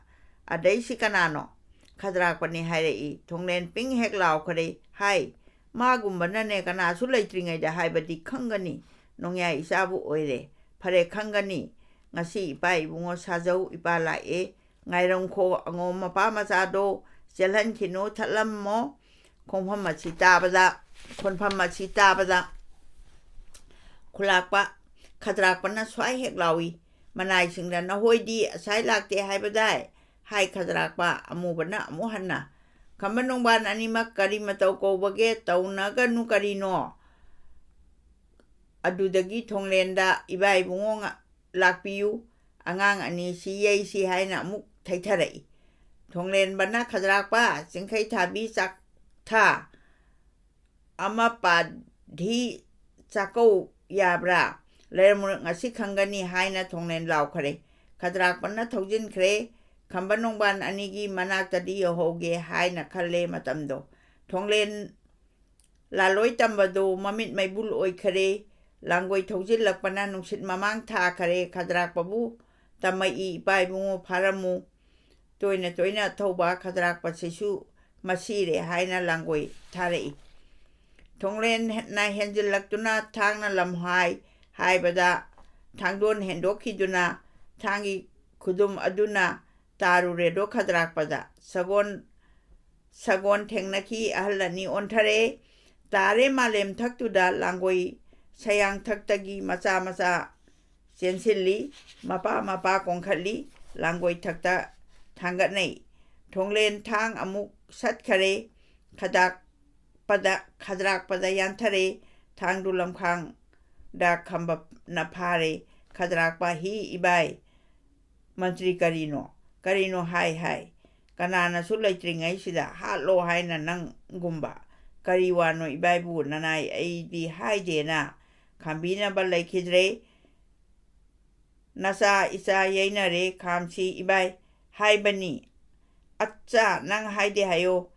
"ꯑꯗꯩꯁꯤ ꯀꯅꯥꯅꯣ?" "ꯈꯗ꯭ꯔꯥꯛꯄꯅꯤ" ꯍꯥꯏꯔꯛꯏ꯫ ꯊꯣꯡꯂꯦꯟ ꯄꯤꯡ ꯍꯦꯛ ꯂꯥꯎꯈ꯭ꯔꯦ꯫ ꯍꯥꯏ, ꯃꯥꯒꯨꯝꯕꯅꯅꯦ ꯀꯅꯥꯁꯨ ꯂꯩꯇ꯭ꯔꯤꯉꯩꯗ ꯍꯥꯏꯕꯗꯤ ꯈꯪꯒꯅꯤ꯫ ꯅꯣꯡꯌꯥꯏ ꯏꯆꯥꯕꯨ ꯑꯣꯏꯔꯦ꯫ ꯐꯔꯦ, ꯈꯪꯒꯅꯤ꯫ ꯉꯁꯤ ꯏꯄꯥ ꯏꯕꯨꯡꯉꯣ ꯁꯥꯖꯧ, ꯏꯄꯥ ꯂꯥꯛꯑꯦ꯫ ꯉꯥꯏꯔꯝꯈꯣ, ꯑꯉꯣꯝ ꯃꯄꯥ ꯃꯆꯥꯗꯣ ꯆꯦꯜꯍꯟꯈꯤꯅꯨ, ꯊꯠꯂꯝꯃꯣ꯫ ꯈꯣꯡꯐꯝ ꯑꯁꯤ ꯇꯥꯕꯗ, ꯈꯣꯟꯐꯝ ꯑꯁꯤ ꯇꯥꯕꯗ ꯈꯨꯂꯥꯛꯄ ꯈꯗ꯭ꯔꯥꯛꯄꯅ ꯁ꯭ꯋꯥꯏ ꯍꯦꯛ ꯂꯥꯎꯏ꯫ ꯃꯅꯥꯏꯁꯤꯡꯗ, "ꯅꯈꯣꯏꯗꯤ ꯑꯁꯥꯏ ꯂꯥꯛꯇꯦ ꯍꯥꯏꯕꯗꯥꯏ?" ꯍꯥꯏ ꯈꯗ꯭ꯔꯥꯛꯄ꯫ ꯑꯃꯨꯕꯅ ꯑꯃꯨꯛ ꯍꯟꯅ, "ꯈꯝꯕ ꯅꯣꯡꯕꯥꯟ ꯑꯅꯤꯃꯛ ꯀꯔꯤ ꯃꯇꯧ ꯀꯧꯕꯒꯦ? ꯇꯧꯅꯒꯅꯨ ꯀꯔꯤꯅꯣ?" ꯑꯗꯨꯗꯒꯤ ꯊꯣꯡꯂꯦꯟꯗ, "ꯏꯕꯥ ꯏꯕꯨꯡꯉꯣ ꯉ-, ꯂꯥꯛꯄꯤꯌꯨ, ꯑꯉꯥꯡ ꯑꯅꯤ ꯁꯤ ꯌꯩꯁꯤ" ꯍꯥꯏꯅ ꯑꯃꯨꯛ ꯊꯩꯊꯔꯛꯏ꯫ ꯊꯣꯡꯂꯦꯟꯕꯅ, "ꯈꯗ꯭ꯔꯥꯛꯄ, ꯆꯤꯡꯈꯩ ꯊꯥꯕꯤ ꯆꯥꯛꯊ ꯑꯃ ꯄꯥꯗꯤ ꯆꯥꯛꯀꯧ ꯌꯥꯕ꯭ꯔꯥ? ꯂꯩꯔꯝꯃꯨ, ꯉꯁꯤ ꯈꯪꯒꯅꯤ" ꯍꯥꯏꯅ ꯊꯣꯡꯂꯦꯟ ꯂꯥꯎꯈ꯭ꯔꯦ꯫ ꯈꯗ꯭ꯔꯥꯛꯄꯅ ꯊꯧꯖꯤꯟꯈ꯭ꯔꯦ꯫ ꯈꯝꯕ ꯅꯣꯡꯕꯥꯟ ꯑꯅꯤꯒꯤ ꯃꯅꯥꯛꯇꯗꯤ ꯌꯧꯍꯧꯒꯦ ꯍꯥꯏꯅ ꯈꯜꯂꯦ ꯃꯇꯝꯗꯣ꯫ ꯊꯣꯡꯂꯦꯟ ꯂꯥꯂꯣꯏ ꯇꯝꯕꯗꯣ ꯃꯃꯤꯠ ꯃꯩꯕꯨꯜ ꯑꯣꯏꯈꯔꯦ꯫ ꯂꯥꯡꯒꯣꯏ ꯊꯧꯖꯤꯜꯂꯛꯄꯅ ꯅꯨꯡꯁꯤꯠ ꯃꯃꯥꯡ ꯊꯥꯈꯔꯦ꯫ ꯈꯗ꯭ꯔꯥꯛꯄꯕꯨ ꯇꯝꯃꯛꯏ, "ꯏꯄꯥ ꯏꯕꯨꯡꯉꯣ ꯐꯥꯔꯝꯃꯨ, ꯇꯣꯏꯅ ꯇꯣꯏꯅ ꯊꯧꯕ ꯈꯗ꯭ꯔꯥꯛꯄꯁꯤꯁꯨ ꯃꯁꯤꯔꯦ" ꯍꯥꯏꯅ ꯂꯥꯡꯒꯣꯏ ꯊꯥꯔꯛꯏ꯫ ꯊꯣꯡꯂꯦꯟꯅ ꯍꯦꯟꯖꯤꯜꯂꯛꯇꯨꯅ ꯊꯥꯡꯅ ꯂꯝꯍꯥꯏ ꯍꯥꯏꯕꯗ, ꯊꯥꯡꯗꯣꯟ ꯍꯦꯟꯗꯣꯛꯈꯤꯗꯨꯅ ꯊꯥꯡꯒꯤ ꯈꯨꯗꯨꯝ ꯑꯗꯨꯅ ꯇꯥꯔꯨꯔꯦꯗꯣ ꯈꯗ꯭ꯔꯥꯛꯄꯗ꯫ ꯁꯒꯣꯜ, ꯁꯒꯣꯜ ꯊꯦꯡꯅꯈꯤ, ꯑꯍꯜ ꯑꯅꯤ ꯑꯣꯟꯊꯔꯦ꯫ ꯇꯥꯔꯦ ꯃꯥꯂꯦꯝ ꯊꯛꯇꯨꯗ ꯂꯥꯡꯒꯣꯏ ꯁꯌꯥꯡꯊꯛꯇꯒꯤ ꯃꯆꯥ ꯃꯆꯥ ꯆꯦꯟꯁꯤꯜꯂꯤ, ꯃꯄꯥ ꯃꯄꯥ ꯀꯣꯡꯈꯠꯂꯤ, ꯂꯥꯡꯒꯣꯏ ꯊꯛꯇ ꯊꯥꯡꯒꯠꯅꯩ꯫ ꯊꯣꯡꯂꯦꯟ ꯊꯥꯡ ꯑꯃꯨꯛ ꯁꯠꯈꯔꯦ꯫ ꯈꯗꯥꯛꯄꯗ, ꯈꯗ꯭ꯔꯥꯛꯄꯗ ꯌꯥꯟꯊꯔꯦ꯫ ꯊꯥꯡꯗꯨ ꯂꯝꯈꯥꯡꯗ ꯈꯝꯕꯅ ꯐꯥꯔꯦ꯫ ꯈꯗ꯭ꯔꯥꯛꯄ, "ꯍꯤ ꯏꯕꯥꯏ, ꯃꯟꯇ꯭ꯔꯤ ꯀꯔꯤꯅꯣ? ꯀꯔꯤꯅꯣ ꯍꯥꯏ ꯍꯥꯏ? ꯀꯅꯥꯅꯁꯨ ꯂꯩꯇ꯭ꯔꯤꯉꯩꯁꯤꯗ ꯍꯥꯠꯂꯣ ꯍꯥꯏꯅ ꯅꯪꯒꯨꯝꯕ? ꯀꯔꯤ ꯋꯥꯅꯣ ꯏꯕꯥꯏꯕꯨ? ꯅꯅꯥꯏ ꯑꯩꯗꯤ ꯍꯥꯏꯗꯦꯅ ꯈꯥꯝꯕꯤꯅꯕ ꯂꯩꯈꯤꯗ꯭ꯔꯦ꯫ ꯅꯆꯥ ꯏꯆꯥ ꯌꯩꯅꯔꯦ, ꯈꯥꯝꯁꯤ ꯏꯕꯥꯏ ꯍꯥꯏꯕꯅꯤ꯫ ꯑꯠꯆꯥ, ꯅꯪ ꯍꯥꯏꯗꯦ ꯍꯥꯏꯌꯣ,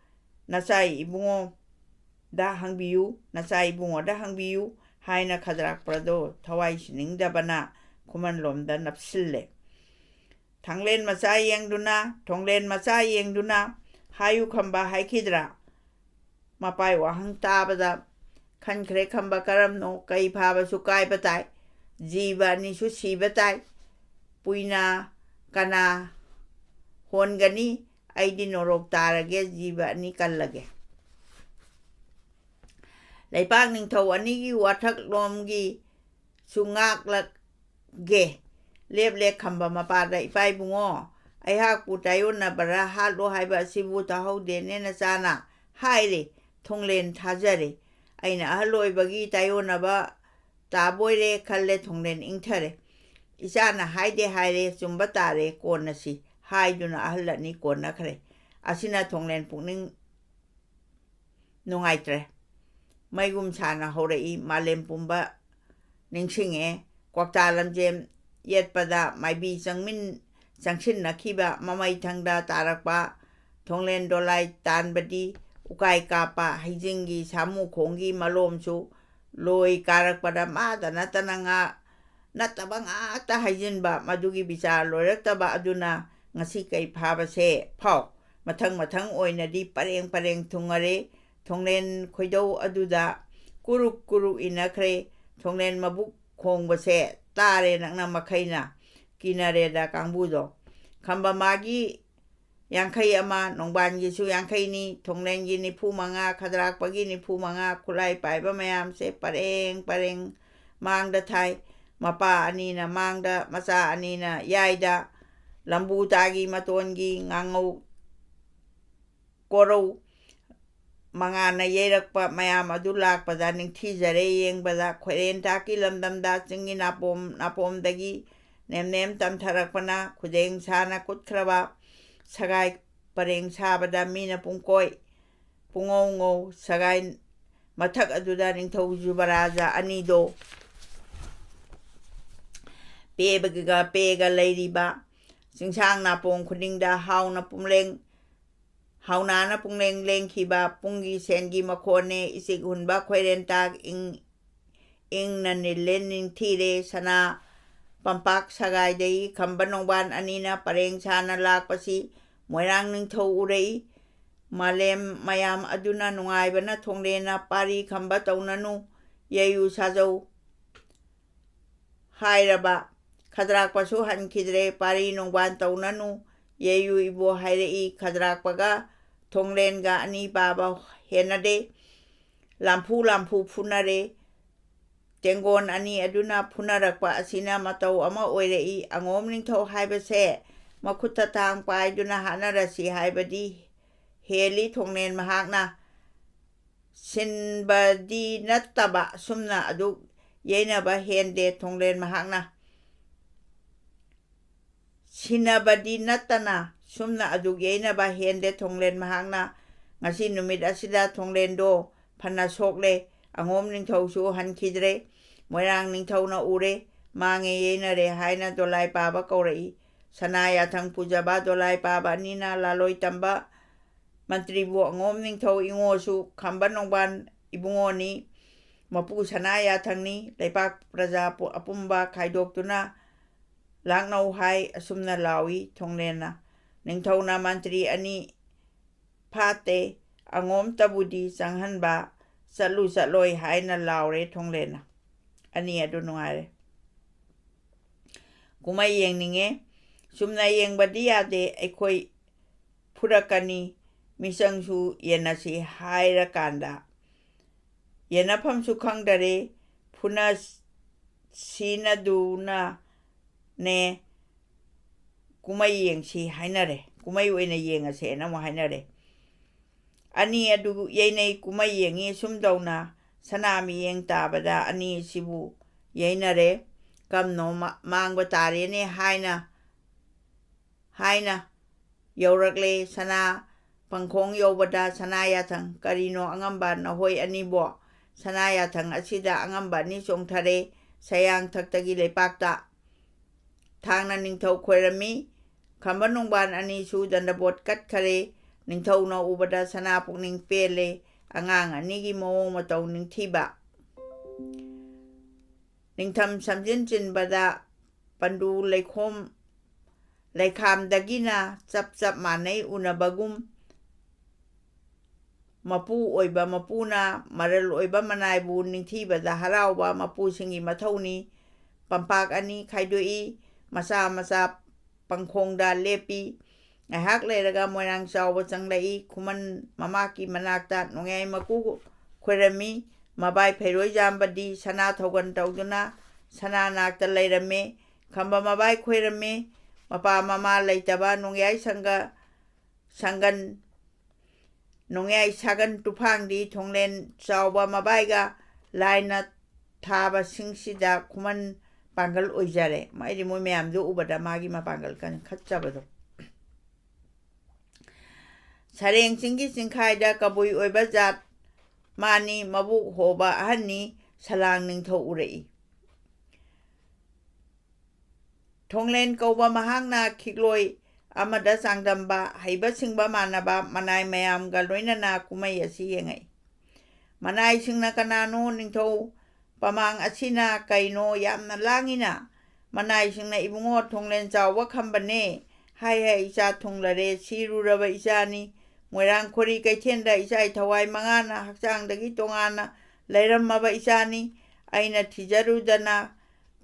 ꯅꯆꯥ ꯏꯕꯨꯡꯉꯣꯗ ꯍꯪꯕꯤꯌꯨ, ꯅꯆꯥ ꯏꯕꯨꯡꯉꯣꯗ ꯍꯪꯕꯤꯌꯨ" ꯍꯥꯏꯅ ꯈꯗ꯭ꯔꯥꯛꯄꯗꯣ ꯊꯋꯥꯏ ꯁꯤꯅꯤꯡꯗꯕꯅ ꯈꯨꯃꯟꯂꯣꯝꯗ ꯅꯞꯁꯤꯜꯂꯦ꯫ ꯊꯥꯡꯂꯦꯟ ꯃꯆꯥ ꯌꯦꯡꯗꯨꯅ, ꯊꯣꯡꯂꯦꯟ ꯃꯆꯥ ꯌꯦꯡꯗꯨꯅ, "ꯍꯥꯏꯌꯨ ꯈꯝꯕ" ꯍꯥꯏꯈꯤꯗ꯭ꯔꯥ? ꯃꯄꯥꯏ ꯋꯥꯍꯪ ꯇꯥꯕꯗ ꯈꯟꯈ꯭ꯔꯦ ꯈꯝꯕ ꯀꯔꯝꯅꯣ? ꯀꯩ ꯐꯥꯕꯁꯨ ꯀꯥꯏꯕ ꯇꯥꯏ, ꯖꯤꯕ ꯑꯅꯤꯁꯨ ꯁꯤꯕ ꯇꯥꯏ꯫ ꯄꯨꯏꯅ ꯀꯅꯥ ꯍꯣꯟꯒꯅꯤ? ꯑꯩꯗꯤ ꯅꯣꯔꯣꯛ ꯇꯥꯔꯒꯦ, ꯖꯤꯕ ꯑꯅꯤ ꯀꯜꯂꯒꯦ꯫ ꯂꯩꯄꯥꯛ ꯅꯤꯡꯊꯧ ꯑꯅꯤꯒꯤ ꯋꯥꯊꯛꯂꯣꯝꯒꯤꯁꯨ ꯉꯥꯛꯂꯛꯒꯦ꯫ ꯂꯦꯞꯂꯦ ꯈꯝꯕ ꯃꯄꯥꯗ, "ꯏꯄꯥ ꯏꯕꯨꯡꯉꯣ, ꯑꯩꯍꯥꯛꯄꯨ ꯇꯥꯏꯌꯣꯟꯅꯕꯔꯥ ꯍꯥꯠꯂꯣ ꯍꯥꯏꯕ ꯑꯁꯤꯕꯨ ꯇꯥꯍꯧꯗꯦꯅꯦ ꯅꯆꯥꯅ" ꯍꯥꯏꯔꯦ꯫ ꯊꯣꯡꯂꯦꯟ ꯊꯥꯖꯔꯦ꯫ "ꯑꯩꯅ ꯑꯍꯜ ꯑꯣꯏꯕꯒꯤ ꯇꯥꯏꯌꯣꯟꯅꯕ ꯇꯥꯕꯣꯏꯔꯦ" ꯈꯜꯂꯦ꯫ ꯊꯣꯡꯂꯦꯟ ꯏꯪꯊꯔꯦ꯫ "ꯏꯆꯥꯅ ꯍꯥꯏꯗꯦ ꯍꯥꯏꯔꯦ, ꯆꯨꯝꯕ ꯇꯥꯔꯦ, ꯀꯣꯟꯅꯁꯤ" ꯍꯥꯏꯗꯨꯅ ꯑꯍꯜ ꯑꯅꯤ ꯀꯣꯟꯅꯈ꯭ꯔꯦ꯫ ꯑꯁꯤꯅ ꯊꯣꯡꯂꯦꯟ ꯄꯨꯛꯅꯤꯡ ꯅꯨꯡꯉꯥꯏꯇ꯭ꯔꯦ꯫ ꯃꯩꯒꯨꯝ ꯁꯥꯅ ꯍꯧꯔꯛꯏ꯫ ꯃꯥꯂꯦꯝ ꯄꯨꯝꯕ ꯅꯤꯡꯁꯤꯡꯉꯦ꯫ ꯀ꯭ꯋꯥꯛꯇꯥ ꯂꯝꯖꯦꯟ ꯌꯦꯠꯄꯗ ꯃꯥꯏꯕꯤ ꯆꯪꯃꯤꯟ-, ꯆꯪꯁꯤꯟꯅꯈꯤꯕ ꯃꯃꯩꯊꯪꯗ ꯇꯥꯔꯛꯄ ꯊꯣꯡꯂꯦꯟ ꯗꯣꯂꯥꯏ ꯇꯥꯟꯕꯗꯤ ꯎꯀꯥꯏ ꯀꯥꯞꯄ ꯍꯩꯖꯤꯡꯒꯤ ꯁꯥꯃꯨꯈꯣꯡꯒꯤ ꯃꯂꯣꯝꯁꯨ ꯂꯣꯏ ꯀꯥꯔꯛꯄꯗ ꯃꯥꯗ ꯅꯠꯇꯅ ꯉꯥ-, ꯅꯠꯇꯕ ꯉꯥꯛꯇ ꯍꯥꯏꯖꯤꯟꯕ, ꯃꯗꯨꯒꯤ ꯕꯤꯆꯥꯔ ꯂꯣꯏꯔꯛꯇꯕ ꯑꯗꯨꯅ ꯉꯁꯤ ꯀꯩ ꯐꯥꯕꯁꯦ ꯐꯥꯎ ꯃꯊꯪ ꯃꯊꯪ ꯑꯣꯏꯅꯗꯤ ꯄꯔꯦꯡ ꯄꯔꯦꯡ ꯊꯨꯡꯉꯔꯦ꯫ ꯊꯣꯡꯂꯦꯟ ꯈꯣꯏꯗꯧ ꯑꯗꯨꯗ ꯀꯨꯔꯨꯛ ꯀꯨꯔꯨꯛ ꯏꯟꯅꯈ꯭ꯔꯦ꯫ ꯊꯣꯡꯂꯦꯟ ꯃꯕꯨꯛ ꯈꯣꯡꯕꯁꯦ ꯇꯥꯔꯦ ꯅꯛꯅ ꯃꯈꯩꯅ꯫ ꯀꯤꯅꯔꯦꯗ ꯀꯥꯡꯕꯨꯗꯣ꯫ ꯈꯝꯕ ꯃꯥꯒꯤ ꯌꯥꯡꯈꯩ ꯑꯃ, ꯅꯣꯡꯕꯥꯟꯒꯤꯁꯨ ꯌꯥꯡꯈꯩꯅꯤ, ꯊꯣꯡꯂꯦꯟꯒꯤ ꯅꯤꯐꯨ ꯃꯉꯥ, ꯈꯗ꯭ꯔꯥꯛꯄꯒꯤ ꯅꯤꯐꯨ ꯃꯉꯥ, ꯈꯨꯠꯂꯥꯏ ꯄꯥꯏꯕ ꯃꯌꯥꯝꯁꯦ ꯄꯔꯦꯡ ꯄꯔꯦꯡ ꯃꯥꯡꯗ ꯊꯥꯏ꯫ ꯃꯄꯥ ꯑꯅꯤꯅ ꯃꯥꯡꯗ, ꯃꯆꯥ ꯑꯅꯤꯅ ꯌꯥꯏꯗ꯫ ꯂꯝꯕꯨ ꯇꯥꯒꯤ ꯃꯇꯣꯟꯒꯤ ꯉꯥꯉꯧ ꯀꯣꯔꯧ ꯃꯉꯥꯅ ꯌꯩꯔꯛꯄ ꯃꯌꯥꯝ ꯑꯗꯨ ꯂꯥꯛꯄꯗ ꯅꯤꯡꯊꯤꯖꯔꯦ ꯌꯦꯡꯕꯗ꯫ ꯈꯣꯏꯔꯦꯟ ꯊꯥꯛꯀꯤ ꯂꯝꯗꯝꯗ ꯆꯤꯡꯒꯤ ꯅꯥꯄꯣꯝ ꯅꯥꯄꯣꯝꯗꯒꯤ ꯅꯦꯝ ꯅꯦꯝ ꯇꯝꯊꯔꯛꯄꯅ ꯈꯨꯗꯦꯡ ꯁꯥꯅ ꯀꯨꯠꯈ꯭ꯔꯕ ꯁꯒꯥꯏ ꯄꯔꯦꯡ ꯁꯥꯕꯗ ꯃꯤꯅ ꯄꯨꯡꯀꯣꯏ ꯄꯨꯡꯉꯧ ꯉꯧ꯫ ꯁꯒꯥꯏ ꯃꯊꯛ ꯑꯗꯨꯗ ꯅꯤꯡꯊꯧ ꯖꯨꯕꯔꯥꯖ ꯑꯅꯤꯗꯣ ꯄꯦꯕꯒ ꯄꯦꯒ ꯂꯩꯔꯤꯕ ꯆꯤꯡꯁꯥꯡ ꯅꯥꯄꯣꯡ ꯈꯨꯗꯤꯡꯗ ꯍꯥꯎꯅ ꯄꯨꯝꯂꯦꯡ ꯍꯥꯎꯅꯥꯅ ꯄꯨꯡꯂꯦꯡ ꯂꯦꯡꯈꯤꯕ ꯄꯨꯡꯒꯤ ꯁꯦꯟꯒꯤ ꯃꯈꯣꯟꯅꯦ꯫ ꯏꯆꯤꯛ ꯍꯨꯟꯕ ꯈꯣꯏꯔꯦꯟꯇꯥꯛ ꯏꯪ ꯏꯪꯅ ꯅꯤꯜꯂꯦ ꯅꯤꯡꯊꯤꯔꯦ꯫ ꯁꯅꯥ ꯄꯝꯄꯥꯛ ꯁꯒꯥꯏꯗꯒꯤ ꯈꯝꯕ ꯅꯣꯡꯕꯥꯟ ꯑꯅꯤꯅ ꯄꯔꯦꯡ ꯁꯥꯅ ꯂꯥꯛꯄꯁꯤ ꯃꯣꯏꯔꯥꯡ ꯅꯤꯡꯊꯧ ꯎꯔꯛꯏ꯫ ꯃꯥꯂꯦꯝ ꯃꯌꯥꯝ ꯑꯗꯨꯅ ꯅꯨꯡꯉꯥꯏꯕꯅ ꯊꯣꯡꯂꯦꯟꯅ ꯄꯥꯔꯤ ꯈꯝꯕ ꯇꯧꯅꯅꯨ, ꯌꯩꯌꯨ ꯁꯥꯖꯧ ꯍꯥꯏꯔꯕ꯫ ꯈꯗ꯭ꯔꯥꯛꯄꯁꯨ ꯍꯟꯈꯤꯗ꯭ꯔꯦ꯫ ꯄꯥꯔꯤ ꯅꯣꯡꯕꯥꯟ ꯇꯧꯅꯅꯨ, ꯌꯩꯌꯨ ꯏꯕꯣ ꯍꯥꯏꯔꯛꯏ꯫ ꯈꯗ꯭ꯔꯥꯛꯄꯒ ꯊꯣꯡꯂꯦꯟꯒ ꯑꯅꯤ ꯄꯥꯕ ꯍꯦꯟꯅꯗꯦ꯫ ꯂꯥꯝꯐꯨ ꯂꯥꯝꯐꯨ ꯐꯨꯅꯔꯦ꯫ ꯇꯦꯡꯒꯣꯟ ꯑꯅꯤ ꯑꯗꯨꯅ ꯐꯨꯅꯔꯛꯄ ꯑꯁꯤꯅ ꯃꯇꯧ ꯑꯃ ꯑꯣꯏꯔꯛꯏ꯫ ꯑꯉꯣꯝ ꯅꯤꯡꯊꯧ ꯍꯥꯏꯕꯁꯦ ꯃꯈꯨꯠꯇ ꯊꯥꯡ ꯄꯥꯏꯗꯨꯅ ꯍꯥꯠꯅꯔꯁꯤ ꯍꯥꯏꯕꯗꯤ ꯍꯦꯜꯂꯤ ꯊꯣꯡꯂꯦꯟ ꯃꯍꯥꯛꯅ꯫ ꯁꯤꯟꯕꯗꯤ ꯅꯠꯇꯕ ꯑꯁꯨꯝꯅ ꯑꯗꯨꯛ ꯌꯩꯅꯕ ꯍꯦꯟꯗꯦ ꯊꯣꯡꯂꯦꯟ ꯃꯍꯥꯛꯅ꯫ ꯁꯤꯟꯅꯕꯗꯤ ꯅꯠꯇꯅ ꯁꯨꯝꯅ ꯑꯗꯨꯛ ꯌꯩꯅꯕ ꯍꯦꯟꯗꯦ ꯊꯣꯡꯂꯦꯟ ꯃꯍꯥꯛꯅ꯫ ꯉꯁꯤ ꯅꯨꯃꯤꯠ ꯑꯁꯤꯗ ꯊꯣꯡꯂꯦꯟꯗꯣ ꯐꯅ ꯁꯣꯛꯂꯦ꯫ ꯑꯉꯣꯝ ꯅꯤꯡꯊꯧꯁꯨ ꯍꯟꯈꯤꯗ꯭ꯔꯦ꯫ ꯃꯣꯏꯔꯥꯡ ꯅꯤꯡꯊꯧꯅ ꯎꯔꯦ, ꯃꯥꯡꯉꯦ ꯌꯩꯅꯔꯦ ꯍꯥꯏꯅ ꯗꯣꯂꯥꯏ ꯄꯥꯕ ꯀꯧꯔꯛꯏ꯫ ꯁꯅꯥ ꯌꯥꯊꯪ ꯄꯨꯖꯕ ꯗꯣꯂꯥꯏ ꯄꯥꯕ ꯑꯅꯤꯅ ꯂꯥꯂꯣꯏ ꯇꯝꯕ ꯃꯟꯇ꯭ꯔꯤꯕꯨ ꯑꯉꯣꯝ ꯅꯤꯡꯊꯧ ꯏꯉꯣꯁꯨ ꯈꯝꯕ ꯅꯣꯡꯕꯥꯟ ꯏꯕꯨꯡꯉꯣꯅꯤ꯫ ꯃꯄꯨ ꯁꯅꯥ ꯌꯥꯊꯪꯅꯤ꯫ ꯂꯩꯄꯥꯛ ꯄ꯭ꯔꯖꯥ ꯄꯨ-, ꯑꯄꯨꯝꯕ ꯈꯥꯏꯗꯣꯛꯇꯨꯅ ꯂꯥꯛꯅꯧ ꯍꯥꯏ꯫ ꯑꯁꯨꯝꯅ ꯂꯥꯎꯏ ꯊꯣꯡꯂꯦꯟꯅ꯫ ꯅꯤꯡꯊꯧꯅ ꯃꯟꯇ꯭ꯔꯤ ꯑꯅꯤ ꯐꯥꯠꯇꯦ꯫ ꯑꯉꯣꯝꯇꯕꯨꯗꯤ ꯆꯪꯍꯟꯕ ꯆꯠꯂꯨ ꯆꯠꯂꯣꯏ ꯍꯥꯏꯅ ꯂꯥꯎꯔꯦ ꯊꯣꯡꯂꯦꯟꯅ꯫ ꯑꯅꯤ ꯑꯗꯨ ꯅꯨꯡꯉꯥꯏꯔꯦ꯫ ꯀꯨꯝꯍꯩ ꯌꯦꯡꯅꯤꯡꯉꯦ꯫ ꯆꯨꯝꯅ ꯌꯦꯡꯕꯗꯤ ꯌꯥꯗꯦ꯫ ꯑꯩꯈꯣꯏ ꯐꯨꯔꯛꯀꯅꯤ꯫ ꯃꯤꯆꯪꯁꯨ ꯌꯦꯟꯅꯁꯤ ꯍꯥꯏꯔꯀꯥꯟꯗ ꯌꯦꯟꯅꯐꯝꯁꯨ ꯈꯪꯗꯔꯦ꯫ ꯐꯨꯅ ꯁꯤꯅꯗꯨꯅꯅꯦ ꯀꯨꯝꯍꯩ ꯌꯦꯡꯁꯤ ꯍꯥꯏꯅꯔꯦ꯫ ꯀꯨꯝꯍꯩ ꯑꯣꯏꯅ ꯌꯦꯡꯉꯁꯦꯅ ꯑꯃꯨꯛ ꯍꯥꯏꯅꯔꯦ꯫ ꯑꯅꯤ ꯑꯗꯨ ꯌꯩꯅꯩ꯫ ꯀꯨꯝꯍꯩ ꯌꯦꯡꯉꯤ꯫ ꯁꯨꯝ ꯇꯧꯅ ꯁꯅꯥ ꯃꯤꯠꯌꯦꯡ ꯇꯥꯕꯗ ꯑꯅꯤꯁꯤꯕꯨ ꯌꯩꯅꯔꯦ꯫ ꯀꯝꯅꯣ ꯃ-, ꯃꯥꯡꯕ ꯇꯥꯔꯦꯅꯦ ꯍꯥꯏꯅ, ꯍꯥꯏꯅ ꯌꯧꯔꯛꯂꯦ꯫ ꯁꯅꯥ ꯄꯪꯈꯣꯡ ꯌꯧꯕꯗ ꯁꯅꯥ ꯌꯥꯊꯪ, "ꯀꯔꯤꯅꯣ ꯑꯉꯝꯕ ꯅꯈꯣꯏ ꯑꯅꯤꯕꯣ?" ꯁꯅꯥ ꯌꯥꯊꯪ ꯑꯁꯤꯗ ꯑꯉꯝꯕ ꯑꯅꯤ ꯆꯣꯡꯊꯔꯦ꯫ ꯁꯌꯥꯡꯊꯛꯇꯒꯤ ꯂꯩꯄꯥꯛꯇ ꯊꯥꯡꯅ ꯅꯤꯡꯊꯧ ꯈꯣꯏꯔꯝꯃꯤ꯫ ꯈꯝꯕ ꯅꯣꯡꯕꯥꯟ ꯑꯅꯤꯁꯨ ꯗꯟꯗꯕꯣꯠ ꯀꯠꯈꯔꯦ꯫ ꯅꯤꯡꯊꯧꯅ ꯎꯕꯗ ꯁꯅꯥ ꯄꯨꯛꯅꯤꯡ ꯄꯦꯜꯂꯦ꯫ ꯑꯉꯥꯡ ꯑꯅꯤꯒꯤ ꯃꯑꯣꯡ ꯃꯇꯧ ꯅꯤꯡꯊꯤꯕ꯫ ꯅꯤꯡꯊꯝ ꯁꯝꯖꯤꯟ ꯆꯤꯟꯕꯗ ꯄꯟꯗꯨ ꯂꯩꯈꯣꯝ ꯂꯩꯈꯥꯝꯗꯒꯤꯅ ꯆꯞ ꯆꯞ ꯃꯥꯟꯅꯩ ꯎꯅꯕꯒꯨꯝ꯫ ꯃꯄꯨ ꯑꯣꯏꯕ ꯃꯄꯨꯅ ꯃꯔꯜ ꯑꯣꯏꯕ ꯃꯅꯥꯏꯕꯨ ꯅꯤꯡꯊꯤꯕꯗ ꯍꯔꯥꯎꯕ ꯃꯄꯨꯁꯤꯡꯒꯤ ꯃꯊꯧꯅꯤ꯫ ꯄꯝꯄꯥꯛ ꯑꯅꯤ ꯈꯥꯏꯗꯣꯛꯏ꯫ ꯃꯆꯥ ꯃꯆꯥ ꯄꯪꯈꯣꯡꯗ ꯂꯦꯞꯄꯤ꯫ ꯉꯥꯏꯍꯥꯛ ꯂꯩꯔꯒ ꯃꯣꯏꯔꯥꯡ ꯆꯥꯎꯕ ꯆꯪꯂꯛꯏ꯫ ꯈꯨꯃꯟ ꯃꯃꯥꯀꯤ ꯃꯅꯥꯛꯇ ꯅꯣꯡꯌꯥꯏ ꯃꯀꯨ ꯈꯣꯏꯔꯝꯃꯤ꯫ ꯃꯕꯥꯏ ꯐꯩꯔꯣꯏ ꯌꯥꯝꯕꯗꯤ ꯁꯅꯥ ꯊꯧꯒꯟ ꯇꯧꯗꯨꯅ ꯁꯅꯥ ꯅꯥꯛꯇ ꯂꯩꯔꯝꯃꯤ꯫ ꯈꯝꯕ ꯃꯕꯥꯏ ꯈꯣꯏꯔꯝꯃꯤ꯫ ꯃꯄꯥ ꯃꯃꯥ ꯂꯩꯇꯕ ꯅꯣꯡꯌꯥꯏ ꯁꯪꯒ-, ꯁꯪꯒꯟ, ꯅꯣꯡꯌꯥꯏ ꯁꯥꯒꯟ ꯇꯨꯐꯥꯡꯗꯤ ꯊꯣꯡꯂꯦꯟ ꯆꯥꯎꯕ ꯃꯕꯥꯏꯒ ꯂꯥꯏꯅ ꯊꯥꯕꯁꯤꯡꯁꯤꯗ ꯈꯨꯃꯟ ꯄꯥꯡꯒꯜ ꯑꯣꯏꯖꯔꯦ꯫ ꯃꯥꯏꯗꯤ ꯃꯣꯏ ꯃꯌꯥꯝꯗꯨ ꯎꯕꯗ ꯃꯥꯒꯤ ꯃꯄꯥꯡꯒꯜ ꯀꯟꯈꯠꯆꯕꯗꯣ꯫ ꯁꯔꯦꯡ ꯆꯤꯡꯒꯤ ꯆꯤꯡꯈꯥꯏꯗ ꯀꯕꯨꯏ ꯑꯣꯏꯕ ꯖꯥꯠ ꯃꯥꯅꯤ, ꯃꯕꯨꯛ ꯍꯣꯕ ꯑꯍꯟꯅꯤ, ꯁꯂꯥꯡ ꯅꯤꯡꯊꯧ ꯎꯔꯛꯏ꯫ ꯊꯣꯡꯂꯦꯟ ꯀꯧꯕ ꯃꯍꯥꯛꯅ ꯈꯤꯛꯂꯣꯏ ꯑꯃꯗ ꯆꯥꯡꯗꯝꯕ, ꯍꯩꯕ ꯁꯤꯡꯕ ꯃꯥꯟꯅꯕ ꯃꯅꯥꯏ ꯃꯌꯥꯝꯒ ꯂꯣꯏꯅꯅ ꯀꯨꯝꯍꯩ ꯑꯁꯤ ꯌꯦꯡꯉꯛꯏ꯫ ꯃꯅꯥꯏꯁꯤꯡꯅ "ꯀꯅꯥꯅꯣ? ꯅꯤꯡꯊꯧ ꯄꯃꯥꯡ ꯑꯁꯤꯅ ꯀꯩꯅꯣ ꯌꯥꯝꯅ ꯂꯥꯡꯉꯤꯅ?" ꯃꯅꯥꯏꯁꯤꯡꯅ, "ꯏꯕꯨꯡꯉꯣ, ꯊꯣꯡꯂꯦꯟ ꯆꯥꯎꯕ ꯈꯝꯕꯅꯦ꯫ ꯍꯥꯏ ꯍꯥꯏ ꯏꯆꯥ ꯊꯨꯡꯂꯔꯦ, ꯁꯤꯔꯨꯔꯕ ꯏꯆꯥꯅꯤ꯫ ꯃꯣꯏꯔꯥꯡ ꯈꯣꯔꯤ ꯀꯩꯊꯦꯜꯗ ꯏꯆꯥ ꯊꯋꯥꯏ ꯃꯉꯥꯅ ꯍꯛꯆꯥꯡꯗꯒꯤ ꯇꯣꯉꯥꯟꯅ ꯂꯩꯔꯝꯃꯕ ꯏꯆꯥꯅꯤ꯫ ꯑꯩꯅ ꯊꯤꯖꯔꯨꯗꯅ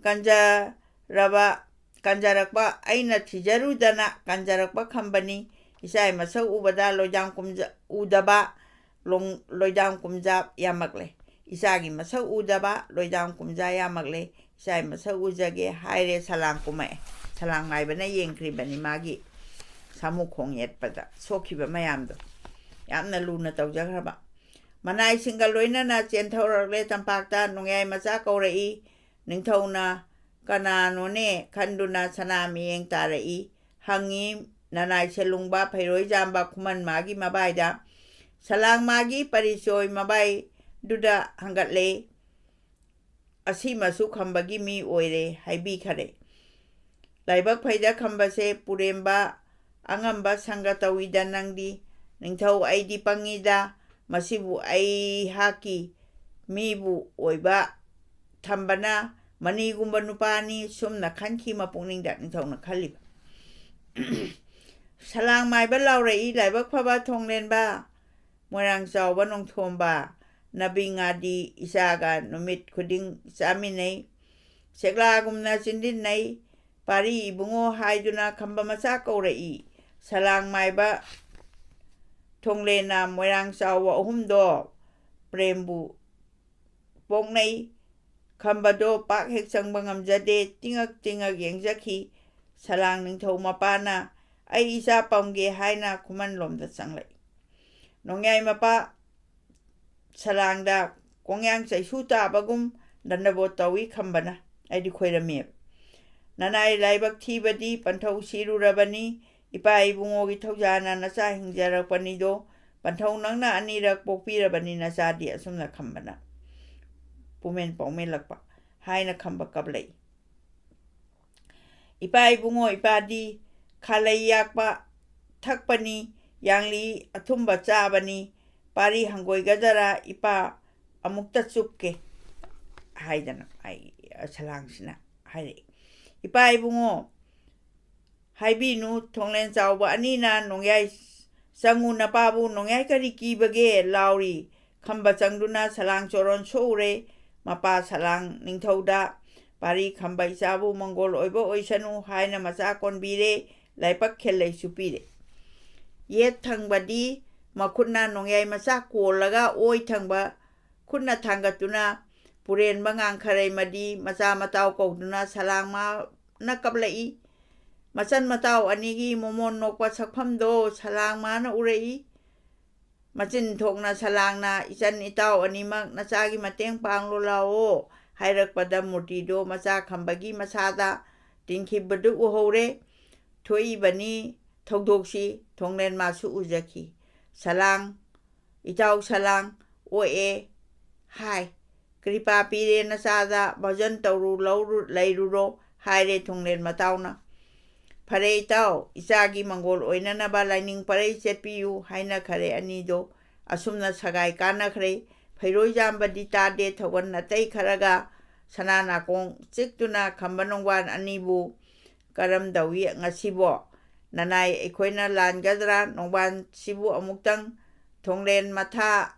ꯀꯟꯖꯔꯕ, ꯀꯟꯖꯔꯛꯄ, ꯑꯩꯅ ꯊꯤꯖꯔꯨꯗꯅ ꯀꯟꯖꯔꯛꯄ ꯈꯝꯕꯅꯤ꯫ ꯏꯆꯥꯒꯤ ꯃꯁꯛ ꯎꯕꯗ ꯂꯣꯏꯗꯥꯡ ꯀꯨꯝꯖ-, ꯎꯗꯕ ꯂꯣꯡ-, ꯂꯣꯏꯗꯥꯡ ꯀꯨꯝꯖꯥ ꯌꯥꯝꯃꯛꯂꯦ꯫ ꯏꯆꯥꯒꯤ ꯃꯁꯛ ꯎꯗꯕ ꯂꯣꯏꯗꯥꯡ ꯀꯨꯝꯖꯥ ꯌꯥꯝꯃꯛꯂꯦ꯫ ꯏꯆꯥꯒꯤ ꯃꯁꯛ ꯎꯖꯒꯦ" ꯍꯥꯏꯔꯦ꯫ ꯁꯂꯥꯡ ꯀꯨꯝꯃꯛꯑꯦ꯫ ꯁꯂꯥꯡ ꯃꯥꯏꯕꯅ ꯌꯦꯡꯈ꯭ꯔꯤꯕꯅꯤ ꯃꯥꯒꯤ ꯁꯥꯃꯨ ꯈꯣꯡ ꯌꯦꯠꯄꯗ ꯁꯣꯛꯈꯤꯕ ꯃꯌꯥꯝꯗꯣ꯫ ꯌꯥꯝꯅ ꯂꯨꯅ ꯇꯧꯖꯈ꯭ꯔꯕ꯫ ꯃꯅꯥꯏꯁꯤꯡꯒ ꯂꯣꯏꯅꯅ ꯆꯦꯟꯊꯧꯔꯛꯂꯦ ꯇꯝꯄꯥꯛꯇ꯫ ꯅꯣꯡꯌꯥꯏ ꯃꯆꯥ ꯀꯧꯔꯛꯏ꯫ ꯅꯤꯡꯊꯧꯅ "ꯀꯅꯥꯅꯣꯅꯦ?" ꯈꯟꯗꯨꯅ ꯁꯅꯥ ꯃꯤꯠꯌꯦꯡ ꯇꯥꯔꯛꯏ꯫ ꯍꯪꯉꯤ, ꯅꯅꯥꯏ ꯁꯦꯂꯨꯡꯕ ꯐꯩꯔꯣꯏ ꯆꯥꯝꯕ ꯈꯨꯃꯟ ꯃꯥꯒꯤ ꯃꯕꯥꯏꯗ꯫ ꯁꯂꯥꯡ ꯃꯥꯒꯤ ꯄꯔꯤꯆꯣꯏ ꯃꯕꯥꯏꯗꯨꯗ ꯍꯪꯒꯠꯂꯦ꯫ "ꯑꯁꯤꯃꯁꯨ ꯈꯝꯕꯒꯤ ꯃꯤ ꯑꯣꯏꯔꯦ" ꯍꯥꯏꯕꯤꯈꯔꯦ꯫ "ꯂꯥꯏꯕꯛ ꯐꯩꯗ ꯈꯝꯕꯁꯦ, ꯄꯨꯔꯦꯝꯕ ꯑꯉꯝꯕ ꯁꯪꯒ ꯇꯧꯏꯗ ꯅꯪꯗꯤ꯫ ꯅꯤꯡꯊꯧ, ꯑꯩꯗꯤ ꯄꯪꯉꯤꯗ, ꯃꯁꯤꯕꯨ ꯑꯩꯍꯥꯛꯀꯤ ꯃꯤꯕꯨ ꯑꯣꯏꯕ ꯊꯝꯕꯅ ꯃꯅꯤꯒꯨꯝꯕ ꯅꯨꯄꯥꯅꯤ" ꯁꯨꯝꯅ ꯈꯟꯈꯤ ꯃꯄꯨꯛꯅꯤꯡꯗ꯫ ꯅꯤꯡꯊꯧꯅ ꯈꯜꯂꯤꯕ꯫ ꯁꯂꯥꯡ ꯃꯥꯏꯕ ꯂꯥꯎꯔꯛꯏ, "ꯂꯥꯏꯕꯛ ꯐꯕ ꯊꯣꯡꯂꯦꯟꯕ, ꯃꯣꯏꯔꯥꯡ ꯆꯥꯎꯕ ꯅꯣꯡꯊꯣꯝꯕ, ꯅꯕꯤ ꯉꯥꯗꯤ ꯏꯆꯥꯒ ꯅꯨꯃꯤꯠ ꯈꯨꯗꯤꯡ ꯆꯥꯃꯤꯟꯅꯩ꯫ ꯁꯦꯛꯂꯥꯒꯨꯝꯅ ꯆꯤꯟꯗꯤꯟꯅꯩ꯫ ꯄꯥꯔꯤ ꯏꯕꯨꯡꯉꯣ" ꯍꯥꯏꯗꯨꯅ ꯈꯝꯕ ꯃꯆꯥ ꯀꯧꯔꯛꯏ꯫ ꯁꯂꯥꯡ ꯃꯥꯏꯕ ꯊꯣꯡꯂꯦꯟꯅ ꯃꯣꯏꯔꯥꯡ ꯆꯥꯎꯕ ꯑꯍꯨꯝꯗꯣ ꯄ꯭ꯔꯦꯝꯕꯨ ꯄꯣꯛꯅꯩ꯫ ꯈꯝꯕꯗꯣ ꯄꯥꯛ ꯍꯦꯛ ꯆꯪꯕ ꯉꯝꯖꯗꯦ꯫ ꯇꯤꯡꯉꯛ ꯇꯤꯡꯉꯛ ꯌꯦꯡꯖꯈꯤ꯫ ꯁꯂꯥꯡ ꯅꯤꯡꯊꯧ ꯃꯄꯥꯅ, "ꯑꯩ ꯏꯆꯥ ꯄꯝꯒꯦ" ꯍꯥꯏꯅ ꯈꯨꯃꯟꯂꯣꯝꯗ ꯆꯪꯂꯛꯏ꯫ ꯅꯣꯡꯌꯥꯏ ꯃꯄꯥ ꯁꯂꯥꯡꯗ ꯀꯣꯡꯌꯥꯡ ꯆꯩꯁꯨ ꯇꯥꯕꯒꯨꯝ ꯗꯟꯗꯕꯣꯠ ꯇꯧꯏ ꯈꯝꯕꯅ꯫ ꯍꯥꯏꯗꯤ ꯈꯣꯏꯔꯝꯃꯦꯕ꯫ "ꯅꯅꯥꯏ ꯂꯥꯏꯕꯛ ꯊꯤꯕꯗꯤ ꯄꯟꯊꯧ ꯁꯤꯔꯨꯔꯕꯅꯤ, ꯏꯄꯥ ꯏꯕꯨꯡꯉꯣꯒꯤ ꯊꯧꯖꯥꯅ ꯅꯆꯥ ꯍꯤꯡꯖꯔꯛꯄꯅꯤꯗꯣ, ꯄꯟꯊꯧ ꯅꯪꯅ ꯑꯅꯤꯔꯛ ꯄꯣꯛꯄꯤꯔꯕꯅꯤ ꯅꯆꯥꯗꯤ" ꯑꯁꯨꯝꯅ ꯈꯝꯕꯅ ꯄꯨꯃꯦꯟ ꯄꯥꯎꯃꯦꯜꯂꯛꯄ ꯍꯥꯏꯅ ꯈꯝꯕ ꯀꯞꯂꯛꯏ꯫ "ꯏꯄꯥ ꯏꯕꯨꯡꯉꯣ ꯏꯄꯥꯗꯤ ꯈꯥꯂꯩ ꯌꯥꯛꯄ ꯊꯛꯄꯅꯤ, ꯌꯥꯡꯂꯤ ꯑꯊꯨꯝꯕ ꯆꯥꯕꯅꯤ, ꯄꯥꯔꯤ ꯍꯪꯒꯣꯏꯒꯗꯔꯥ ꯏꯄꯥ ꯑꯃꯨꯛꯇ ꯆꯨꯞꯀꯦ" ꯍꯥꯏꯗꯅ ꯑꯩ ꯁꯂꯥꯡꯁꯤꯅ ꯍꯥꯏꯔꯛꯏ꯫ "ꯏꯄꯥ ꯏꯕꯨꯡꯉꯣ ꯍꯥꯏꯕꯤꯅꯨ, ꯊꯣꯡꯂꯦꯟ ꯆꯥꯎꯕ ꯑꯅꯤꯅ ꯅꯣꯡꯌꯥꯏ ꯆꯪꯉꯨ ꯅꯄꯥꯕꯨ ꯅꯣꯡꯌꯥꯏ ꯀꯔꯤ ꯀꯤꯕꯒꯦ ꯂꯥꯎꯔꯤ"꯫ ꯈꯝꯕ ꯆꯪꯗꯨꯅ ꯁꯂꯥꯡ ꯆꯣꯔꯣꯟ ꯁꯣꯛꯎꯔꯦ꯫ ꯃꯄꯥ ꯁꯂꯥꯡ ꯅꯤꯡꯊꯧꯗ "ꯄꯥꯔꯤ ꯈꯝꯕ ꯏꯆꯥꯕꯨ ꯃꯪꯒꯣꯜ ꯑꯣꯏꯕ ꯑꯣꯏꯁꯅꯨ" ꯍꯥꯏꯅ ꯃꯆꯥ ꯀꯣꯟꯕꯤꯔꯦ꯫ ꯂꯥꯏꯕꯛ ꯈꯦꯜꯂꯩꯁꯨ ꯄꯤꯔꯦ꯫ ꯌꯦꯠ ꯊꯪꯕꯗꯤ ꯃꯈꯨꯠꯅ ꯅꯣꯡꯌꯥꯏ ꯃꯆꯥ ꯀꯣꯜꯂꯒ ꯑꯣꯏ ꯊꯪꯕ ꯈꯨꯠꯅ ꯊꯥꯡꯒꯠꯇꯨꯅ ꯄꯨꯔꯦꯟꯕ ꯉꯥꯡꯈꯔꯩꯃꯗꯤ ꯃꯆꯥ ꯃꯇꯥꯎ ꯀꯧꯗꯨꯅ ꯁꯂꯥꯡ ꯃꯥꯅ ꯀꯞꯂꯛꯏ꯫ ꯃꯆꯟ ꯃꯇꯥꯎ ꯑꯅꯤꯒꯤ ꯃꯣꯃꯣꯟ ꯅꯣꯛꯄ ꯁꯛꯐꯝꯗꯣ ꯁꯂꯥꯡ ꯃꯥꯅ ꯎꯔꯛꯏ꯫ ꯃꯆꯤꯟ ꯊꯣꯛꯅ ꯁꯂꯥꯡꯅ "ꯏꯆꯟ ꯏꯇꯥꯎ ꯑꯅꯤꯃꯛ ꯅꯆꯥꯒꯤ ꯃꯇꯦꯡ ꯄꯥꯡꯂꯣ ꯂꯥꯛꯑꯣ" ꯍꯥꯏꯔꯛꯄꯗ ꯃꯨꯔꯇꯤꯗꯣ ꯃꯆꯥ ꯈꯝꯕꯒꯤ ꯃꯁꯥꯗ ꯇꯤꯟꯈꯤꯕꯗꯨ ꯎꯍꯧꯔꯦ꯫ ꯊꯣꯛꯏꯕꯅꯤ ꯊꯧꯗꯣꯛꯁꯤ ꯊꯣꯡꯂꯦꯟ ꯃꯥꯁꯨ ꯎꯖꯈꯤ꯫ "ꯁꯂꯥꯡ, ꯏꯇꯥꯎ ꯁꯂꯥꯡ ꯑꯣꯛꯑꯦ" ꯍꯥꯏ꯫ "ꯀ꯭ꯔꯤꯄꯥ ꯄꯤꯔꯦ ꯅꯆꯥꯗ, ꯚꯖꯟ ꯇꯧꯔꯨ ꯂꯧꯔꯨ ꯂꯩꯔꯨꯔꯣ" ꯍꯥꯏꯔꯦ ꯊꯣꯡꯂꯦꯟ ꯃꯇꯥꯎꯅ꯫ "ꯐꯔꯦ ꯏꯇꯥꯎ, ꯏꯆꯥꯒꯤ ꯃꯪꯒꯣꯜ ꯑꯣꯏꯅꯅꯕ ꯂꯥꯏꯅꯤꯡ ꯄꯔꯩ ꯆꯠꯄꯤꯌꯨ" ꯍꯥꯏꯅꯈꯔꯦ ꯑꯅꯤꯗꯣ꯫ ꯑꯁꯨꯝꯅ ꯁꯒꯥꯏ ꯀꯥꯟꯅꯈ꯭ꯔꯦ꯫ ꯐꯩꯔꯣꯏ ꯌꯥꯝꯕꯗꯤ ꯇꯥꯗꯦ ꯊꯧꯒꯟ ꯑꯇꯩ ꯈꯔꯒ ꯁꯅꯥ ꯅꯥꯀꯣꯡ ꯆꯤꯛꯇꯨꯅ ꯈꯝꯕ ꯅꯣꯡꯕꯥꯟ ꯑꯅꯤꯕꯨ "ꯀꯔꯝ ꯇꯧꯏ ꯉꯁꯤꯕꯣ? ꯅꯅꯥꯏ ꯑꯩꯈꯣꯏꯅ ꯂꯥꯟꯒꯗ꯭ꯔꯥ? ꯅꯣꯡꯕꯥꯟꯁꯤꯕꯨ ꯑꯃꯨꯛꯇꯪ ꯊꯣꯡꯂꯦꯟ ꯃꯊꯥ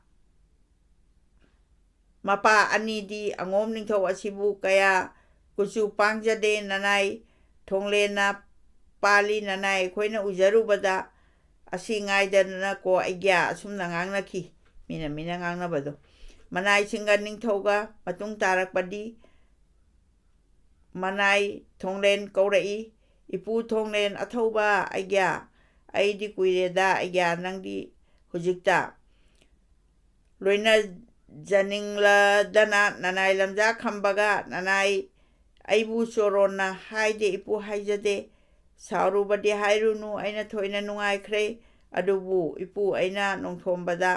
ꯃꯄꯥ ꯑꯅꯤꯗꯤ ꯑꯉꯣꯝ ꯅꯤꯡꯊꯧ ꯑꯁꯤꯕꯨ ꯀꯌꯥ ꯀꯨꯆꯨ ꯄꯥꯡꯖꯗꯦ꯫ ꯅꯅꯥꯏ ꯊꯣꯡꯂꯦꯟꯅ ꯄꯥꯜꯂꯤ꯫ ꯅꯅꯥꯏ ꯑꯩꯈꯣꯏꯅ ꯎꯖꯔꯨꯕꯗ ꯑꯁꯤ ꯉꯥꯏꯗꯅꯀꯣ ꯑꯩꯒ꯭ꯌꯥ" ꯑꯁꯨꯝꯅ ꯉꯥꯡꯅꯈꯤ꯫ ꯃꯤꯅ ꯃꯤꯅ ꯉꯥꯡꯅꯕꯗꯣ꯫ ꯃꯅꯥꯏꯁꯤꯡꯒ ꯅꯤꯡꯊꯧꯒ ꯃꯇꯨꯡ ꯇꯥꯔꯛꯄꯗꯤ ꯃꯅꯥꯏ ꯊꯣꯡꯂꯦꯟ ꯀꯧꯔꯛꯏ꯫ "ꯏꯄꯨ ꯊꯣꯡꯂꯦꯟ ꯑꯊꯧꯕ ꯑꯩꯒ꯭ꯌꯥ, ꯑꯩꯗꯤ ꯀꯨꯏꯔꯦꯗ ꯑꯩꯒ꯭ꯌꯥ ꯅꯪꯗꯤ ꯍꯧꯖꯤꯛꯇ ꯂꯣꯏꯅꯖꯅꯤꯡꯂꯗꯅ ꯅꯅꯥꯏ ꯂꯝꯖꯥ ꯈꯝꯕꯒ ꯅꯅꯥꯏ ꯑꯩꯕꯨ ꯆꯣꯔꯣꯟꯅ ꯍꯥꯏꯗꯦ, ꯏꯄꯨ ꯍꯥꯏꯖꯗꯦ꯫ ꯁꯥꯎꯔꯨꯕꯗꯤ ꯍꯥꯏꯔꯨꯅꯨ, ꯑꯩꯅ ꯊꯣꯏꯅ ꯅꯨꯡꯉꯥꯏꯈ꯭ꯔꯦ꯫ ꯑꯗꯨꯕꯨ ꯏꯄꯨ, ꯑꯩꯅ ꯅꯣꯡꯊꯣꯝꯕꯗ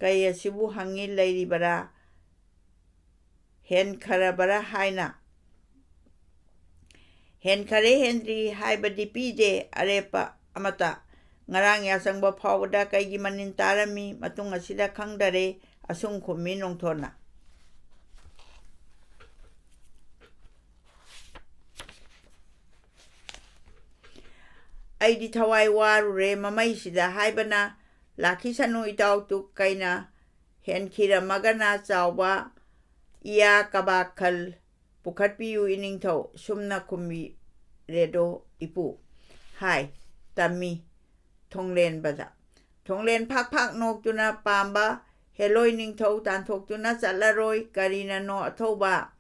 ꯀꯩ ꯑꯁꯤꯕꯨ ꯍꯪꯉꯤ ꯂꯩꯔꯤꯕꯔꯥ? ꯍꯦꯟꯈꯔꯕꯔꯥ ꯍꯥꯏꯅ꯫ ꯍꯦꯟꯈꯔꯦ ꯍꯦꯟꯗ꯭ꯔꯤ ꯍꯥꯏꯕꯗꯤ ꯄꯤꯗꯦ ꯑꯔꯦꯞꯄ ꯑꯃꯠꯇ꯫ ꯉꯔꯥꯡ ꯌꯥꯆꯪꯕ ꯐꯥꯎꯕꯗ ꯀꯩꯒꯤ ꯃꯅꯤꯟ ꯇꯥꯔꯝꯃꯤ, ꯃꯇꯨꯡ ꯑꯁꯤꯗ ꯈꯪꯗꯔꯦ꯫ ꯑꯁꯨꯝ ꯈꯨꯝꯃꯤ ꯅꯣꯡꯊꯣꯟꯅ꯫ ꯑꯩꯗꯤ ꯊꯋꯥꯏ ꯋꯥꯔꯨꯔꯦ꯫ ꯃꯃꯩꯁꯤꯗ ꯍꯥꯏꯕꯅ, "ꯂꯥꯛꯈꯤꯁꯅꯨ ꯏꯇꯥꯎ ꯇꯨꯛ ꯀꯩꯅ ꯍꯦꯟꯈꯤꯔꯝꯃꯒꯅ ꯆꯥꯎꯕ ꯏꯌꯥ ꯀꯕꯥꯛ ꯈꯜ ꯄꯨꯈꯠꯄꯤꯌꯨ ꯏꯅꯤꯡꯊꯧ", ꯁꯨꯝꯅ ꯈꯨꯝꯕꯤꯔꯦꯗꯣ ꯏꯄꯨ꯫ ꯍꯥꯏ ꯇꯝꯃꯤ ꯊꯣꯡꯂꯦꯟꯕꯗ꯫ ꯊꯣꯡꯂꯦꯟ ꯐꯥꯛ ꯐꯥꯛ ꯅꯣꯛꯇꯨꯅ, "ꯄꯥꯝꯕ ꯍꯦꯂꯣꯏ ꯅꯤꯡꯊꯧ ꯇꯥꯟꯊꯣꯛꯇꯨꯅ ꯆꯠꯂꯔꯣꯏ꯫ ꯀꯔꯤꯅꯅꯣ ꯑꯊꯧꯕ?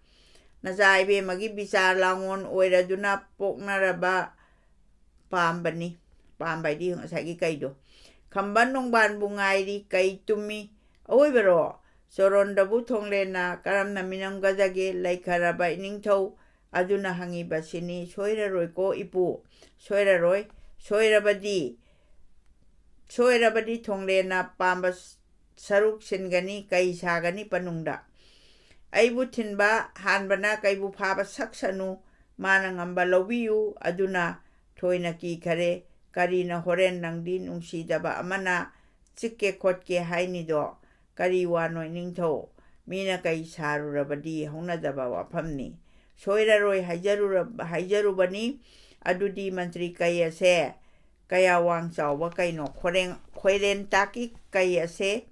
ꯅꯆꯥ ꯏꯕꯦꯝꯃꯒꯤ ꯕꯤꯆꯥꯔ ꯂꯥꯡꯑꯣꯟ ꯑꯣꯏꯔꯗꯨꯅ ꯄꯣꯛꯅꯔꯕ ꯄꯥꯝꯕꯅꯤ"꯫ ꯄꯥꯝꯕ ꯍꯥꯏꯗꯤ ꯉꯁꯥꯏꯒꯤ ꯀꯩꯗꯣ꯫ "ꯈꯝꯕ ꯅꯣꯡꯕꯥꯟꯕꯨ ꯉꯥꯏꯔꯤ, ꯀꯩ ꯇꯨꯝꯃꯤ ꯑꯋꯣꯏꯕꯔꯣ? ꯆꯣꯔꯣꯟꯗꯕꯨ ꯊꯣꯡꯂꯦꯟꯅ ꯀꯔꯝꯅ ꯃꯤꯅꯝꯒꯗꯒꯦ?" ꯂꯩꯈꯔꯕ ꯏꯅꯤꯡꯊꯧ ꯑꯗꯨꯅ ꯍꯪꯉꯤꯕꯁꯤꯅꯤ꯫ ꯁꯣꯏꯔꯔꯣꯏꯀꯣ ꯏꯄꯨ, ꯁꯣꯏꯔꯔꯣꯏ꯫ ꯁꯣꯏꯔꯕꯗꯤ, ꯁꯣꯏꯔꯕꯗꯤ ꯊꯣꯡꯂꯦꯟꯅ ꯄꯥꯝꯕ ꯁꯔꯨꯛ ꯁꯤꯟꯒꯅꯤ, ꯀꯩ ꯁꯥꯒꯅꯤ ꯄꯅꯨꯡꯗ꯫ ꯑꯩꯕꯨ ꯊꯤꯟꯕ ꯍꯥꯟꯕꯅ ꯀꯩꯕꯨ ꯐꯥꯕ ꯁꯛꯁꯅꯨ, ꯃꯥꯅ ꯉꯝꯕ ꯂꯧꯕꯤꯌꯨ꯫ ꯑꯗꯨꯅ ꯊꯣꯏꯅ ꯀꯤꯈꯔꯦ꯫ ꯀꯔꯤꯅ ꯍꯣꯔꯦꯟ ꯅꯪꯗꯤ ꯅꯨꯡꯁꯤꯗꯕ ꯑꯃꯅ ꯆꯤꯛꯀꯦ ꯈꯣꯠꯀꯦ ꯍꯥꯏꯅꯤꯗꯣ? ꯀꯔꯤ ꯋꯥꯅꯣ ꯏꯅꯤꯡꯊꯧ? ꯃꯤꯅ ꯀꯩ ꯁꯥꯔꯨꯔꯕꯗꯤ ꯍꯧꯅꯗꯕ ꯋꯥꯐꯝꯅꯤ꯫ ꯁꯣꯏꯔꯔꯣꯏ ꯍꯥꯏꯖꯔꯨꯔ-, ꯍꯥꯏꯖꯔꯨꯕꯅꯤ꯫ ꯑꯗꯨꯗꯤ ꯃꯟꯇ꯭ꯔꯤ ꯀꯩ ꯑꯁꯦ ꯀꯌꯥ ꯋꯥꯡ ꯆꯥꯎꯕ ꯀꯩꯅꯣ? ꯈꯣꯔꯦꯡ-, ꯈꯣꯏꯔꯦꯟ ꯇꯥꯛꯀꯤ ꯀꯩ ꯑꯁꯦ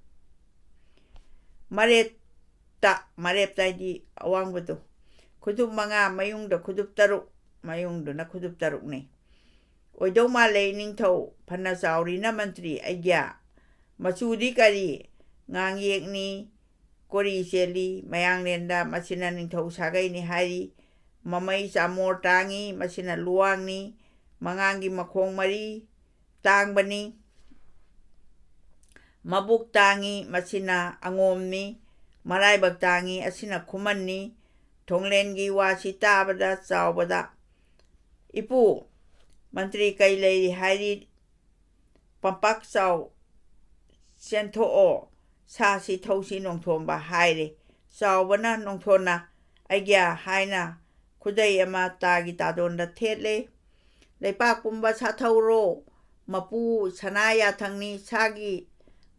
ꯃꯔꯦꯞꯇ, ꯃꯔꯦꯞꯇ ꯍꯥꯏꯗꯤ ꯑꯋꯥꯡꯕꯗꯣ, ꯈꯨꯗꯨꯞ ꯃꯉꯥ, ꯃꯌꯨꯡꯗ ꯈꯨꯗꯨꯞ ꯇꯔꯨꯛ, ꯃꯌꯨꯡꯗꯨꯅ ꯈꯨꯗꯨꯞ ꯇꯔꯨꯛꯅꯤ꯫ ꯑꯣꯏꯗꯧ ꯃꯥꯜꯂꯦ ꯏꯅꯤꯡꯊꯧ, ꯐꯅ ꯆꯥꯎꯔꯤꯅ ꯃꯟꯇ꯭ꯔꯤ ꯑꯩꯒ꯭ꯌꯥ꯫ ꯃꯆꯨꯗꯤ ꯀꯔꯤ? ꯉꯥꯡꯌꯦꯛꯅꯤ, ꯀꯣꯔꯤ ꯆꯦꯜꯂꯤ꯫ ꯃꯌꯥꯡꯂꯦꯟꯗ ꯃꯁꯤꯅ ꯅꯤꯡꯊꯧ ꯁꯥꯒꯩꯅꯤ ꯍꯥꯏꯔꯤ꯫ ꯃꯃꯩ ꯆꯥꯃꯣꯔ ꯇꯥꯡꯉꯤ, ꯃꯁꯤꯅ ꯂꯨꯋꯥꯡꯅꯤ꯫ ꯃꯉꯥꯡꯒꯤ ꯃꯈꯣꯡ ꯃꯔꯤ ꯇꯥꯡꯕꯅꯤ꯫ ꯃꯕꯨꯛ ꯇꯥꯡꯉꯤ, ꯃꯁꯤꯅ ꯑꯉꯣꯝꯅꯤ꯫ ꯃꯔꯥꯏꯕꯛ ꯇꯥꯡꯉꯤ, ꯑꯁꯤꯅ ꯈꯨꯃꯟꯅꯤ꯫ ꯊꯣꯡꯂꯦꯟꯒꯤ ꯋꯥꯁꯤ ꯇꯥꯕꯗ ꯆꯥꯎꯕꯗ, "ꯏꯄꯨ, ꯃꯟꯇ꯭ꯔꯤ ꯀꯩ ꯂꯩꯔꯤ ꯍꯥꯏꯔꯤ? ꯄꯝꯄꯥꯛ ꯆꯥꯎ, ꯆꯦꯟꯊꯣꯛꯑꯣ, ꯁꯥꯁꯤ ꯊꯧꯁꯤ" ꯅꯣꯡꯊꯣꯝꯕ ꯍꯥꯏꯔꯦ꯫ ꯆꯥꯎꯕꯅ ꯅꯣꯡꯊꯣꯟꯅ "ꯑꯩꯒ꯭ꯌꯥ" ꯍꯥꯏꯅ ꯈꯨꯗꯩ ꯑꯃ ꯇꯥꯒꯤ ꯇꯥꯗꯣꯟꯗ ꯊꯦꯠꯂꯦ꯫ "ꯂꯩꯄꯥꯛ ꯄꯨꯝꯕ ꯁꯥꯊꯧꯔꯣ, ꯃꯄꯨ ꯁꯅꯥ ꯌꯥꯊꯪꯅꯤ, ꯁꯥꯒꯤ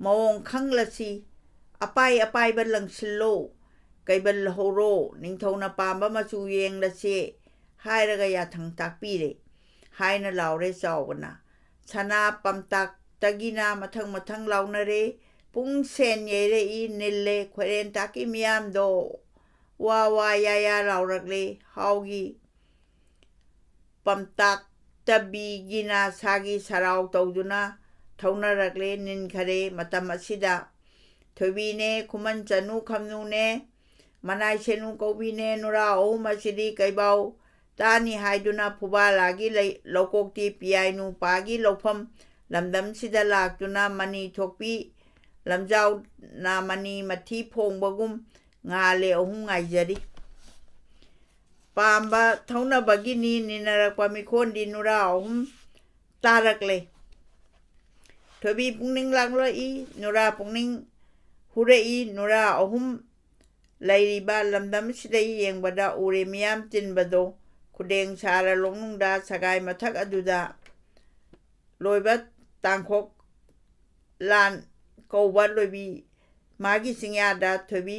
ꯃꯑꯣꯡ ꯈꯪꯂꯁꯤ, ꯑꯄꯥꯏ ꯑꯄꯥꯏꯕ ꯂꯪꯁꯤꯜꯂꯣ, ꯀꯩꯕꯜ ꯍꯧꯔꯣ, ꯅꯤꯡꯊꯧꯅ ꯄꯥꯝꯕ ꯃꯆꯨ ꯌꯦꯡꯂꯁꯦ" ꯍꯥꯏꯔꯒ ꯌꯥꯊꯪ ꯇꯥꯛꯄꯤꯔꯦ ꯍꯥꯏꯅ ꯂꯥꯎꯔꯦ ꯆꯥꯎꯕꯅ꯫ ꯁꯅꯥ ꯄꯝꯇꯥꯛꯇꯒꯤꯅ ꯃꯊꯪ ꯃꯊꯪ ꯂꯥꯎꯅꯔꯦ꯫ ꯄꯨꯡ ꯁꯦꯟ ꯌꯩꯔꯛꯏ, ꯅꯤꯜꯂꯦ꯫ ꯈꯣꯏꯔꯦꯟ ꯇꯥꯛꯀꯤ ꯃꯤꯌꯥꯝꯗꯣ ꯋꯥ ꯋꯥ ꯌꯥ ꯌꯥ ꯂꯥꯎꯔꯛꯂꯦ꯫ ꯍꯥꯎꯒꯤ ꯄꯝꯇꯥꯛꯇꯕꯤꯒꯤꯅ ꯁꯥꯒꯤ ꯁꯔꯥꯎ ꯇꯧꯗꯨꯅ ꯊꯧꯅꯔꯛꯂꯦ꯫ ꯅꯤꯟꯈꯔꯦ꯫ ꯃꯇꯝ ꯑꯁꯤꯗ ꯊꯣꯏꯕꯤꯅꯦ, ꯈꯨꯃꯟ ꯆꯅꯨ ꯈꯝꯅꯨꯅꯦ, ꯃꯅꯥꯏ ꯁꯦꯅꯨ ꯀꯧꯕꯤꯅꯦ, ꯅꯨꯔꯥ ꯑꯍꯨꯝ ꯑꯁꯤꯗꯤ ꯀꯩꯕꯥꯎ ꯇꯥꯅꯤ ꯍꯥꯏꯗꯨꯅ ꯐꯨꯕꯥꯂꯥꯒꯤ ꯂꯩ-, ꯂꯧꯀꯣꯛꯇꯤ ꯄꯤꯌꯥꯏ ꯅꯨꯄꯥꯒꯤ ꯂꯧꯐꯝ ꯂꯝꯗꯝꯁꯤꯗ ꯂꯥꯛꯇꯨꯅ ꯃꯅꯤ ꯊꯣꯛꯄꯤ ꯂꯝꯖꯥꯎꯅ ꯃꯅꯤ ꯃꯊꯤ ꯐꯣꯡꯕꯒꯨꯝ ꯉꯥꯂꯦ ꯑꯍꯨꯝ ꯉꯥꯏꯖꯔꯤ꯫ ꯄꯥꯝꯕ ꯊꯧꯅꯕꯒꯤꯅꯤ ꯅꯤꯅꯔꯛꯄ ꯃꯤꯈꯣꯟꯗꯤ ꯅꯨꯔꯥ ꯑꯍꯨꯝ ꯇꯥꯔꯛꯂꯦ꯫ ꯊꯣꯏꯕꯤ ꯄꯨꯛꯅꯤꯡ ꯂꯥꯡꯂꯛꯏ, ꯅꯨꯔꯥ ꯄꯨꯛꯅꯤꯡ ꯍꯨꯔꯛꯏ꯫ ꯅꯨꯔꯥ ꯑꯍꯨꯝ ꯂꯩꯔꯤꯕ ꯂꯝꯗꯝꯁꯤꯗ ꯌꯦꯡꯕꯗ ꯎꯔꯦ ꯃꯤꯌꯥꯝ ꯇꯤꯟꯕꯗꯣ꯫ ꯈꯨꯗꯦꯡ ꯁꯥꯔ ꯂꯣꯛꯅꯨꯡꯗ ꯁꯒꯥꯏ ꯃꯊꯛ ꯑꯗꯨꯗ ꯂꯣꯏꯕ ꯇꯥꯡꯈꯣꯛ ꯂꯥꯟ ꯀꯧꯕ ꯂꯣꯏꯕꯤ ꯃꯥꯒꯤ ꯆꯤꯡꯌꯥꯗ ꯊꯣꯏꯕꯤ,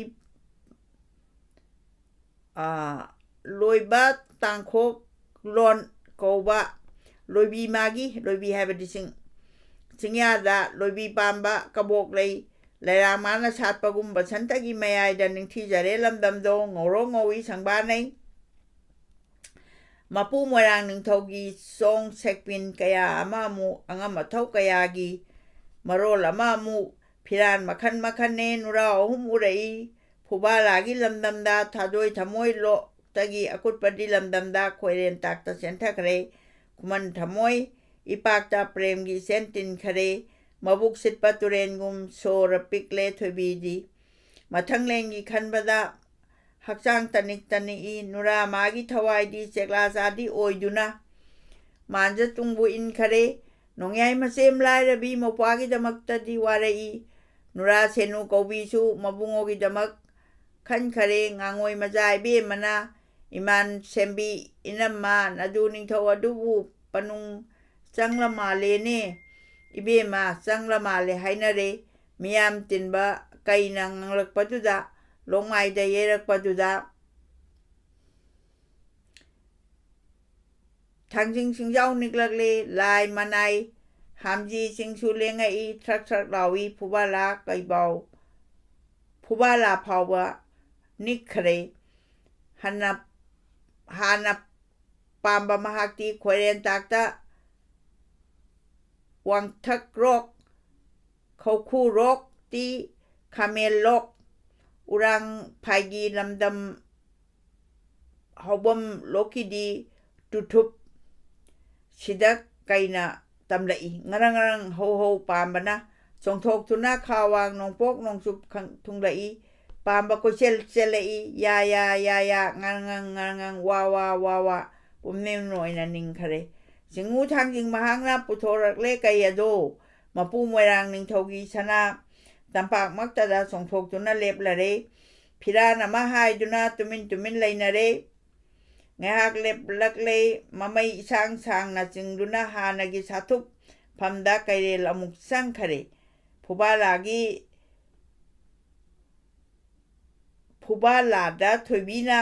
ꯑꯥ, ꯂꯣꯏꯕ ꯇꯥꯡꯈꯣꯛ ꯂꯣꯟ ꯀꯧꯕ ꯂꯣꯏꯕꯤ ꯃꯥꯒꯤ, ꯂꯣꯏꯕꯤ ꯍꯥꯏꯕꯗꯤ ꯆꯤꯡ, ꯆꯤꯡꯌꯥꯗ ꯂꯣꯏꯕꯤ ꯄꯥꯝꯕ ꯀꯕꯣꯛ ꯂꯩ, ꯂꯩꯔꯥꯡ ꯃꯥꯅ ꯁꯥꯠꯄꯒꯨꯝꯕ ꯁꯟꯇꯒꯤ ꯃꯌꯥꯏꯗ ꯅꯤꯡꯊꯤꯖꯔꯦ ꯂꯝꯗꯝꯗꯣ꯫ ꯉꯧꯔꯣꯛ ꯉꯧꯏ ꯁꯪꯕꯥꯅꯩ꯫ ꯃꯄꯨ ꯃꯣꯏꯔꯥꯡ ꯅꯤꯡꯊꯧꯒꯤ ꯆꯣꯡ ꯁꯦꯛꯄꯤꯟ ꯀꯌꯥ ꯑꯃ ꯑꯃꯨꯛ, ꯑꯉꯝ ꯑꯊꯧ ꯀꯌꯥꯒꯤ ꯃꯔꯣꯜ ꯑꯃ ꯑꯃꯨꯛ, ꯐꯤꯔꯥꯟ ꯃꯈꯟ ꯃꯈꯟꯅꯦ ꯅꯨꯔꯥ ꯑꯍꯨꯝ ꯎꯔꯛꯏ꯫ ꯐꯨꯕꯥꯂꯥꯒꯤ ꯂꯝꯗꯝꯗ ꯊꯥꯗꯣꯏ ꯊꯃꯣꯏ ꯂꯣꯛꯇꯒꯤ ꯑꯀꯨꯠꯄꯗꯤ ꯂꯝꯗꯝꯗ ꯈꯣꯏꯔꯦꯟ ꯇꯥꯛꯇ ꯆꯦꯟꯊꯈ꯭ꯔꯦ꯫ ꯈꯨꯃꯟ ꯊꯃꯣꯏ ꯏꯄꯥꯛꯇ ꯄ꯭ꯔꯦꯝꯒꯤ ꯏꯆꯦꯟ ꯇꯤꯟꯈꯔꯦ꯫ ꯃꯕꯨꯛ ꯁꯤꯠꯄ ꯇꯨꯔꯦꯟꯒꯨꯝ ꯁꯣꯔ ꯄꯤꯛꯂꯦ ꯊꯣꯏꯕꯤꯗꯤ꯫ ꯃꯊꯪꯂꯦꯟꯒꯤ ꯈꯟꯕꯗ ꯍꯛꯆꯥꯡ ꯇꯅꯤꯛ ꯇꯅꯤꯛꯏ꯫ ꯅꯨꯔꯥ ꯃꯥꯒꯤ ꯊꯋꯥꯏꯗꯤ ꯆꯦꯛꯂꯥ ꯆꯥꯗꯤ ꯑꯣꯏꯗꯨꯅ ꯃꯥꯟꯖ ꯇꯨꯡꯕꯨ ꯏꯟꯈꯔꯦ꯫ ꯅꯣꯡꯌꯥꯏ ꯃꯆꯦꯝ ꯂꯥꯏꯔꯕꯤ ꯃꯧꯄ꯭ꯋꯥꯒꯤꯗꯃꯛꯇꯗꯤ ꯋꯥꯔꯛꯏ꯫ ꯅꯨꯔꯥ ꯁꯦꯅꯨ ꯀꯧꯕꯤꯁꯨ ꯃꯕꯨꯡꯉꯣꯒꯤꯗꯃꯛ ꯈꯟꯈꯔꯦ꯫ ꯉꯥꯉꯣꯏ ꯃꯆꯥ ꯏꯕꯦꯝꯃꯅ ꯏꯃꯥꯟ ꯁꯦꯝꯕꯤ, "ꯏꯅꯝꯃ, ꯅꯗꯨ ꯅꯤꯡꯊꯧ ꯑꯗꯨꯕꯨ ꯄꯅꯨꯡ ꯆꯪꯂ ꯃꯥꯜꯂꯦꯅꯦ꯫ ꯏꯕꯦꯝꯃ, ꯆꯪꯂ ꯃꯥꯜꯂꯦ" ꯍꯥꯏꯅꯔꯦ꯫ ꯃꯤꯌꯥꯝ ꯇꯤꯟꯕ ꯀꯩꯅ ꯉꯥꯡꯂꯛꯄꯗꯨꯗ, ꯂꯣꯡꯃꯥꯏꯗ ꯌꯩꯔꯛꯄꯗꯨꯗ, ꯊꯥꯡꯖꯤꯡ ꯆꯤꯡꯖꯥꯎ ꯅꯤꯛꯂꯛꯂꯦ꯫ ꯂꯥꯏ ꯃꯅꯥꯏ ꯍꯥꯝꯖꯤ ꯆꯤꯡꯁꯨ ꯂꯦꯡꯉꯛꯏ꯫ ꯊ꯭ꯔꯛ ꯊ꯭ꯔꯛ ꯂꯥꯎꯏ꯫ ꯐꯨꯕꯥꯂꯥ ꯀꯩꯕꯥꯎ, ꯐꯨꯕꯥꯂꯥ ꯐꯥꯎꯕ ꯅꯤꯛꯈ꯭ꯔꯦ꯫ ꯍꯟꯅ, ꯍꯥꯟꯅ ꯄꯥꯝꯕ ꯃꯍꯥꯛꯇꯤ ꯈꯣꯏꯔꯦꯟ ꯇꯥꯛꯇ ꯋꯥꯡꯊꯛ ꯔꯣꯛ, ꯈꯧꯈꯨ ꯔꯣꯛ ꯇꯤ, ꯈꯥꯃꯦꯜ ꯂꯣꯛ, ꯎꯔꯥꯡ ꯐꯥꯏꯒꯤ ꯂꯝꯗꯝ ꯍꯧꯕꯝ ꯂꯣꯛꯀꯤꯗꯤ ꯇꯨꯊꯨꯞ ꯁꯤꯗ ꯀꯩꯅ ꯇꯝꯂꯛꯏ꯫ ꯉꯔꯪ ꯉꯔꯪ ꯍꯧ ꯍꯧ ꯄꯥꯝꯕꯅ ꯆꯣꯡꯊꯣꯛꯇꯨꯅ ꯈꯥ ꯋꯥꯡ ꯅꯣꯡꯄꯣꯛ ꯅꯣꯡꯆꯨꯞ ꯈꯪ-, ꯊꯨꯡꯂꯛꯏ꯫ ꯄꯥꯝꯕ ꯀꯣꯏꯆꯦꯜ ꯆꯦꯜꯂꯛꯏ꯫ ꯌꯥ ꯌꯥ ꯌꯥ ꯌꯥ, ꯉꯔꯪ ꯉꯔꯪ ꯉꯔꯪ ꯉꯔꯪ, ꯋꯥ ꯋꯥ ꯋꯥ ꯋꯥ, ꯄꯨꯝꯅꯦꯝ ꯑꯣꯏꯅ ꯅꯤꯡꯈꯔꯦ꯫ ꯆꯤꯡꯉꯨ ꯊꯥꯡꯖꯤꯡ ꯃꯍꯥꯛꯅ ꯄꯨꯊꯣꯔꯛꯂꯦ ꯀꯩ ꯑꯗꯣ꯫ ꯃꯄꯨ ꯃꯣꯏꯔꯥꯡ ꯅꯤꯡꯊꯧꯒꯤ ꯁꯅꯥ ꯇꯝꯄꯥꯛꯃꯛꯇꯗ ꯆꯣꯡꯊꯣꯛꯇꯨꯅ ꯂꯦꯞꯂꯔꯦ꯫ ꯐꯤꯔꯥꯟ ꯑꯃ ꯍꯥꯏꯗꯨꯅ ꯇꯨꯃꯤꯟ ꯇꯨꯃꯤꯟ ꯂꯩꯅꯔꯦ꯫ ꯉꯥꯏꯍꯥꯛ ꯂꯦꯞꯂꯛꯂꯦ꯫ ꯃꯃꯩ ꯏꯁꯥꯡ ꯁꯥꯡꯅ ꯆꯤꯡꯗꯨꯅ ꯍꯥꯟꯅꯒꯤ ꯁꯥꯊꯨꯞ ꯐꯝꯗ ꯀꯩꯔꯦꯜ ꯑꯃꯨꯛ ꯆꯪꯈꯔꯦ꯫ ꯐꯨꯕꯥꯂꯥꯒꯤ, ꯐꯨꯕꯥꯂꯥꯗ ꯊꯣꯏꯕꯤꯅ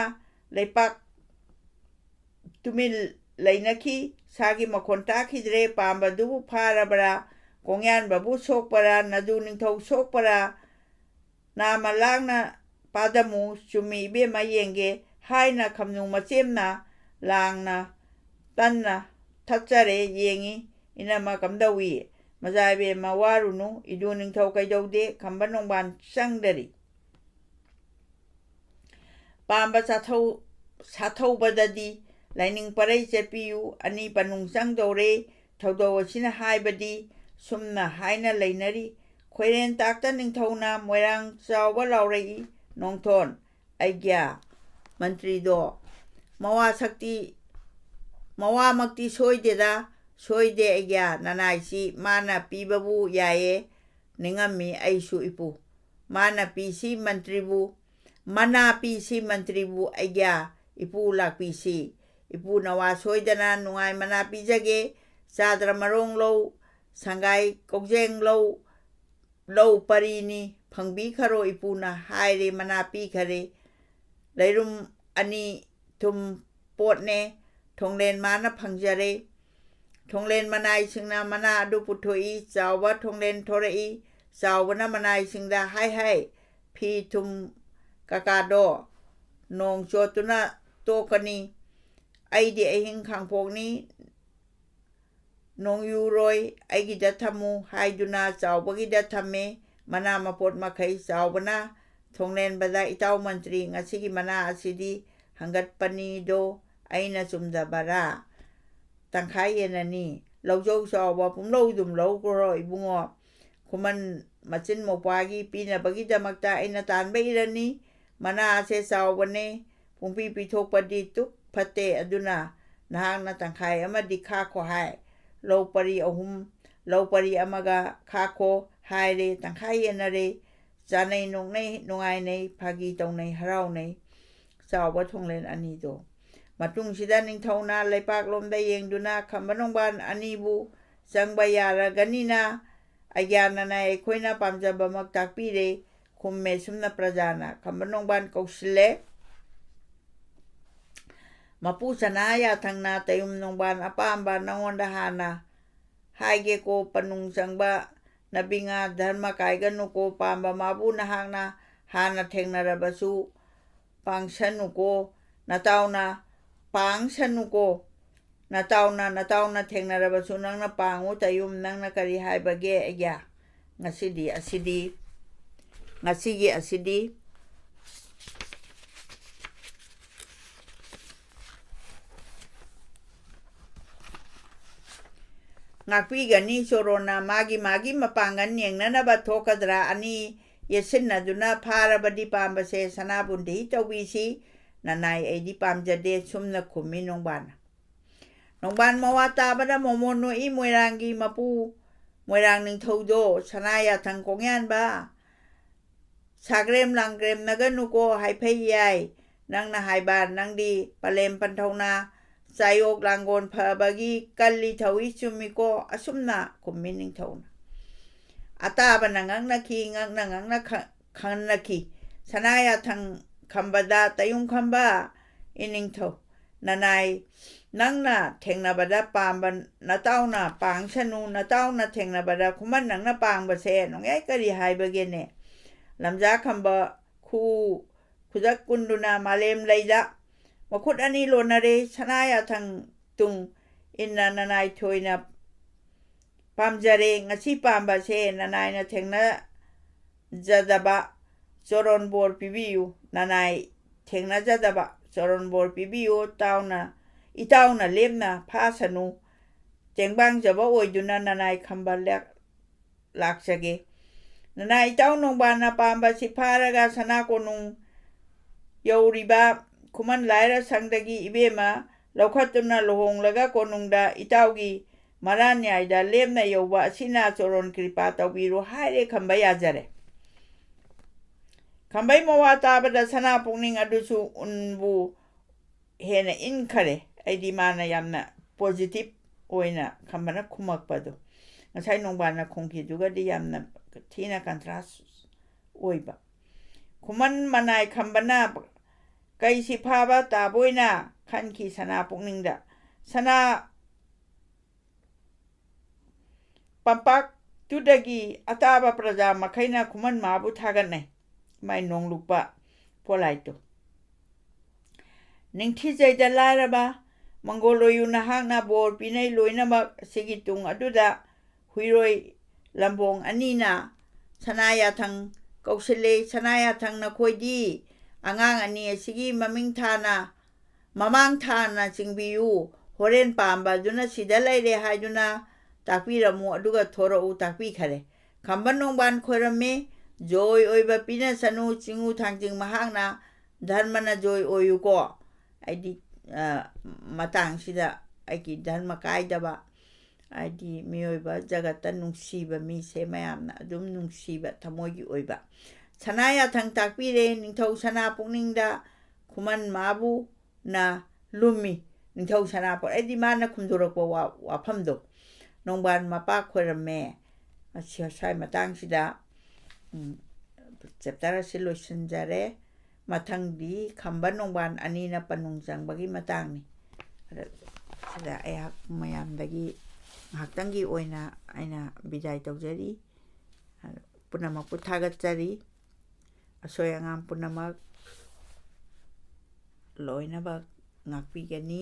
ꯂꯩꯄꯥꯛ ꯇꯨꯃꯤꯟ ꯂꯩꯅꯈꯤ꯫ ꯁꯥꯒꯤ ꯃꯈꯣꯟ ꯇꯥꯈꯤꯗ꯭ꯔꯦ꯫ ꯄꯥꯝꯕꯗꯨꯕꯨ ꯐꯥꯔꯕꯔꯥ? ꯀꯣꯡꯌꯥꯟꯕꯕꯨ ꯁꯣꯛꯄꯔꯥ? ꯅꯗꯨ ꯅꯤꯡꯊꯧ ꯁꯣꯛꯄꯔꯥ? ꯅꯥꯃ ꯂꯥꯡꯅ ꯄꯥꯗꯃꯨ꯫ "ꯆꯨꯝꯃꯤ ꯏꯕꯦꯝꯃ, ꯌꯦꯡꯒꯦ" ꯍꯥꯏꯅ ꯈꯝꯅꯨ ꯃꯆꯦꯝꯅ ꯂꯥꯡꯅ ꯇꯟꯅ ꯊꯛꯆꯔꯦ꯫ ꯌꯦꯡꯉꯤ ꯏꯅꯝꯃ ꯀꯝꯗꯧꯏ꯫ ꯃꯖꯥ ꯏꯕꯦꯝꯃ ꯋꯥꯔꯨꯅꯨ, ꯏꯗꯨ ꯅꯤꯡꯊꯧ ꯀꯩꯗꯧꯗꯦ, ꯈꯝꯕ ꯅꯣꯡꯕꯥꯟ ꯆꯪꯗꯔꯤ꯫ ꯄꯥꯝꯕ ꯆꯥꯊꯧ-, ꯁꯥꯊꯧꯕꯗꯗꯤ ꯂꯥꯏꯅꯤꯡ ꯄꯔꯩ ꯆꯠꯄꯤꯌꯨ, ꯑꯅꯤ ꯄꯅꯨꯡ ꯆꯪꯗꯧꯔꯦ꯫ ꯊꯧꯗꯧ ꯑꯁꯤꯅ ꯍꯥꯏꯕꯗꯤ ꯁꯨꯝꯅ ꯍꯥꯏꯅ ꯂꯩꯅꯔꯤ꯫ ꯈꯣꯏꯔꯦꯟ ꯇꯥꯛꯇ ꯅꯤꯡꯊꯧꯅ ꯃꯣꯏꯔꯥꯡ ꯆꯥꯎꯕ ꯂꯥꯎꯔꯛꯏ꯫ ꯅꯣꯡꯊꯣꯟ, ꯑꯩꯒ꯭ꯌꯥ ꯃꯟꯇ꯭ꯔꯤꯗꯣ ꯃꯋꯥ ꯁꯛꯇꯤ, ꯃꯋꯥꯃꯛꯇꯤ ꯁꯣꯏꯗꯦꯗ, ꯁꯣꯏꯗꯦ ꯑꯩꯒ꯭ꯌꯥ, ꯅꯅꯥꯏꯁꯤ ꯃꯥꯅ ꯄꯤꯕꯕꯨ ꯌꯥꯏꯌꯦ, ꯅꯤꯡꯉꯝꯃꯤ ꯑꯩꯁꯨ ꯏꯄꯨ꯫ ꯃꯥꯅ ꯄꯤꯁꯤ ꯃꯟꯇ꯭ꯔꯤꯕꯨ, ꯃꯅꯥ ꯄꯤꯁꯤ ꯃꯟꯇ꯭ꯔꯤꯕꯨ ꯑꯩꯒ꯭ꯌꯥ, ꯏꯄꯨ ꯂꯥꯛꯄꯤꯁꯤ꯫ ꯏꯄꯨ ꯅꯋꯥ ꯁꯣꯏꯗꯅ ꯅꯨꯡꯉꯥꯏ ꯃꯅꯥ ꯄꯤꯖꯒꯦ, ꯆꯥꯗ꯭ꯔ ꯃꯔꯣꯡ ꯂꯧ, ꯁꯪꯒꯥꯏ ꯀꯧꯖꯦꯡ ꯂꯧ, ꯂꯧ ꯄꯔꯤꯅꯤ, ꯐꯪꯕꯤꯈꯔꯣ ꯏꯄꯨꯅ ꯍꯥꯏꯔꯦ, ꯃꯅꯥ ꯄꯤꯈꯔꯦ꯫ ꯂꯩꯔꯨꯝ ꯑꯅꯤ ꯊꯨꯝ ꯄꯣꯠꯅꯦ, ꯊꯣꯡꯂꯦꯟ ꯃꯥꯅ ꯐꯪꯖꯔꯦ꯫ ꯊꯣꯡꯂꯦꯟ ꯃꯅꯥꯏꯁꯤꯡꯅ ꯃꯅꯥ ꯑꯗꯨ ꯄꯨꯊꯣꯛꯏ, ꯆꯥꯎꯕ ꯊꯣꯡꯂꯦꯟ ꯊꯣꯔꯛꯏ꯫ ꯆꯥꯎꯕꯅ ꯃꯅꯥꯏꯁꯤꯡꯗ, "ꯍꯥꯏ ꯍꯥꯏ, ꯐꯤ ꯊꯨꯝ ꯀꯀꯥꯗꯣ ꯅꯣꯡ ꯆꯣꯠꯇꯨꯅ ꯇꯣꯛꯀꯅꯤ꯫ ꯑꯩꯗꯤ ꯑꯍꯤꯡ ꯈꯥꯡꯄꯣꯛꯅꯤ, ꯅꯣꯡꯌꯨꯔꯣꯏ, ꯑꯩꯒꯤꯗ ꯊꯝꯃꯨ" ꯍꯥꯏꯗꯨꯅ ꯆꯥꯎꯕꯒꯤꯗ ꯊꯝꯃꯦ꯫ ꯃꯅꯥ ꯃꯄꯣꯠ ꯃꯈꯩ ꯆꯥꯎꯕꯅ ꯊꯣꯡꯂꯦꯟꯕꯗ, "ꯏꯇꯥꯎ ꯃꯟꯇ꯭ꯔꯤ, ꯉꯁꯤꯒꯤ ꯃꯅꯥ ꯑꯁꯤꯗꯤ ꯍꯪꯒꯠꯄꯅꯤꯗꯣ ꯑꯩꯅ ꯆꯨꯝꯗꯕꯔꯥ? ꯇꯪꯈꯥꯏ ꯌꯦꯟꯅꯅꯤ꯫ ꯂꯧꯖꯧ ꯆꯥꯎꯕ, ꯄꯨꯝꯂꯧꯗꯨꯝ ꯂꯧꯈ꯭ꯔꯣ ꯏꯕꯨꯡꯉꯣ꯫ ꯈꯨꯃꯟ ꯃꯆꯤꯟ ꯃꯧꯄ꯭ꯋꯥꯒꯤ ꯄꯤꯅꯕꯒꯤꯗꯃꯛꯇ ꯑꯩꯅ ꯇꯥꯟꯕ ꯏꯔꯅꯤ꯫ ꯃꯅꯥ ꯑꯁꯦ ꯆꯥꯎꯕꯅꯦ, ꯄꯨꯡꯄꯤ ꯄꯤꯊꯣꯛꯄꯗꯤ ꯇꯨꯛ ꯐꯠꯇꯦ, ꯑꯗꯨꯅ ꯅꯍꯥꯛꯅ ꯇꯪꯈꯥꯏ ꯑꯃꯗꯤ ꯈꯥꯛꯈꯣ" ꯍꯥꯏ꯫ ꯂꯧ ꯄꯔꯤ ꯑꯍꯨꯝ, ꯂꯧ ꯄꯔꯤ ꯑꯃꯒ ꯈꯥꯛꯈꯣ ꯍꯥꯏꯔꯦ, ꯇꯪꯈꯥꯏ ꯌꯦꯟꯅꯔꯦ꯫ ꯆꯥꯅꯩ, ꯅꯣꯛꯅꯩ, ꯅꯨꯡꯉꯥꯏꯅꯩ, ꯐꯥꯒꯤ ꯇꯧꯅꯩ, ꯍꯔꯥꯎꯅꯩ꯫ ꯆꯥꯎꯕ ꯊꯣꯡꯂꯦꯟ ꯑꯅꯤꯗꯣ꯫ ꯃꯇꯨꯡꯁꯤꯗ ꯅꯤꯡꯊꯧꯅ ꯂꯩꯄꯥꯛꯂꯣꯝꯗ ꯌꯦꯡꯗꯨꯅ, "ꯈꯝꯕ ꯅꯣꯡꯕꯥꯟ ꯑꯅꯤꯕꯨ ꯆꯪꯕ ꯌꯥꯔꯒꯅꯤꯅ ꯑꯩꯒ꯭ꯌꯥ ꯅꯅꯥꯏ ꯑꯩꯈꯣꯏꯅ ꯄꯥꯝꯖꯕꯃꯛ ꯇꯥꯛꯄꯤꯔꯦ" ꯈꯨꯝꯃꯦ꯫ ꯁꯨꯝꯅ ꯄ꯭ꯔꯖꯥꯅ ꯈꯝꯕ ꯅꯣꯡꯕꯥꯟ ꯀꯧꯁꯤꯜꯂꯦ꯫ "ꯃꯄꯨ ꯁꯅꯥ ꯌꯥꯊꯪꯅ ꯇꯌꯨꯝ ꯅꯣꯡꯕꯥꯟ ꯑꯄꯥꯝꯕ ꯅꯉꯣꯟꯗ ꯍꯥꯟꯅ ꯍꯥꯏꯒꯦꯀꯣ, ꯄꯅꯨꯡ ꯆꯪꯕ ꯅꯕꯤꯉꯥ ꯙꯔꯃ ꯀꯥꯏꯒꯅꯨꯀꯣ, ꯄꯥꯝꯕ ꯃꯥꯕꯨ ꯅꯍꯥꯛꯅ ꯍꯥꯟꯅ ꯊꯦꯡꯅꯔꯕꯁꯨ ꯄꯥꯡꯁꯅꯨꯀꯣ, ꯅꯇꯥꯎꯅ ꯄꯥꯡꯁꯅꯨꯀꯣ, ꯅꯇꯥꯎꯅ, ꯅꯇꯥꯎꯅ ꯊꯦꯡꯅꯔꯕꯁꯨ ꯅꯪꯅ ꯄꯥꯡꯉꯨ ꯇꯌꯨꯝ, ꯅꯪꯅ ꯀꯔꯤ ꯍꯥꯏꯕꯒꯦ ꯑꯩꯒ꯭ꯌꯥ?" ꯉꯁꯤꯗꯤ ꯑꯁꯤꯗꯤ, ꯉꯁꯤꯒꯤ ꯑꯁꯤꯗꯤ ꯉꯥꯛꯄꯤꯒꯅꯤ꯫ ꯆꯣꯔꯣꯟꯅ ꯃꯥꯒꯤ ꯃꯥꯒꯤ ꯃꯄꯥꯡꯒꯜ ꯌꯦꯡꯅꯅꯕ ꯊꯣꯛꯀꯗ꯭ꯔꯥ? ꯑꯅꯤ ꯌꯦꯠꯁꯤꯟꯅꯗꯨꯅ ꯐꯥꯔꯕꯗꯤ ꯄꯥꯝꯕꯁꯦ ꯁꯅꯥꯕꯨꯟꯗꯤ ꯇꯧꯕꯤꯁꯤ, ꯅꯅꯥꯏ ꯑꯩꯗꯤ ꯄꯥꯝꯖꯗꯦ" ꯁꯨꯝꯅ ꯈꯨꯝꯃꯤ ꯅꯣꯡꯕꯥꯟꯅ꯫ ꯅꯣꯡꯕꯥꯟ ꯃꯋꯥ ꯇꯥꯕꯗ ꯃꯣꯃꯣꯟ ꯅꯣꯛꯏ ꯃꯣꯏꯔꯥꯡꯒꯤ ꯃꯄꯨ ꯃꯣꯏꯔꯥꯡ ꯅꯤꯡꯊꯧꯗꯣ, "ꯁꯅꯥ ꯌꯥꯊꯪ ꯀꯣꯡꯌꯥꯟꯕ, ꯁꯥꯒ꯭ꯔꯦꯝ ꯂꯥꯡꯒ꯭ꯔꯦꯝꯅꯒꯅꯨꯀꯣ, ꯍꯥꯏꯐꯩ ꯌꯥꯏ꯫ ꯅꯪꯅ ꯍꯥꯏꯕ, ꯅꯪꯗꯤ ꯄꯂꯦꯝ ꯄꯟꯊꯧꯅ ꯆꯥꯌꯣꯛ ꯂꯥꯡꯒꯣꯟ ꯐꯕꯒꯤ ꯀꯜꯂꯤ ꯊꯧꯏ ꯆꯨꯝꯃꯤꯀꯣ", ꯑꯁꯨꯝꯅ ꯈꯨꯝꯃꯤ ꯅꯤꯡꯊꯧꯅ꯫ ꯑꯇꯥꯕꯅ ꯉꯛꯅꯈꯤ, ꯉꯛꯅ ꯉꯛꯅ ꯈ-, ꯈꯟꯅꯈꯤ꯫ "ꯁꯅꯥ ꯌꯥꯊꯪ ꯈꯝꯕꯗ ꯇꯌꯨꯝ ꯈꯝꯕ ꯏꯅꯤꯡꯊꯧ, ꯅꯅꯥꯏ ꯅꯪꯅ ꯊꯦꯡꯅꯕꯗ ꯄꯥꯝꯕ ꯅꯇꯥꯎꯅ ꯄꯥꯡꯁꯅꯨ, ꯅꯇꯥꯎꯅ ꯊꯦꯡꯅꯕꯗ ꯈꯨꯃꯟ ꯅꯪꯅ ꯄꯥꯡꯕꯁꯦ ꯅꯣꯡꯌꯥꯏ ꯀꯔꯤ ꯍꯥꯏꯕꯒꯦꯅꯦ? ꯂꯝꯖꯥ ꯈꯝꯕ ꯈꯨ ꯈꯨꯗꯛ ꯀꯨꯟꯗꯨꯅ ꯃꯥꯂꯦꯝ ꯂꯩꯗ ꯃꯈꯨꯠ ꯑꯅꯤ ꯂꯣꯟꯅꯔꯦ, ꯁꯅꯥ ꯌꯥꯊꯪ ꯇꯨꯡ ꯏꯟꯅ ꯅꯅꯥꯏ ꯊꯣꯏꯅ ꯄꯥꯝꯖꯔꯦ꯫ ꯉꯁꯤ ꯄꯥꯝꯕꯁꯦ ꯅꯅꯥꯏꯅ ꯊꯦꯡꯅꯖꯗꯕ ꯆꯣꯔꯣꯟ ꯕꯣꯔ ꯄꯤꯕꯤꯌꯨ, ꯅꯅꯥꯏ ꯊꯦꯡꯅꯖꯗꯕ ꯆꯣꯔꯣꯟ ꯕꯣꯔ ꯄꯤꯕꯤꯌꯨ, ꯇꯥꯎꯅ, ꯏꯇꯥꯎꯅ ꯂꯦꯝꯅ ꯐꯥꯁꯅꯨ, ꯇꯦꯡꯕꯥꯡꯖꯕ ꯑꯣꯏꯗꯨꯅ ꯅꯅꯥꯏ ꯈꯝꯕ ꯂꯦꯛ-, ꯂꯥꯛꯆꯒꯦ꯫ ꯅꯅꯥꯏ ꯏꯇꯥꯎ ꯅꯣꯡꯕꯥꯟꯅ ꯄꯥꯝꯕꯁꯤ ꯐꯥꯔꯒ ꯁꯅꯥ ꯀꯣꯅꯨꯡ ꯌꯧꯔꯤꯕ ꯈꯨꯃꯟ ꯂꯥꯏꯔ ꯁꯪꯗꯒꯤ ꯏꯕꯦꯝꯃ ꯂꯧꯈꯠꯇꯨꯅ ꯂꯨꯍꯣꯡꯂꯒ ꯀꯣꯅꯨꯡꯗ ꯏꯇꯥꯎꯒꯤ ꯃꯔꯥꯟꯌꯥꯏꯗ ꯂꯦꯝꯅ ꯌꯧꯕ ꯑꯁꯤꯅ ꯆꯣꯔꯣꯟ ꯀ꯭ꯔꯤꯄꯥ ꯇꯧꯕꯤꯔꯣ" ꯍꯥꯏꯔꯦ ꯈꯝꯕ ꯌꯥꯖꯔꯦ꯫ ꯈꯝꯕꯩ ꯃꯋꯥ ꯇꯥꯕꯗ ꯁꯅꯥ ꯄꯨꯛꯅꯤꯡ ꯑꯗꯨꯁꯨ ꯎꯟꯕꯨ ꯍꯦꯟꯅ ꯏꯟꯈꯔꯦ꯫ ꯑꯩꯗꯤ ꯃꯥꯅ ꯌꯥꯝꯅ positive ꯑꯣꯏꯅ ꯈꯝꯕꯅ ꯈꯨꯝꯃꯛꯄꯗꯣ, ꯉꯁꯥꯏ ꯅꯣꯡꯕꯥꯟꯅ ꯈꯨꯝꯈꯤꯗꯨꯒꯗꯤ ꯌꯥꯝꯅ ꯊꯤꯅ contrast ꯑꯣꯏꯕ꯫ ꯈꯨꯃꯟ ꯃꯅꯥꯏ ꯈꯝꯕꯅ ꯀꯩꯁꯤ ꯐꯥꯕ ꯇꯥꯕꯣꯏꯅ ꯈꯟꯈꯤ ꯁꯅꯥ ꯄꯨꯛꯅꯤꯡꯗ꯫ ꯁꯅꯥ ꯄꯝꯄꯥꯛꯇꯨꯗꯒꯤ ꯑꯇꯥꯕ ꯄ꯭ꯔꯖꯥ ꯃꯈꯩꯅ ꯈꯨꯃꯟ ꯃꯥꯕꯨ ꯊꯥꯒꯠꯅꯩ꯫ ꯃꯥꯏ ꯅꯣꯡꯂꯨꯛꯄ ꯄꯣꯂꯥꯏꯇꯣ꯫ "ꯅꯤꯡꯊꯤꯖꯩꯗ ꯂꯥꯏꯔꯕ ꯃꯪꯒꯣꯜ ꯑꯣꯏꯌꯨ, ꯅꯍꯥꯛꯅ ꯕꯣꯔ ꯄꯤꯅꯩ ꯂꯣꯏꯅꯃꯛ꯫ ꯑꯁꯤꯒꯤ ꯇꯨꯡ ꯑꯗꯨꯗ ꯍꯨꯏꯔꯣꯏ ꯂꯝꯕꯣꯡ ꯑꯅꯤꯅ ꯁꯅꯥ ꯌꯥꯊꯪ ꯀꯧꯁꯤꯜꯂꯦ꯫ ꯁꯅꯥ ꯌꯥꯊꯪ, ꯅꯈꯣꯏꯗꯤ ꯑꯉꯥꯡ ꯑꯅꯤ ꯑꯁꯤꯒꯤ ꯃꯃꯤꯡ ꯊꯥꯅ, ꯃꯃꯥꯡ ꯊꯥꯅ ꯆꯤꯡꯕꯤꯌꯨ꯫ ꯍꯣꯔꯦꯟ ꯄꯥꯝꯕ ꯑꯗꯨꯅ ꯁꯤꯗ ꯂꯩꯔꯦ ꯍꯥꯏꯗꯨꯅ ꯇꯥꯛꯄꯤꯔꯝꯃꯨ, ꯑꯗꯨꯒ ꯊꯣꯔꯛꯎ" ꯇꯥꯛꯄꯤꯈꯔꯦ꯫ ꯈꯝꯕ ꯅꯣꯡꯕꯥꯟ ꯈꯣꯏꯔꯝꯃꯤ꯫ ꯖꯣꯏ ꯑꯣꯏꯕ ꯄꯤꯅꯁꯅꯨ꯫ ꯆꯤꯡꯉꯨ ꯊꯥꯡꯖꯤꯡ ꯃꯍꯥꯛꯅ ꯙꯔꯃꯅ ꯖꯣꯏ ꯑꯣꯏꯌꯨꯀꯣ꯫ ꯑꯩꯗꯤ, ꯑ, ꯃꯇꯥꯡꯁꯤꯗ ꯑꯩꯒꯤ ꯙꯔꯃ ꯀꯥꯏꯗꯕ, ꯍꯥꯏꯗꯤ ꯃꯤꯑꯣꯏꯕ ꯖꯒꯠꯇ ꯅꯨꯡꯁꯤꯕ ꯃꯤꯁꯦ ꯃꯌꯥꯝꯅ ꯑꯗꯨꯝ ꯅꯨꯡꯁꯤꯕ ꯊꯃꯣꯏꯒꯤ ꯑꯣꯏꯕ꯫ ꯁꯅꯥ ꯌꯥꯊꯪ ꯇꯥꯛꯄꯤꯔꯦ ꯅꯤꯡꯊꯧ ꯁꯅꯥ ꯄꯨꯛꯅꯤꯡꯗ ꯈꯨꯃꯟ ꯃꯥꯕꯨꯅ ꯂꯨꯝꯃꯤ꯫ ꯅꯤꯡꯊꯧ ꯁꯅꯥꯄꯣꯠ ꯍꯥꯏꯗꯤ ꯃꯥꯅ ꯈꯨꯝꯗꯣꯔꯛꯄ ꯋꯥ-, ꯋꯥꯐꯝꯗꯣ ꯅꯣꯡꯕꯥꯟ ꯃꯄꯥ ꯈꯣꯏꯔꯝꯃꯦ꯫ ꯑꯁꯤ ꯁ꯭ꯋꯥꯏ ꯃꯇꯥꯡꯁꯤꯗ, ꯎꯝ, ꯆꯦꯞꯇꯔ ꯑꯁꯤ ꯂꯣꯏꯁꯤꯟꯖꯔꯦ꯫ ꯃꯊꯪꯗꯤ ꯈꯝꯕ ꯅꯣꯡꯕꯥꯟ ꯑꯅꯤꯅ ꯄꯟꯅꯨꯡ ꯆꯪꯕꯒꯤ ꯃꯇꯥꯡꯅꯤ꯫ ꯑꯗ ꯁꯤꯗ ꯑꯩꯍꯥꯛ ꯃꯌꯥꯝꯗꯒꯤ ꯉꯥꯏꯍꯥꯛꯇꯪꯒꯤ ꯑꯣꯏꯅ ꯑꯩꯅ ꯕꯤꯗꯥꯏ ꯇꯧꯖꯔꯤ꯫ ꯑꯗ ꯄꯨꯝꯅꯃꯛꯄꯨ ꯊꯥꯒꯠꯆꯔꯤ꯫ ꯑꯁꯣꯏ ꯑꯉꯥꯝ ꯄꯨꯝꯅꯃꯛ ꯂꯣꯏꯅꯃꯛ ꯉꯥꯛꯄꯤꯒꯅꯤ꯫